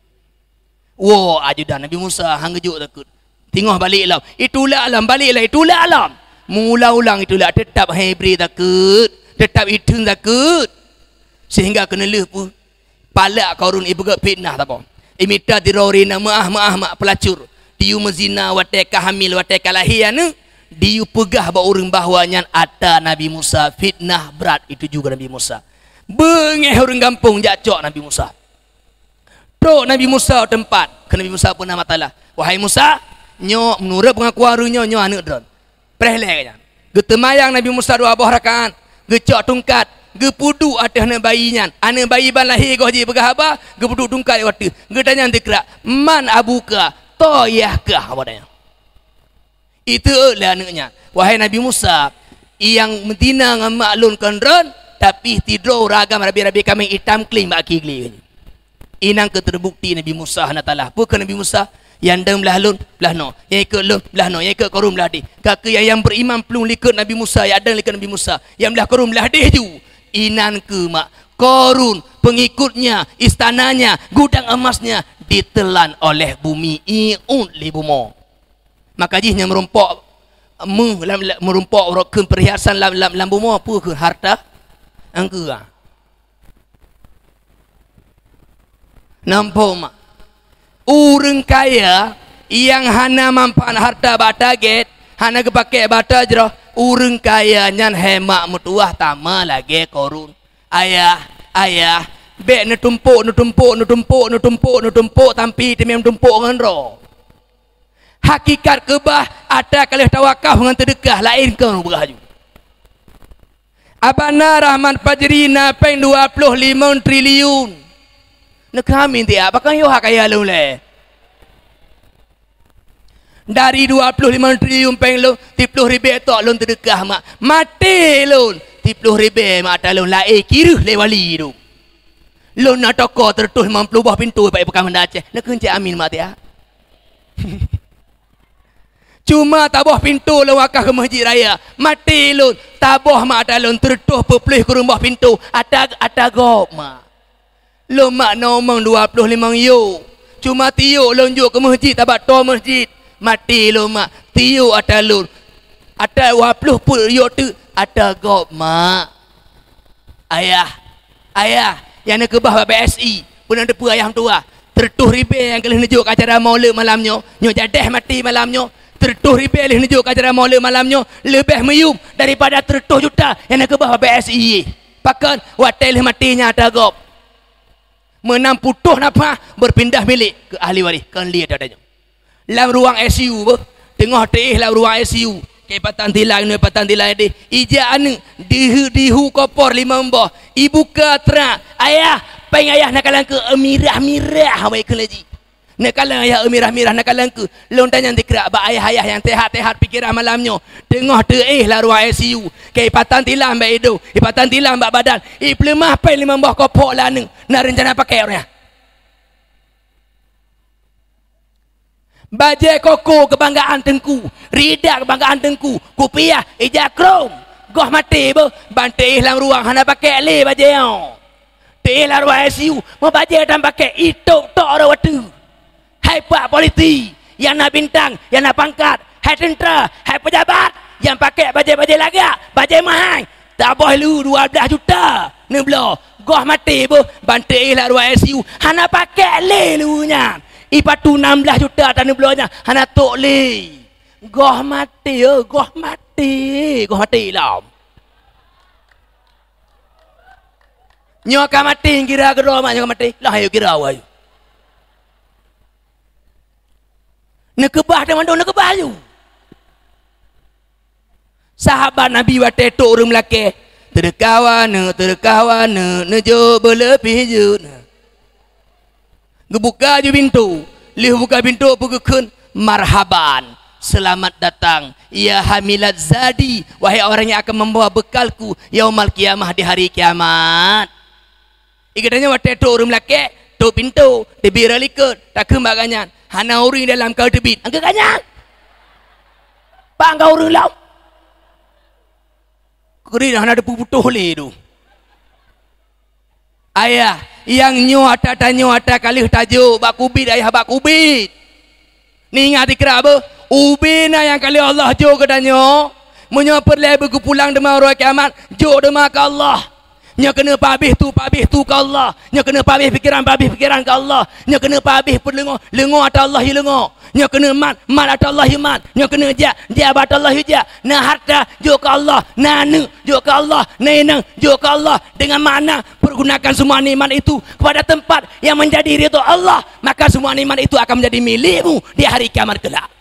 Woe ajudan Nabi Musa han geujok takeuet. Teungoh balek lom, itulak lom, balek lom, itulak lom. Meuulang-ulang itulak, teutap hai bri takeuet, teutap itheun takeuet. Seuhingga keuneulheueh pun palak Qarun ipeugét fitnah saboh. Imita sidroe ureuëng na meuáh-meuáh mak peulacur. Diyue meuzina watée ka hamil, watée ka lahé aneuëk. Diyue peugah bak ureuëng bahwa nyan ata Nabi Musa, fitnah brat jituju keu Nabi Musa. Beungéh ureuëng gampông jak cok Nabi Musa. Trok Nabi Musa u teumpat, kheun Nabi Musa peuna matalah, "Wahai Musa, nyoe meunurot peungakuan ureuëng nyoe, nyoe aneuëk droen." Preh lé nyan. Geuteumayang Nabi Musa dua boh rakaat, geucok tungkat, geupeuduek ateueh aneuëk bayi nyan. Aneuëk bayi ban lahé goh jipeugah haba, geupeuduek tungkat u ateueh. Geutanyong dikrak, "Man abuka?" Toh yah kah? Haba tanyong. Iteuek lé aneuëk nyan, "Wahai Nabi Musa, nyang meutina ngon mak lôn kon droen, tapi sidroe ureuëng agam rabe-rabe kaméng itam kling bak akhé glé." Inan keuh teubukti Nabi Musa hana talah. Peue kheun Nabi Musa? "Nyang dong blah lôn, blah noe. Nyang ikot lôn, blah noe. Nyang ikot Korun, blah deh." Ka keuh nyang, nyang beriman plueng likot Nabi Musa, nyang dong likot Nabi Musa. Nyang blah Korun, blah deh ju. Inan keuh mak, Korun, pengikutnya, istananya, gudang emasnya ditelan oleh bumi, iut lé bumoe. Maka jih nyang meurumpok meuh lam, lam, meurumpok rot kheun perhiasan lam, lam, lam bumoe, peue kheun? Harta. Angkeu ah. Nampak mak? Ureuëng kaya nyang hana manfaat harta bak ata gét, hana geupakék bak ata jroh, ureuëng kaya nyan hemat meutuwah tamah lagée Korun. Ayah, ayah, bék neutumpôk, neutumpôk, neutumpôk, neutumpôk, neutumpôk, sampoe teumé neutumpôk ngon droe. Hakikat keubah ata ka lheueh tawakaf ngon teudeukah, laén keu beurah ju. Abana Rahmat Fajri na péng dua ploh limong triliun. Neukami tiak, pakon yoh kaya lôn lé. Dari dua ploh limong triliun péng lôn, siploh ribée tok lôn teudeukah mak. Maté lôn, siploh ribée mak ata lôn laén kireueh lé wali tu. Lôn na toko teureutôh limong ploh boh pintoe bak peukah Banda Aceh. Neukeuncek amin mak tiak. Cuma taboh pintoe lôn wakah keu meuseujid raya. Maté lôn, taboh mak ata lôn teureutôh peuet ploh kureueng boh pintoe ata, ata gob mak. Lôn mak na umong dua ploh limong yôk. Cuma tiyôk lôn jôk keu meuseujid, tabak toe meuseujid. Maté lôn mak, tiyôk ata lôn. Ata dua ploh peuet yôk teuk ata gob mak. Ayah, ayah, nyang neukeubah bak B S I, peue na teupeue ayah meutuwah? Teureutôh ribée nyang ka lheueh neujok keu acara Maulid malam nyoe, nyoe jadeh maté malam nyoe. Teureutôh ribée lheueh neujok keu acara Maulid malam nyoe, leubeh meuyuem daripada teureutôh juta nyang neukeubah bak B S I. Pakon? Watée lheueh maté nyan ata gob. Meunan putôh nafah, beupindah milék keu ahli waréh, kon lé ata tanyoe. Lam ruang I C U beuh, teungoh teuéh lam ruang I C U, keu patang tilang nyoe patang tilang deh, ijak aneuëk, dihu-dihu kopor limong boh, ibuka trak, "Ayah, péng ayah neukalon keu mirah-mirah," awai keu laju. "Neukalon ayah mirah-mirah, neukalon keu." Lôn tanyong dikrak bak ayah-ayah nyang teuhat-teuhat pikeran malam nyoe, teungoh teuéh lam ruang I C U, keu ipatang tilang bak idong, ipatang tilang bak badan, ipeuleumah péng limong boh kopor lé aneuëk, na reuncana pakai ureuëng nyan. Bajée koko keubanggaan teungku, rida keubanggaan teungku, kupiah ija krom. Goh maté beuh, ban teuéh lam ruang hana pakék lé bajée nyoe. Teuéh lam ruang I C U, meubajée tan pakék, itôb tok rot ateueh. Hai pak polisi, nyang na bintang, nyang na pangkat, hai teuntra, hai peujabat, nyang pakék bajée-bajée lagak, bajée meuhai, taboh lu dua blaih juta neubloe. Goh maté beuh, ban teuéh lam ruang I C U, hana pakék lé lu nyan. Ipatu nam blaih juta taneubloe nyan, hana tok lé. Goh maté, eh, goh maté, goh maté lom. Nyoe ka maté, kira keudroe mak nyoe ka maté. Lah, ayo kira awai. Neukeubah teuma dong neukeubah aju. Sahabat Nabi watée trok ureuëng meulakée, "Teudeukah waneuk, teudeukah waneuk, neujok beuleupih jeuet." Geubuka aju pintoe, lheueh buka pintoe peugeukeuen, "Marhaban, selamat datang, ya hamilat zadi, wahai orang yang akan membawa bekalku yaumal qiyamah, di hari kiamat." Geutanyoe watée trok ureuëng meulakée, trok pintoe, teubiet rot likot, takheun bak gobnyan, "Hana ureuëng dalam, ka teubiet." Angkeu gobnyan. Bang ka ureuëng lom. Keureuna hana teupeu putôh lé tu. Ayah, nyang nyoe ata tanyoe ata ka lheueh tajok bak kubiet, ayah bak kubiet. Neuingat dikrak beuh, ubé na nyang ka lheueh Allah jok keu tanyoe. Meunyoe peureulée beugeupulang teuma uroe kiamat, jok teuma keu Allah. Nyoe keuneuk pabéh tu, pabéh tu keu Allah. Nyoe keuneuk pabéh pikeran, pabéh pikeran keu Allah. Nyoe keuneuk pabéh peuleungoh, leungoh ata Allah, leungoh. Nyoe keuneuk mat, mat ata Allah, mat. Nyoe keuneuk jak, jak bak ata Allah, jak. Na harta, jok keu Allah. Na aneuk, jok keu Allah. Na inong, jok keu Allah. Dengan makna, pergunakan semua nikmat itu kepada tempat yang menjadi ridha Allah. Maka semua nikmat itu akan menjadi milikmu di hari kiamat kelak.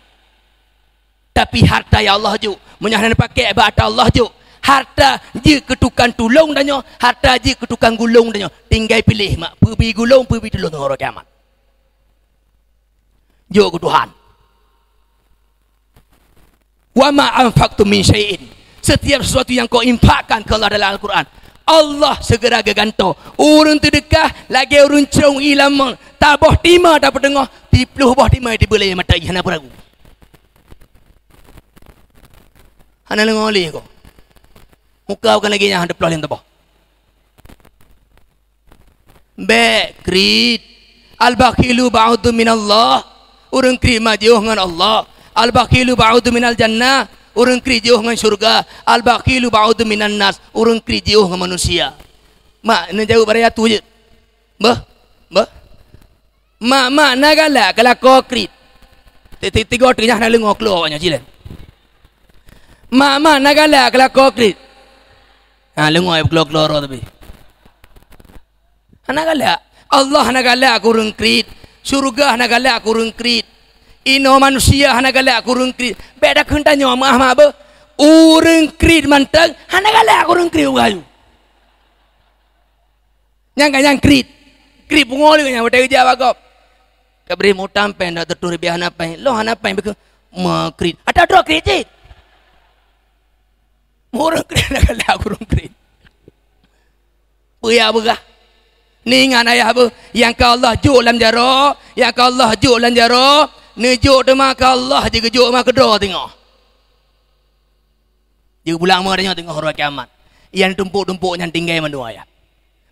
Tapi harta nyang Allah jok, meunyoe hana pakèk bak ata Allah jok, harta jeuet keu tukang tulông tanyoe, harta jeuet keu tukang gulông tanyoe. Tinggai piléh mak, peue bri gulông, peue bri tulông uroe kiamat. Jok keu Tuhan. "Wa ma anfaqtum min syai'in." Setiap sesuatu yang kau infakkan keu Allah dalam Al-Quran, Allah segera geugantoe. Ureuëng teudeukah lagèe ureuëng crông ié lam, taboh tima tapeuteungoh, siplôh boh tima tibeulée mata jih hana peuragu. Hana leungoe lé ko. Muka bukan lagèe nyan, hana peulaih lé taboh. Bèk kriet. Al-bakhilu ba'udun minallah. Ureuëng kriet mak jiôh ngon Allah. Al-bakhilu ba'udun minal jannah. Ureuëng kriet jiôh ngon syeuruga. Al-bakhilu ba'udun minan nas. Ureuëng kriet jiôh ngon manusia. Mak, neujaweueb baraya tu jeuet. Beuh? Beuh? Mak, mak, na galak keu lakoe kriet. Ti-, ti-, tiga teuk nyan hana leungoe keuluar awaknyan, cilén. Mak, mak, na galak keu lakoe kriet. Ha, leungoe keuluar-keuluar roh tapi. Hana galak. Allah hana galak keu ureuëng kriet. Syeuruga hana galak keu ureuëng kriet. Inoe manusia hana galak keu ureuëng kriet. Bèk takheun tanyoe meuah mak beuh. Ureuëng kriet mantong hana galak keu ureuëng kriet uroe rayeuk. Nyang ka nyang kriet. Kriet pungo lé nyan, watèe geujak bak gob. Ka bri mutang péng, dak teutuh ribèe hana péng. Lôn hana péng, bèk keu meukriet. Ata droe kriet cit. Ureuëng kriet na galak ureuëng kriet. Peue ya beugah. Neuingat ayah beuh, nyang ka Allah jok lam jaroe, nyang ka Allah jok lam jaroe, neujok teuma ka Allah jigeujok ma keudroe teungoh. Jeuet pulang meureuñoh teungoh uroe kiamat. Nyang tumpôk-tumpôk nyan tinggai mandua ayat.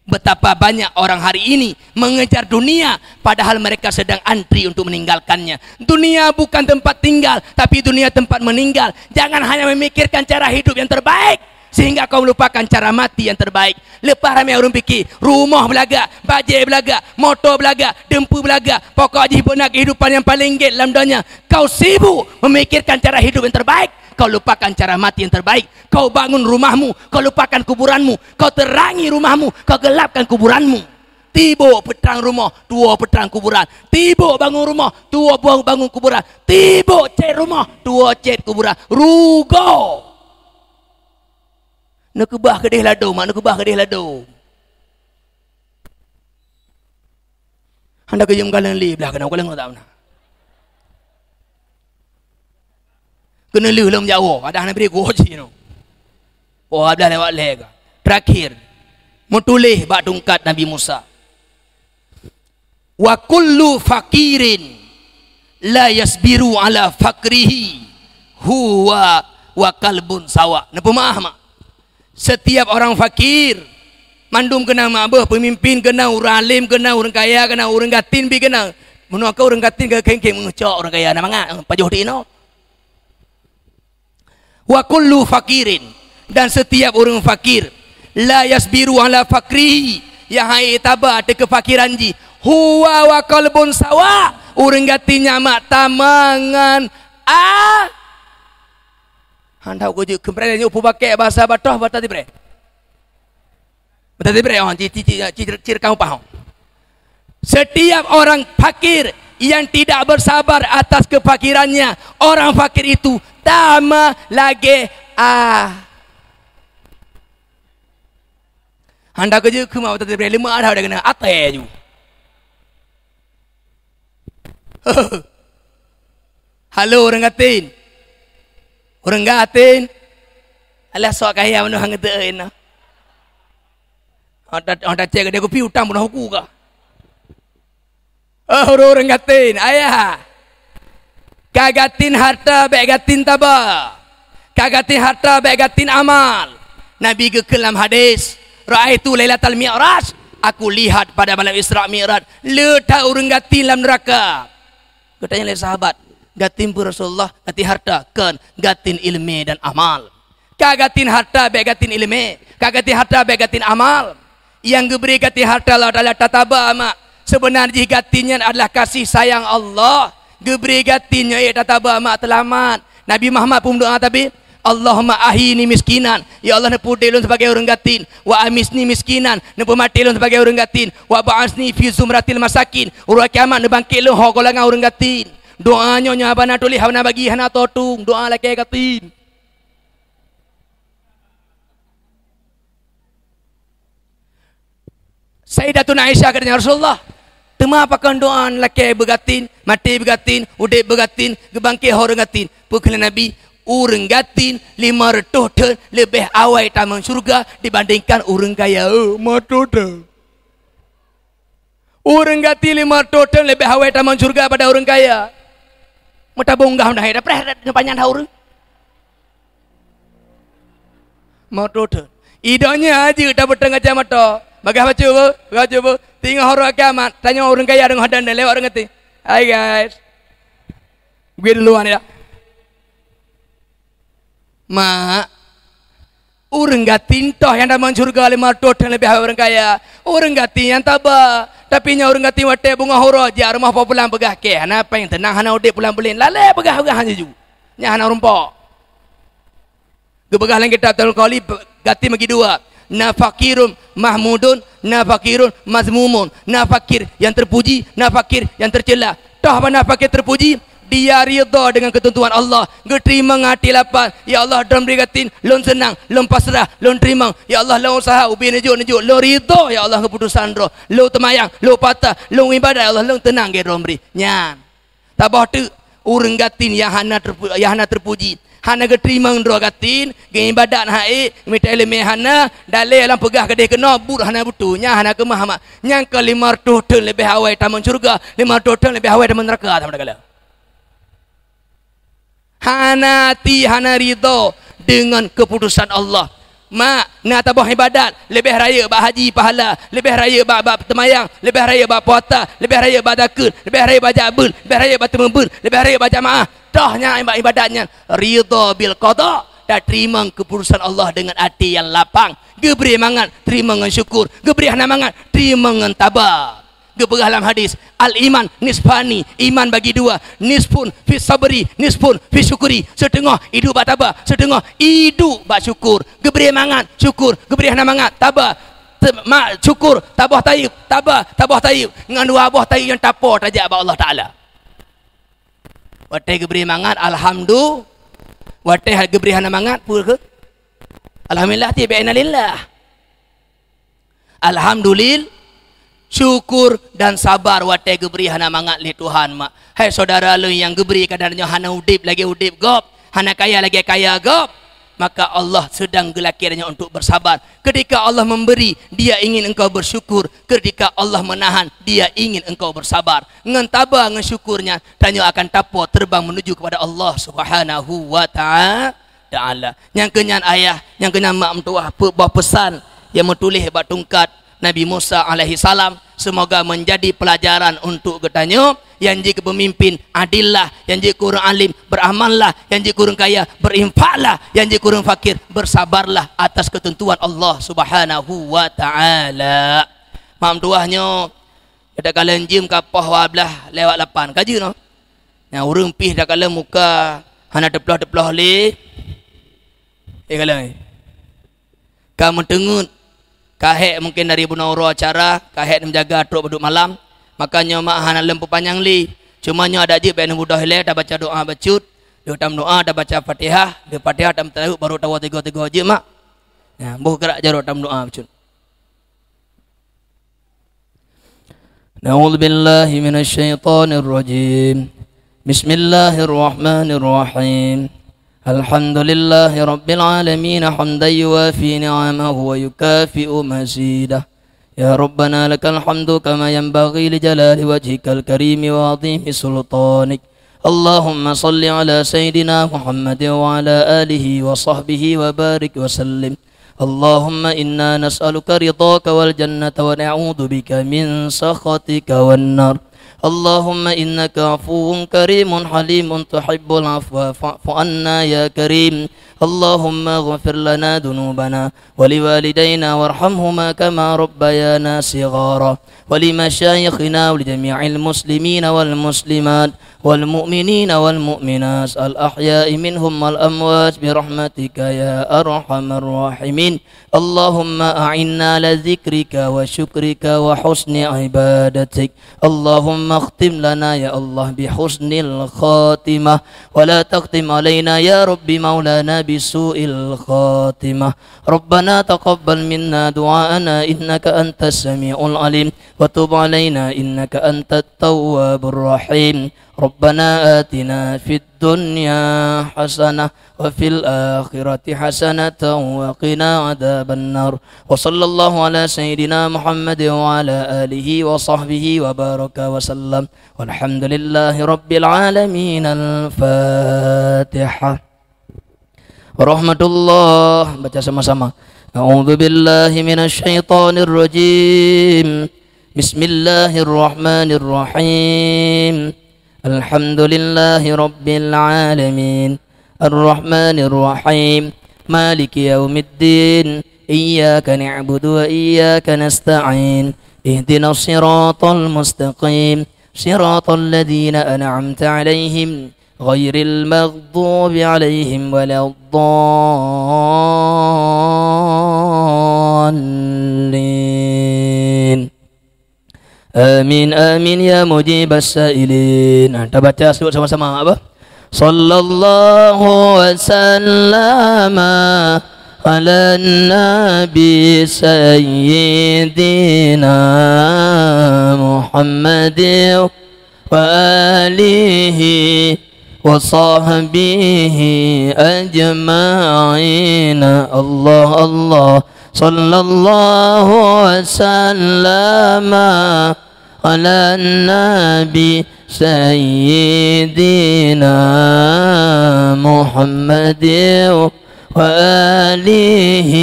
Betapa banyak orang hari ini mengejar dunia, padahal mereka sedang antri untuk meninggalkannya. Dunia bukan tempat tinggal, tapi dunia tempat meninggal. Jangan hanya memikirkan cara hidup yang terbaik, sehingga kau melupakan cara mati yang terbaik. Leupah ramé ureuëng pike, rumoh beulagak, bajée beulagak, moto beulagak, deumpeue beulagak, pokok jih beuna kehidupan nyang paleng gét lam donya. Kau sibuk memikirkan cara hidup yang terbaik, kau lupakan cara mati yang terbaik. Kau bangun rumahmu, kau lupakan kuburanmu. Kau terangi rumahmu, kau gelapkan kuburanmu. Tibok peutrang rumoh, tuwoe peutrang kuburan. Tibok bangun rumoh, tuwoe bang-, bangun kuburan. Tibok cét rumoh, tuwoe cét kuburan. Rugoe! Neukeubah keudeh ladôm, mak, neukeubah keudeh ladôm. Hana geuyue meukalon lé blah keunan, kalon tak pernah. Keuneuk lheueh lom jak woe, padahai hana bri kuwoe jih nyoe. Woe blah lewat lhèe ka. Terakhir, meutuléh bak tungkat Nabi Musa. "Wa kullu fakirin la yasbiru ala fakrihi huwa wa kalbun sawa." Neupeumeu'ah mak? Setiap orang fakir, mandum keunan mak beuh, peumimpin keunan, ureuëng além keunan, ureuëng kaya keunan, ureuëng gasien pih keunan. Meunoe keu ureuëng gasien ka kheng-kheng meucok ureuëng kaya na mangat, eh, pajoh di inoe. Wa kullu fakirin, dan setiap ureuëng fakir, la yasbiru ala fakrihi, nyang han ék taba ateueh keufakiran jih, huwa wa kalbun sawa, ureuëng gasien nyan mak sama ngon a Han tau kujeuet keu brée nyoe peubakée basa batoh bata tibrée. Bata tibrée, oh, ci, ci, ci, ci, ci rekam upah, oh. Setiap orang fakir yang tidak bersabar atas kefakirannya, orang fakir itu sama lagée, ah. Han tau kujeuet keu mak bata tibrée, leumah dah udah keuneuk até ju. Halo, ureuëng gasien. Ureuëng gasien. Alah, sok kaya meunoe ngeuteu'en na. Orang ta-, orang tacek geude kupi utang peunoh uku ka. Oh, ureuëng gasien, ayah. Ka gasien harta, bék gasien taba. Ka gasien harta, bék gasien amal. Nabi geukheun lam hadis, "Ra'aitu lailatal mi'raj," aku lihat pada malam Isra Mi'raj, le that ureuëng gasien lam neuraka. Geutanyong lé sahabat, "Gasien peue Rasulullah?" "Gasien harta." "Kon, gasien iéleumé dan amal." Ka gasien harta, bék gasien iéleumé. Ka gaki hareuta bék gaki amal. Nyang geubri gaki hareuta Allah Taala tataba mak. Seubeuna jih gaki nyan adalah kasih sayang Allah. Geubri gaki nyoe ék tataba mak teulamat. Nabi Muhammad pun doa tapi, "Allahumma ahyini miskinan." Ya Allah, neupeudeh lôn sebagai ureuëng gaki. "Wa amitni miskinan." Neupeumaté lôn sebagai ureuëng gaki. "Wa ba'atsni fi zumratil masakin." Uroe kiamat neubangkét lôn ho golongan ureuëng gaki. Doa nyoe nyoe haba na tuléh, haba na bagi, hana totung. Doa lakée gaki. Sayyidatuna Aisyah geutanyong, "Ya Rasulullah, teuma pakon doa lakée beugatin, maté beugatin, udeb beugatin, geubangkét ho ureuëng gatin?" Peukheun lé Nabi, "Ureuëng gatin lima reutôh thon leubeh awai tamong syeuruga dibandingkan ureuëng kaya." Oh, meutoe teuh. Ureuëng gati lima reutôh thon leubeh awai tamong syeuruga pada ureuëng kaya. Meutabong gah meudah, dah preh, dah panyang dah ureuëng. Meutoe thon. Idonya jeuet tapeutong kacamata. Bagaih bacut bu, bacut bu. Teungoh uroe kiamat, tanyoe ureuëng kaya deungoh dan lewat ureuëng gati. Hai guys. Gue duluan ya. Mak, ureuëng gati toh nyang tamong syeuruga lima reutôh thon leubeh awai ureuëng kaya. Ureuëng gati nyang taba. Tapi nyoe ureuëng gati watée beungoh uroe jak rumoh po pulang peugah kée, hana péng, teunang, hana udeb pulang buleuen. Lalée peugah-peugah nyan ju. Nyan hana rumpok. Geupeugah lam kitab Tafsirul Qali, gati meugi dua. Na fakirun mahmudun, na fakirun mazmumun. Na fakir yang terpuji, na fakir yang tercela. Toh hana fakir terpuji, dia ridha dengan ketentuan Allah. Geuteurimong até lapang. Ya Allah, droe bri gatin, lôn seunang, lôn pasrah, lôn teurimong. Ya Allah, lôn useuha ubé neujok-neujok, lôn ridha, ya Allah, keuputusan droe. Lôn teumayang, lôn puasa, lôn ibadat, ya Allah, lôn teunang lagée droe bri. Nyan. Taboh teuk, ureuëng gatin nyang hana terpu-, nyang hana teupuji, hana geuteurimong droe gatin, geuibadat hana ék, mita iéleumé hana, dalé lam peugah keudeh keunoe, buet hana beutôi, nyan hana keumah mak. Nyang keu lima reutôh thon leubeh awai tamong syeuruga, lima reutôh thon leubeh awai tamong neuraka, sama dagala. Hana ati, hana ridha deungon keuputusan Allah. Mak, na taboh ibadat, leubeh rayeuk bak haji pahala, leubeh rayeuk bak, bak teumayang, leubeh rayeuk bak puasa, leubeh rayeuk bak zakeuet, leubeh rayeuk bak jak beuet, leubeh rayeuk bak teumeubeuet, leubeh rayeuk bak jamaah. Toh nyang iba-, ibadat nyan ridha bil qada, tateurimong keuputusan Allah deungon até nyang lapang. Geubri mangat, teurimong ngon syukur. Geubri hana mangat, teurimong ngon taba. Geupeugah lam hadis, "Al-iman nisfani," iman bagi dua, "nisfun fi sabri, nisfun fi syukri." Siteungoh iduek bak taba, siteungoh iduek bak syukur. Geubri mangat, syukur, geubri hana mangat, taba. Te-, ma-, syukur, taboh tayeb, taba, taboh tayeb. Ngon dua boh tayeb nyang tapo tajak bak Allah Taala. Watée geubri mangat, alhamdu-, watée geubri hana mangat, peue keuh? Alhamdulillah, tieb innalillah. Alhamdulil-, syukur dan sabar watée geubri hana mangat lé Tuhan, mak. Hai syedara lôn nyang geubri kadang nyoe hana udeb lagée udeb gob, hana kaya lagée kaya gob, maka Allah sedang geulakée tanyoe untuk bersabar. Ketika Allah memberi, Dia ingin engkau bersyukur. Ketika Allah menahan, Dia ingin engkau bersabar. Ngon taba ngon syukur nyan, tanyoe akan tapo terbang menuju kepada Allah Subhanahu wa ta'a-, Ta'ala. Nyang keunyan ayah, nyang keunyan mak meutuwah, peuet boh peusan nyang meutuléh bak tungkat Nabi Musa alaihi salam, semoga menjadi pelajaran untuk geutanyoe. Nyang jeuet keu peumimpin, adillah. Nyang jeuet keu ureuëng alim, beramallah. Nyang jeuet keu ureuëng kaya, berinfaklah. Nyang jeuet keu ureuëng fakir, bersabarlah atas ketentuan Allah Subhanahu wa Ta'ala. Mak meutuwah nyoe, takalon jeuem ka poh dua blaih lewat lapan. Ka jeuet nyoe. Nyang ureuëng pih takalon muka hana teuploh-teuploh lé. Eh, kalon, eh. Ka meuteungeut, ka hék mungken dari bunoe uroe acara, ka hék neumeujaga trok padub malam, maka nyoe mak hana lom peupanyang lé. Cuma nyoe adak jeuet bék neumudoh ilée, tabaca doa bacut, lheueh tameudoa, tabaca Fatihah, lheueh Fatihah tameutalaweuet, barô tawoe tiga-tiga jeuet mak. Nyan, boh geurak jaroe tameudoa bacut. أعوذ بالله من الشيطان الرجيم. بسم الله الرحمن الرحيم. الحمد لله رب العالمين، حمدا يوافي نعمه ويكافئ مزيده. يا ربنا لك الحمد كما ينبغي لجلال وجهك الكريم وعظيم سلطانك. اللهم صل على سيدنا محمد وعلى آله وصحبه وبارك وسلم. اللهم إنا نسألك رضاك والجنة ونعوذ بك من سخطك والنار. اللهم إنك عفو كريم حليم تحب العفو فاعف عنا يا كريم. اللهم اغفر لنا ذنوبنا ولوالدينا وارحمهما كما ربيانا صغارا، ولمشايخنا ولجميع المسلمين والمسلمات والمؤمنين والمؤمنات الأحياء منهم والأموات برحمتك يا أرحم الراحمين. اللهم أعنا على ذكرك وشكرك وحسن عبادتك. اللهم اختم لنا يا الله بحسن الخاتمة، ولا تختم علينا يا رب مولانا بسوء الخاتمة. ربنا تقبل منا دعاءنا إنك أنت السميع العليم، وتب علينا إنك أنت التواب الرحيم. ربنا آتنا في الدنيا حسنة وفي الآخرة حسنة وقنا عذاب النار. وصلى الله على سيدنا محمد وعلى آله وصحبه وبارك وسلم. والحمد لله رب العالمين. الفاتحة. Rahmatullah. Baca sama-sama. أعوذ بالله من الشيطان الرجيم. بسم الله الرحمن الرحيم. الحمد لله رب العالمين. الرحمن الرحيم. مالك يوم الدين. إياك نعبد وإياك نستعين. اهدنا الصراط المستقيم. صراط الذين أنعمت عليهم غير المغضوب عليهم ولا الضالين. آمين، آمين يا مجيب السائلين. Nah, kita baca sebut sama-sama apa? صلى الله وسلم على النبي سيدنا محمد وآله وصحبه أجمعين. الله، الله. صلى الله وسلم على النبي سيدنا محمد وآله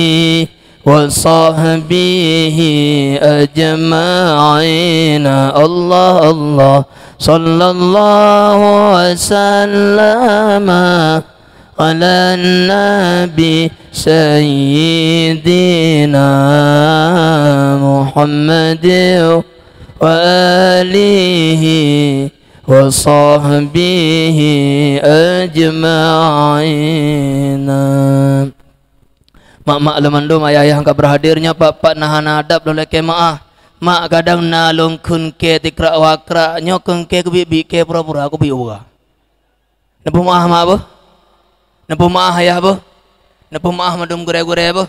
وصحبه أجمعين. الله، الله. صلى الله وسلم على النبي سيدنا محمد وآله وصحبه أجمعين. Mak-mak lôn mandum, ayah-ayah nyang ka beuhadir nyoe, pat-pat na hana adab lôn lakée meu'ah. Mak, kadang na lôn kheun kée tikrak wakrak, nyoe kheun kée keubiet-biet, kée pura-pura keubiet uroe. Neupeumeu'ah mak beuh? Neupeumeu'ah ayah beuh? Neupeumeu'ah mandum gurée-gurée beuh?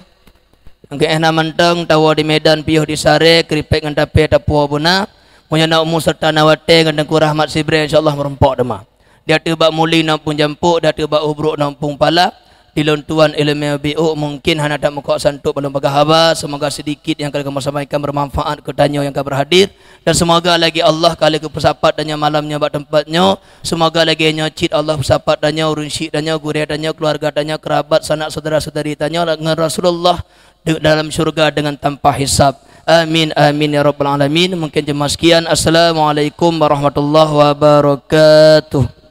Nyang keu éh na mantong, tawoe di Medan, piôh di Sarée, keuripek ngon tapée tapuwoe beuna. Meunyoe na umu seureuta na watée ngon Teungku Rahmat Sibrée, insya Allah meurumpok teuma. Di ateueh bak muli na Pueng Jampok, di ateueh bak ubrok na Pueng Pala, di lôn tuan ileumé biôk, mungkin hana that meukoh santôk ban lôn peugah haba, seumoga sidikit nyang ka lôn sampaikan beumanfaat keu tanyoe nyang ka beuhadir, dan seumoga lagée Allah ka lheueh geupeusapat tanyoe malam nyoe bak teumpat nyoe, seumoga lagée nyoe cit Allah peusapat tanyoe, ureuëng syik tanyoe, gurée tanyoe, keuluwarga tanyoe, keurabat, sanak syedara-syedari tanyoe ngon Rasulullah de-, dalam syurga deungon tanpa hisab. Amin, amin ya rabbal alamin. Mungkin cuma sekian. Assalamualaikum warahmatullahi wabarakatuh.